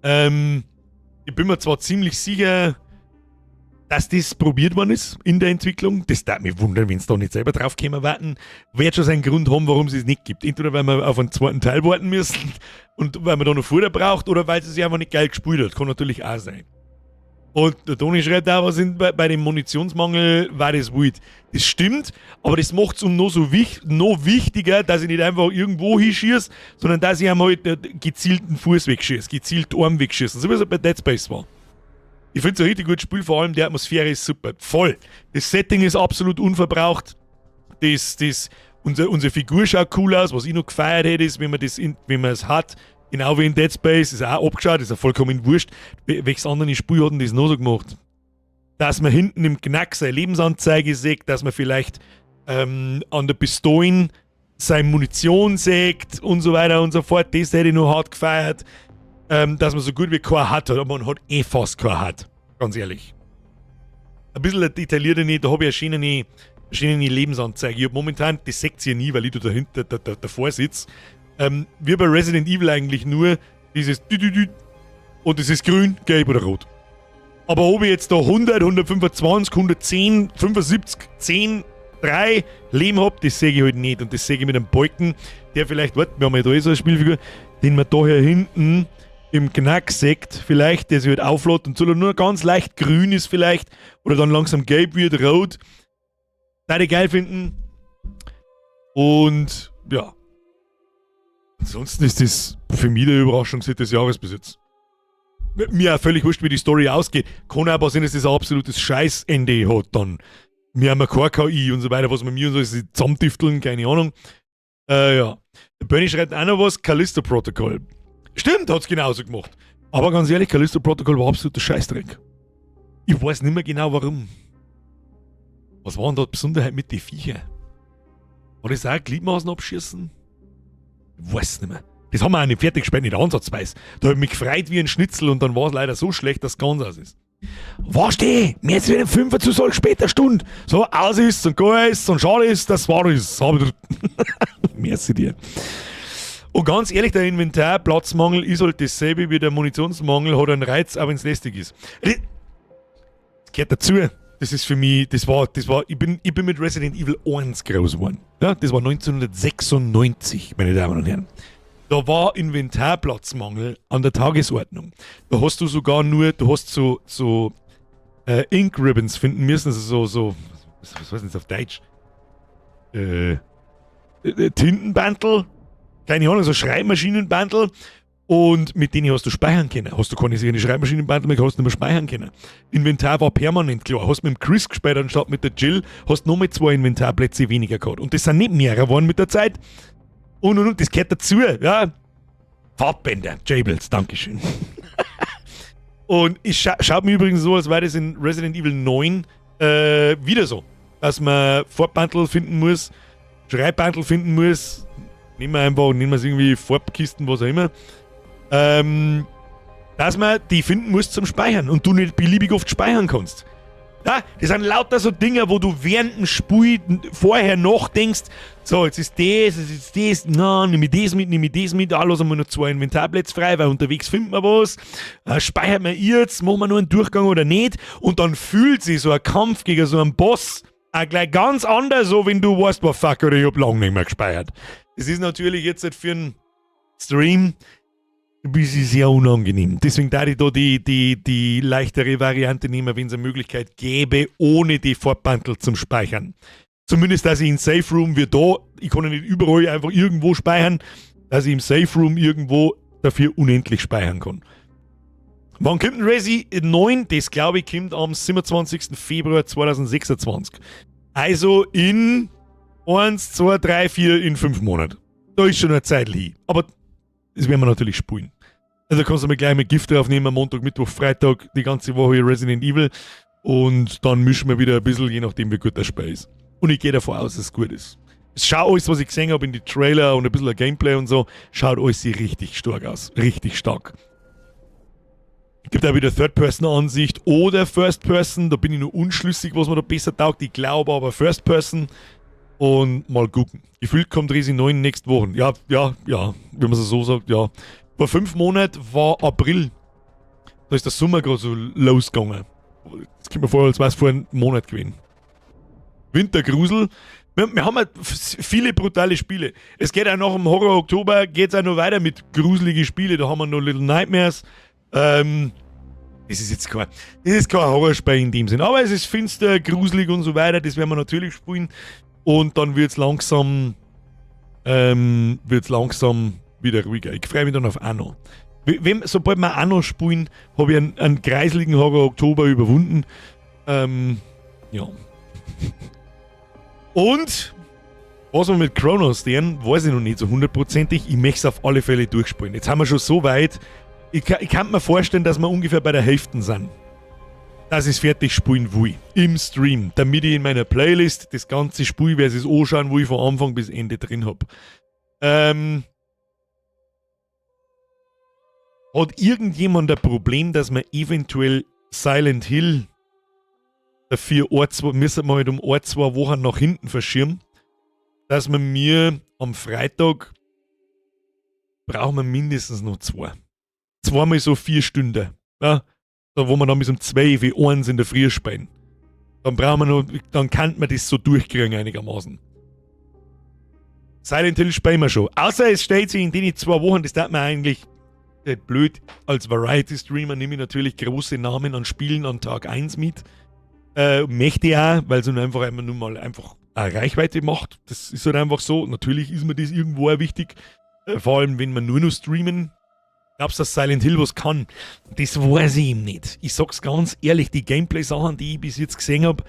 ich bin mir zwar ziemlich sicher, dass das probiert worden ist in der Entwicklung. Das darf mich wundern, wenn's da nicht selber drauf gekommen warten. Wird schon seinen Grund haben, warum es es nicht gibt. Entweder weil wir auf einen zweiten Teil warten müssen und weil man da noch Futter braucht oder weil es sich einfach nicht geil gespielt hat. Kann natürlich auch sein. Und der Toni schreibt auch, was bei dem Munitionsmangel war das wild. Das stimmt, aber das macht's um noch so noch wichtiger, dass ich nicht einfach irgendwo hinschieß, sondern dass ich einmal halt gezielten Fuß wegschieß, gezielt Arm wegschießen, so wie es halt bei Dead Space war. Ich find's ein richtig gutes Spiel, vor allem die Atmosphäre ist super. Voll. Das Setting ist absolut unverbraucht. Unsere Figur schaut cool aus. Was ich noch gefeiert hätte, ist, wenn man es hat, genau wie in Dead Space, ist auch abgeschaut, ist ja vollkommen wurscht. Welches andere Spiel hat denn das noch so gemacht? Dass man hinten im Knack seine Lebensanzeige sieht, dass man vielleicht an der Pistolen seine Munition sieht und so weiter und so fort. Das hätte ich noch hart gefeiert. Dass man so gut wie kein hat, aber man hat eh fast kein hat. Ganz ehrlich. Ein bisschen eine detaillierte, da hab ich eine schöne Lebensanzeige. Ich hab momentan, das seht ihr nie, weil ich da dahinter, da, da, davor sitz. Wie bei Resident Evil eigentlich nur dieses Dü, Dü, Dü, und es ist grün, gelb oder rot. Aber ob ich jetzt da 100, 125, 110, 75, 10, 3 Leben hab, das sehe ich halt nicht. Und das sehe ich mit einem Balken, der vielleicht, warte, wir haben ja da eh so eine Spielfigur, den man da hier hinten im Knack sieht, vielleicht, der sich halt auflädt und so nur ganz leicht grün ist vielleicht, oder dann langsam gelb wird, rot. Da ich geil finden. Und ja. Ansonsten ist das für mich der Überraschungshit des Jahres bis jetzt. Mir auch völlig wurscht, wie die Story ausgeht. Kann auch passieren, dass das ein absolutes Scheißende hat dann. Wir haben ja keine KI und so weiter, was man mir und so ist, zusammentüfteln, keine Ahnung. Ja. Der Bernie schreibt auch noch was, Callisto Protocol. Stimmt, hat's genauso gemacht. Aber ganz ehrlich, Callisto Protocol war absoluter Scheißdreck. Ich weiß nicht mehr genau, warum. Was war denn da die Besonderheit mit den Viecher? War das auch Gliedmaßen abschießen? Ich weiß nicht mehr. Das haben wir auch nicht fertig gespielt, nicht ansatzweise. Da hab ich mich gefreut wie ein Schnitzel und dann war es leider so schlecht, dass es ganz aus ist. Was die? Mir jetzt wieder 5 zu so später Stunde. So aus ist und gar ist und schade ist, das war es. Merci dir. Und ganz ehrlich, der Inventarplatzmangel ist halt dasselbe wie der Munitionsmangel, hat einen Reiz, auch wenn es lästig ist. Das gehört dazu. Das ist für mich, das war, ich bin mit Resident Evil 1 groß geworden. Ja, das war 1996, meine Damen und Herren. Da war Inventarplatzmangel an der Tagesordnung. Da hast du sogar nur, du hast so Ink Ribbons finden müssen, also so, was heißt denn das auf Deutsch? Tintenbandel? Keine Ahnung, so Schreibmaschinenbandel. Und mit denen hast du speichern können. Hast du keine Schreibmaschinenbandel mehr, hast du nicht mehr speichern können. Inventar war permanent klar. Hast mit dem Chris gespeichert anstatt mit der Jill, hast noch mal zwei Inventarplätze weniger gehabt. Und das sind nicht mehr geworden mit der Zeit. Und, das gehört dazu, ja. Farbbänder, Jables, Dankeschön. Und es schaut mir übrigens so, als wäre das in Resident Evil 9 wieder so, dass man Farbbandel finden muss, Schreibbandel finden muss. Nehmen wir einfach, nehmen wir es irgendwie Farbkisten, was auch immer. Dass man die finden muss zum Speichern und du nicht beliebig oft speichern kannst. Ja, das sind lauter so Dinge, wo du während dem Spiel vorher nachdenkst, so, jetzt ist das, jetzt ist das, na, nimm ich das mit, nimm ich das mit, ah, lassen wir noch zwei Inventarplätze frei, weil unterwegs finden wir was, speichert man jetzt, machen wir nur einen Durchgang oder nicht, und dann fühlt sich so ein Kampf gegen so einen Boss auch gleich ganz anders, so wenn du weißt, oh fuck, oder ich hab lange nicht mehr gespeichert. Das ist natürlich jetzt halt für einen Stream ein bisschen sehr unangenehm. Deswegen da ich da die leichtere Variante nehmen, wenn es eine Möglichkeit gäbe, ohne die Farbbandel zum Speichern. Zumindest, dass ich in Safe Room wie da, ich kann ja nicht überall einfach irgendwo speichern, dass ich im Safe Room irgendwo dafür unendlich speichern kann. Wann kommt denn Resi 9? Das, glaube ich, kommt am 27. Februar 2026. Also in 1, 2, 3, 4, in 5 Monaten. Da ist schon eine Zeit hin. Aber das werden wir natürlich spielen. Also kannst du mir gleich mit Gift draufnehmen, Montag, Mittwoch, Freitag, die ganze Woche Resident Evil. Und dann mischen wir wieder ein bisschen, je nachdem, wie gut das Spiel ist. Und ich gehe davon aus, dass es gut ist. Es schaut alles, was ich gesehen habe in die Trailer und ein bisschen Gameplay und so, schaut alles richtig stark aus. Richtig stark. Gibt auch wieder Third-Person-Ansicht oder First-Person. Da bin ich noch unschlüssig, was mir da besser taugt. Ich glaube aber First-Person. Und mal gucken. Gefühlt kommt Resi 9 nächste Woche. Ja, wenn man es so sagt, ja. Vor 5 Monaten war April. Da ist der Sommer gerade so losgegangen. Das kommt mir vor, als wäre es vor einem Monat gewesen. Wintergrusel. Wir haben halt viele brutale Spiele. Es geht auch nach dem Horror Oktober, geht es auch noch weiter mit gruseligen Spielen. Da haben wir noch Little Nightmares. Das ist kein Horrorspiel in dem Sinn. Aber es ist finster, gruselig und so weiter. Das werden wir natürlich spielen. Und dann wird es langsam wieder ruhiger. Ich freue mich dann auf Anno. Sobald wir Anno spielen, habe ich einen kreisligen Horror Oktober überwunden. Ja. Und was wir mit Chronos tun, weiß ich noch nicht so hundertprozentig. Ich möchte es auf alle Fälle durchspielen. Jetzt haben wir schon so weit. Ich kann mir vorstellen, dass wir ungefähr bei der Hälfte sind. Dass ich es fertig spielen will. Im Stream. Damit ich in meiner Playlist das ganze Spiel, wer es anschauen will, von Anfang bis Ende drin hab. Hat irgendjemand ein Problem, dass man eventuell Silent Hill dafür ein, zwei, müssen wir halt um ein, zwei Wochen nach hinten verschieben, dass man mir am Freitag brauchen wir mindestens noch zwei. Zweimal so 4 Stunden. Ja? Da, wo wir dann bis um 12 Uhr 1 in der Früh spielen. Dann brauchen wir noch, dann kann man das so durchkriegen einigermaßen. Silent Hill spielen wir schon. Außer es stellt sich in den 2 Wochen, das darf man eigentlich blöd, als Variety-Streamer nehme ich natürlich große Namen an Spielen an Tag 1 mit. Möchte ich auch, weil sie nur einfach immer nur mal einfach auch Reichweite macht. Das ist halt einfach so. Natürlich ist mir das irgendwo auch wichtig. Vor allem, wenn man nur noch streamen. Glaubst du, dass Silent Hill was kann? Das weiß ich eben nicht. Ich sag's ganz ehrlich, die Gameplay-Sachen, die ich bis jetzt gesehen hab,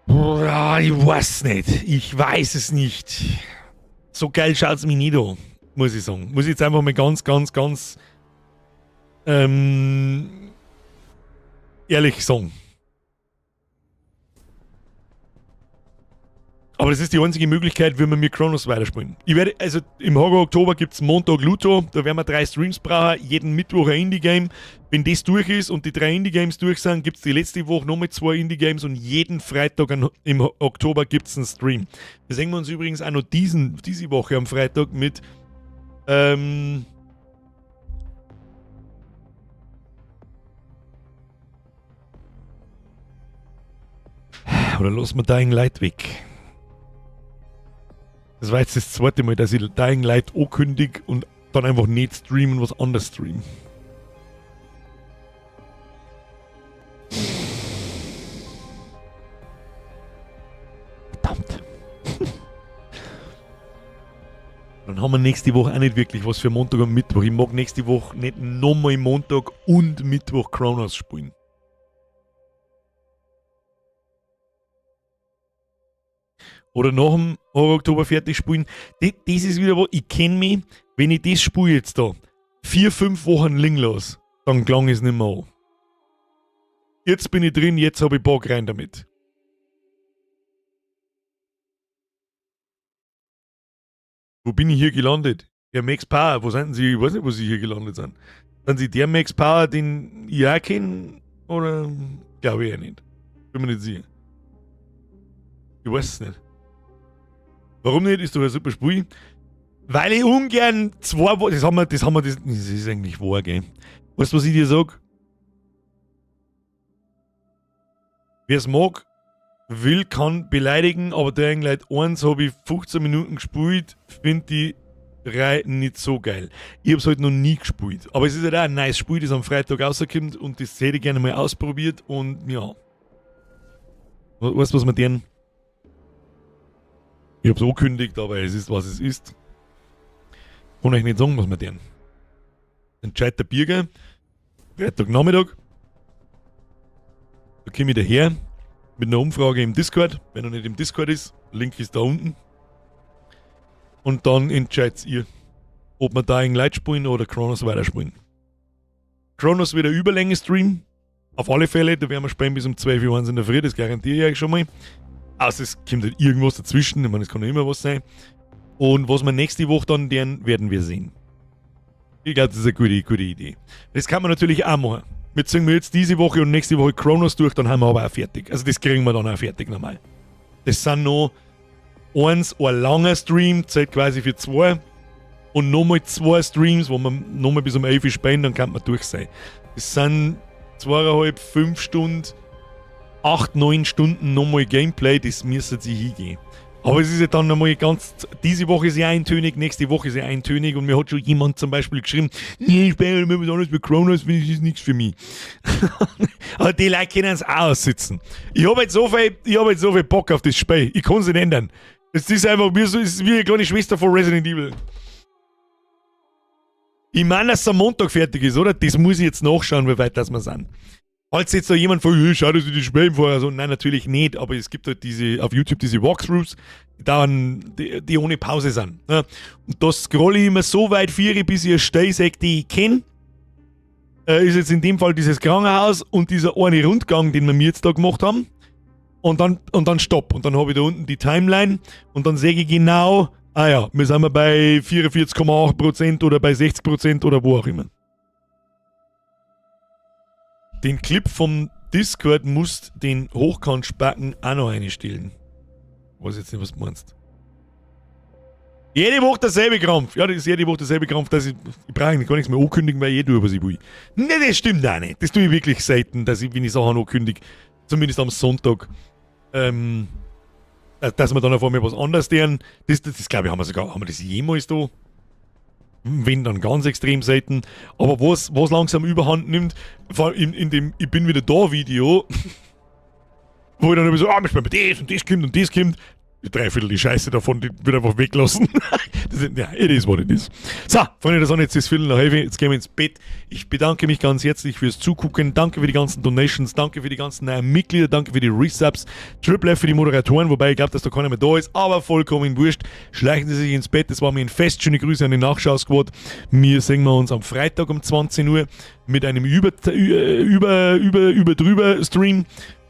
boah, ich weiß nicht. Ich weiß es nicht. So geil schaut's mich nicht an, muss ich sagen. Muss ich jetzt einfach mal ganz, ganz, ganz ehrlich sagen. Aber das ist die einzige Möglichkeit, wenn wir mit Chronos weiterspielen. Im Horror Oktober gibt's Montag Luto, da werden wir 3 Streams brauchen, jeden Mittwoch ein Indie-Game. Wenn das durch ist und die 3 Indie-Games durch sind, gibt's die letzte Woche nochmal 2 Indie-Games und jeden Freitag im Oktober gibt's einen Stream. Da sehen wir uns übrigens auch noch diese Woche am Freitag mit oder lassen wir Dying Light weg. Das war jetzt das zweite Mal, dass ich Dying Light ankündige und dann einfach nicht streamen und was anderes streamen. Verdammt. Dann haben wir nächste Woche auch nicht wirklich was für Montag und Mittwoch. Ich mag nächste Woche nicht nochmal Montag und Mittwoch Chronos spielen. Oder nach dem Horror Oktober fertig spielen. Das ist wieder was, ich kenn mich, wenn ich das spiele jetzt da, 4, 5 Wochen liegen lasse, dann klang es nicht mehr an. Jetzt bin ich drin, jetzt hab ich Bock rein damit. Wo bin ich hier gelandet? Der Max Power, wo sind Sie? Ich weiß nicht, wo Sie hier gelandet sind. Sind Sie der Max Power, den ich auch kenne? Oder? Glaube ich ja nicht. Bin mir nicht sicher. Ich weiß es nicht. Warum nicht? Ist doch ein super Spiel. Weil ich ungern 2 Wochen. Das haben wir, das haben wir, das, das ist eigentlich wahr, gell? Weißt du, was ich dir sag? Wer's mag, will, kann beleidigen, aber Dying Light 1 hab ich 15 Minuten gespielt, find die 3 nicht so geil. Ich hab's halt noch nie gespielt. Aber es ist halt auch ein nice Spiel, das am Freitag rauskommt und das hätte ich gerne mal ausprobiert und ja. Weißt du, was wir deren? Ich hab's angekündigt, aber es ist, was es ist. Kann euch nicht sagen, was wir deren. Entscheidet der Birger. Freitagnachmittag. Da komm ich daher mit einer Umfrage im Discord. Wenn er nicht im Discord ist, Link ist da unten. Und dann entscheidet ihr, ob wir Dying Light spielen oder Chronos weiterspielen. Chronos wieder Überlänge Stream. Auf alle Fälle, da werden wir spielen bis um 12 Uhr eins in der Früh, das garantiere ich euch schon mal. Außer es kommt halt irgendwas dazwischen, ich meine, es kann ja immer was sein. Und was wir nächste Woche dann lernen, werden wir sehen. Ich glaub, das ist eine gute Idee. Das kann man natürlich auch machen. Wir ziehen wir jetzt diese Woche und nächste Woche Chronos durch, dann haben wir aber auch fertig. Also das kriegen wir dann auch fertig nochmal. Das sind noch ein langer Stream, zählt quasi für 2. Und nochmal 2 Streams, wo wir nochmal bis um 11 Uhr spielen, dann kann man durch sein. Das sind zweieinhalb, 5 Stunden, 8, 9 Stunden nochmal Gameplay, das müsste sich hingehen. Aber es ist ja dann nochmal ganz, diese Woche ist ja eintönig, nächste Woche ist ja eintönig und mir hat schon jemand zum Beispiel geschrieben, nee, ich spiele immer was anderes mit Chronos, das ist nichts für mich. Aber die Leute können es auch aussitzen. Ich hab jetzt so viel, ich hab jetzt so viel Bock auf das Spiel, ich kann's nicht ändern. Es ist einfach wie so, es ist wie eine kleine Schwester von Resident Evil. Ich meine, dass es am Montag fertig ist, oder? Das muss ich jetzt nachschauen, wie weit das wir sind. Falls jetzt da jemand fragt, hey, schau, dass ich das Spiel vorher so, nein, natürlich nicht, aber es gibt halt auf YouTube diese Walkthroughs, die dauern, die ohne Pause sind. Ne? Und da scrolle ich immer so weit vier, bis ich eine Stelle sehe, die ich kenn. Ist jetzt in dem Fall dieses Krankenhaus und dieser eine Rundgang, den wir mir jetzt da gemacht haben. Und dann stopp. Und dann hab ich da unten die Timeline und dann sehe ich genau, ah ja, wir sind bei 44,8% oder bei 60% oder wo auch immer. Den Clip vom Discord musst den Hochkantspacken auch noch einstellen. Weiß jetzt nicht, was du meinst. Jede Woche derselbe Krampf. Ja, das ist jede Woche derselbe Krampf, dass ich brauche eigentlich gar nichts mehr ankündigen, weil ich eh tue, was ich will. Nee, das stimmt auch nicht. Das tue ich wirklich selten, dass ich, wenn ich Sachen ankündige, zumindest am Sonntag, dass wir dann auf einmal was anderes tun. Das glaube ich, haben wir sogar, haben wir das jemals da? Wenn, dann ganz extrem selten. Aber was langsam überhand nimmt, vor allem in dem Ich bin wieder da Video, Wo ich dann immer so, ah, wir spielen das und das kommt und das kommt. Die Dreiviertel die Scheiße davon, die wird einfach weglassen. Das ist, ja, it is what it is. So, Freunde der Sonne, jetzt ist 11:15, jetzt gehen wir ins Bett. Ich bedanke mich ganz herzlich fürs Zugucken. Danke für die ganzen Donations, danke für die ganzen neuen Mitglieder, danke für die Resubs. Triple F für die Moderatoren, wobei ich glaube, dass da keiner mehr da ist, aber vollkommen wurscht. Schleichen Sie sich ins Bett, das war mir ein Fest. Schöne Grüße an den Nachschau-Squad. Wir sehen wir uns am Freitag um 20 Uhr mit einem über, über, über, über, drüber Stream.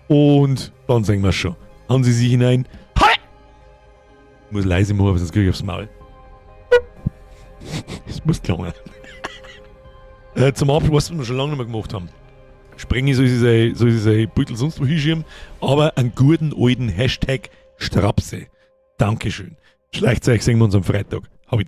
Und dann sehen wir schon. Hauen Sie sich hinein. Hi! Ich muss leise machen, sonst kriege ich aufs Maul. Es muss klangen. Zum Abschluss, was wir schon lange nicht mehr gemacht haben. Sprengi soll sich sein, soll sich sein Beutel sonst wo hinschieben, aber einen guten alten #Strapse. Dankeschön. Schleicht euch, sehen wir uns am Freitag.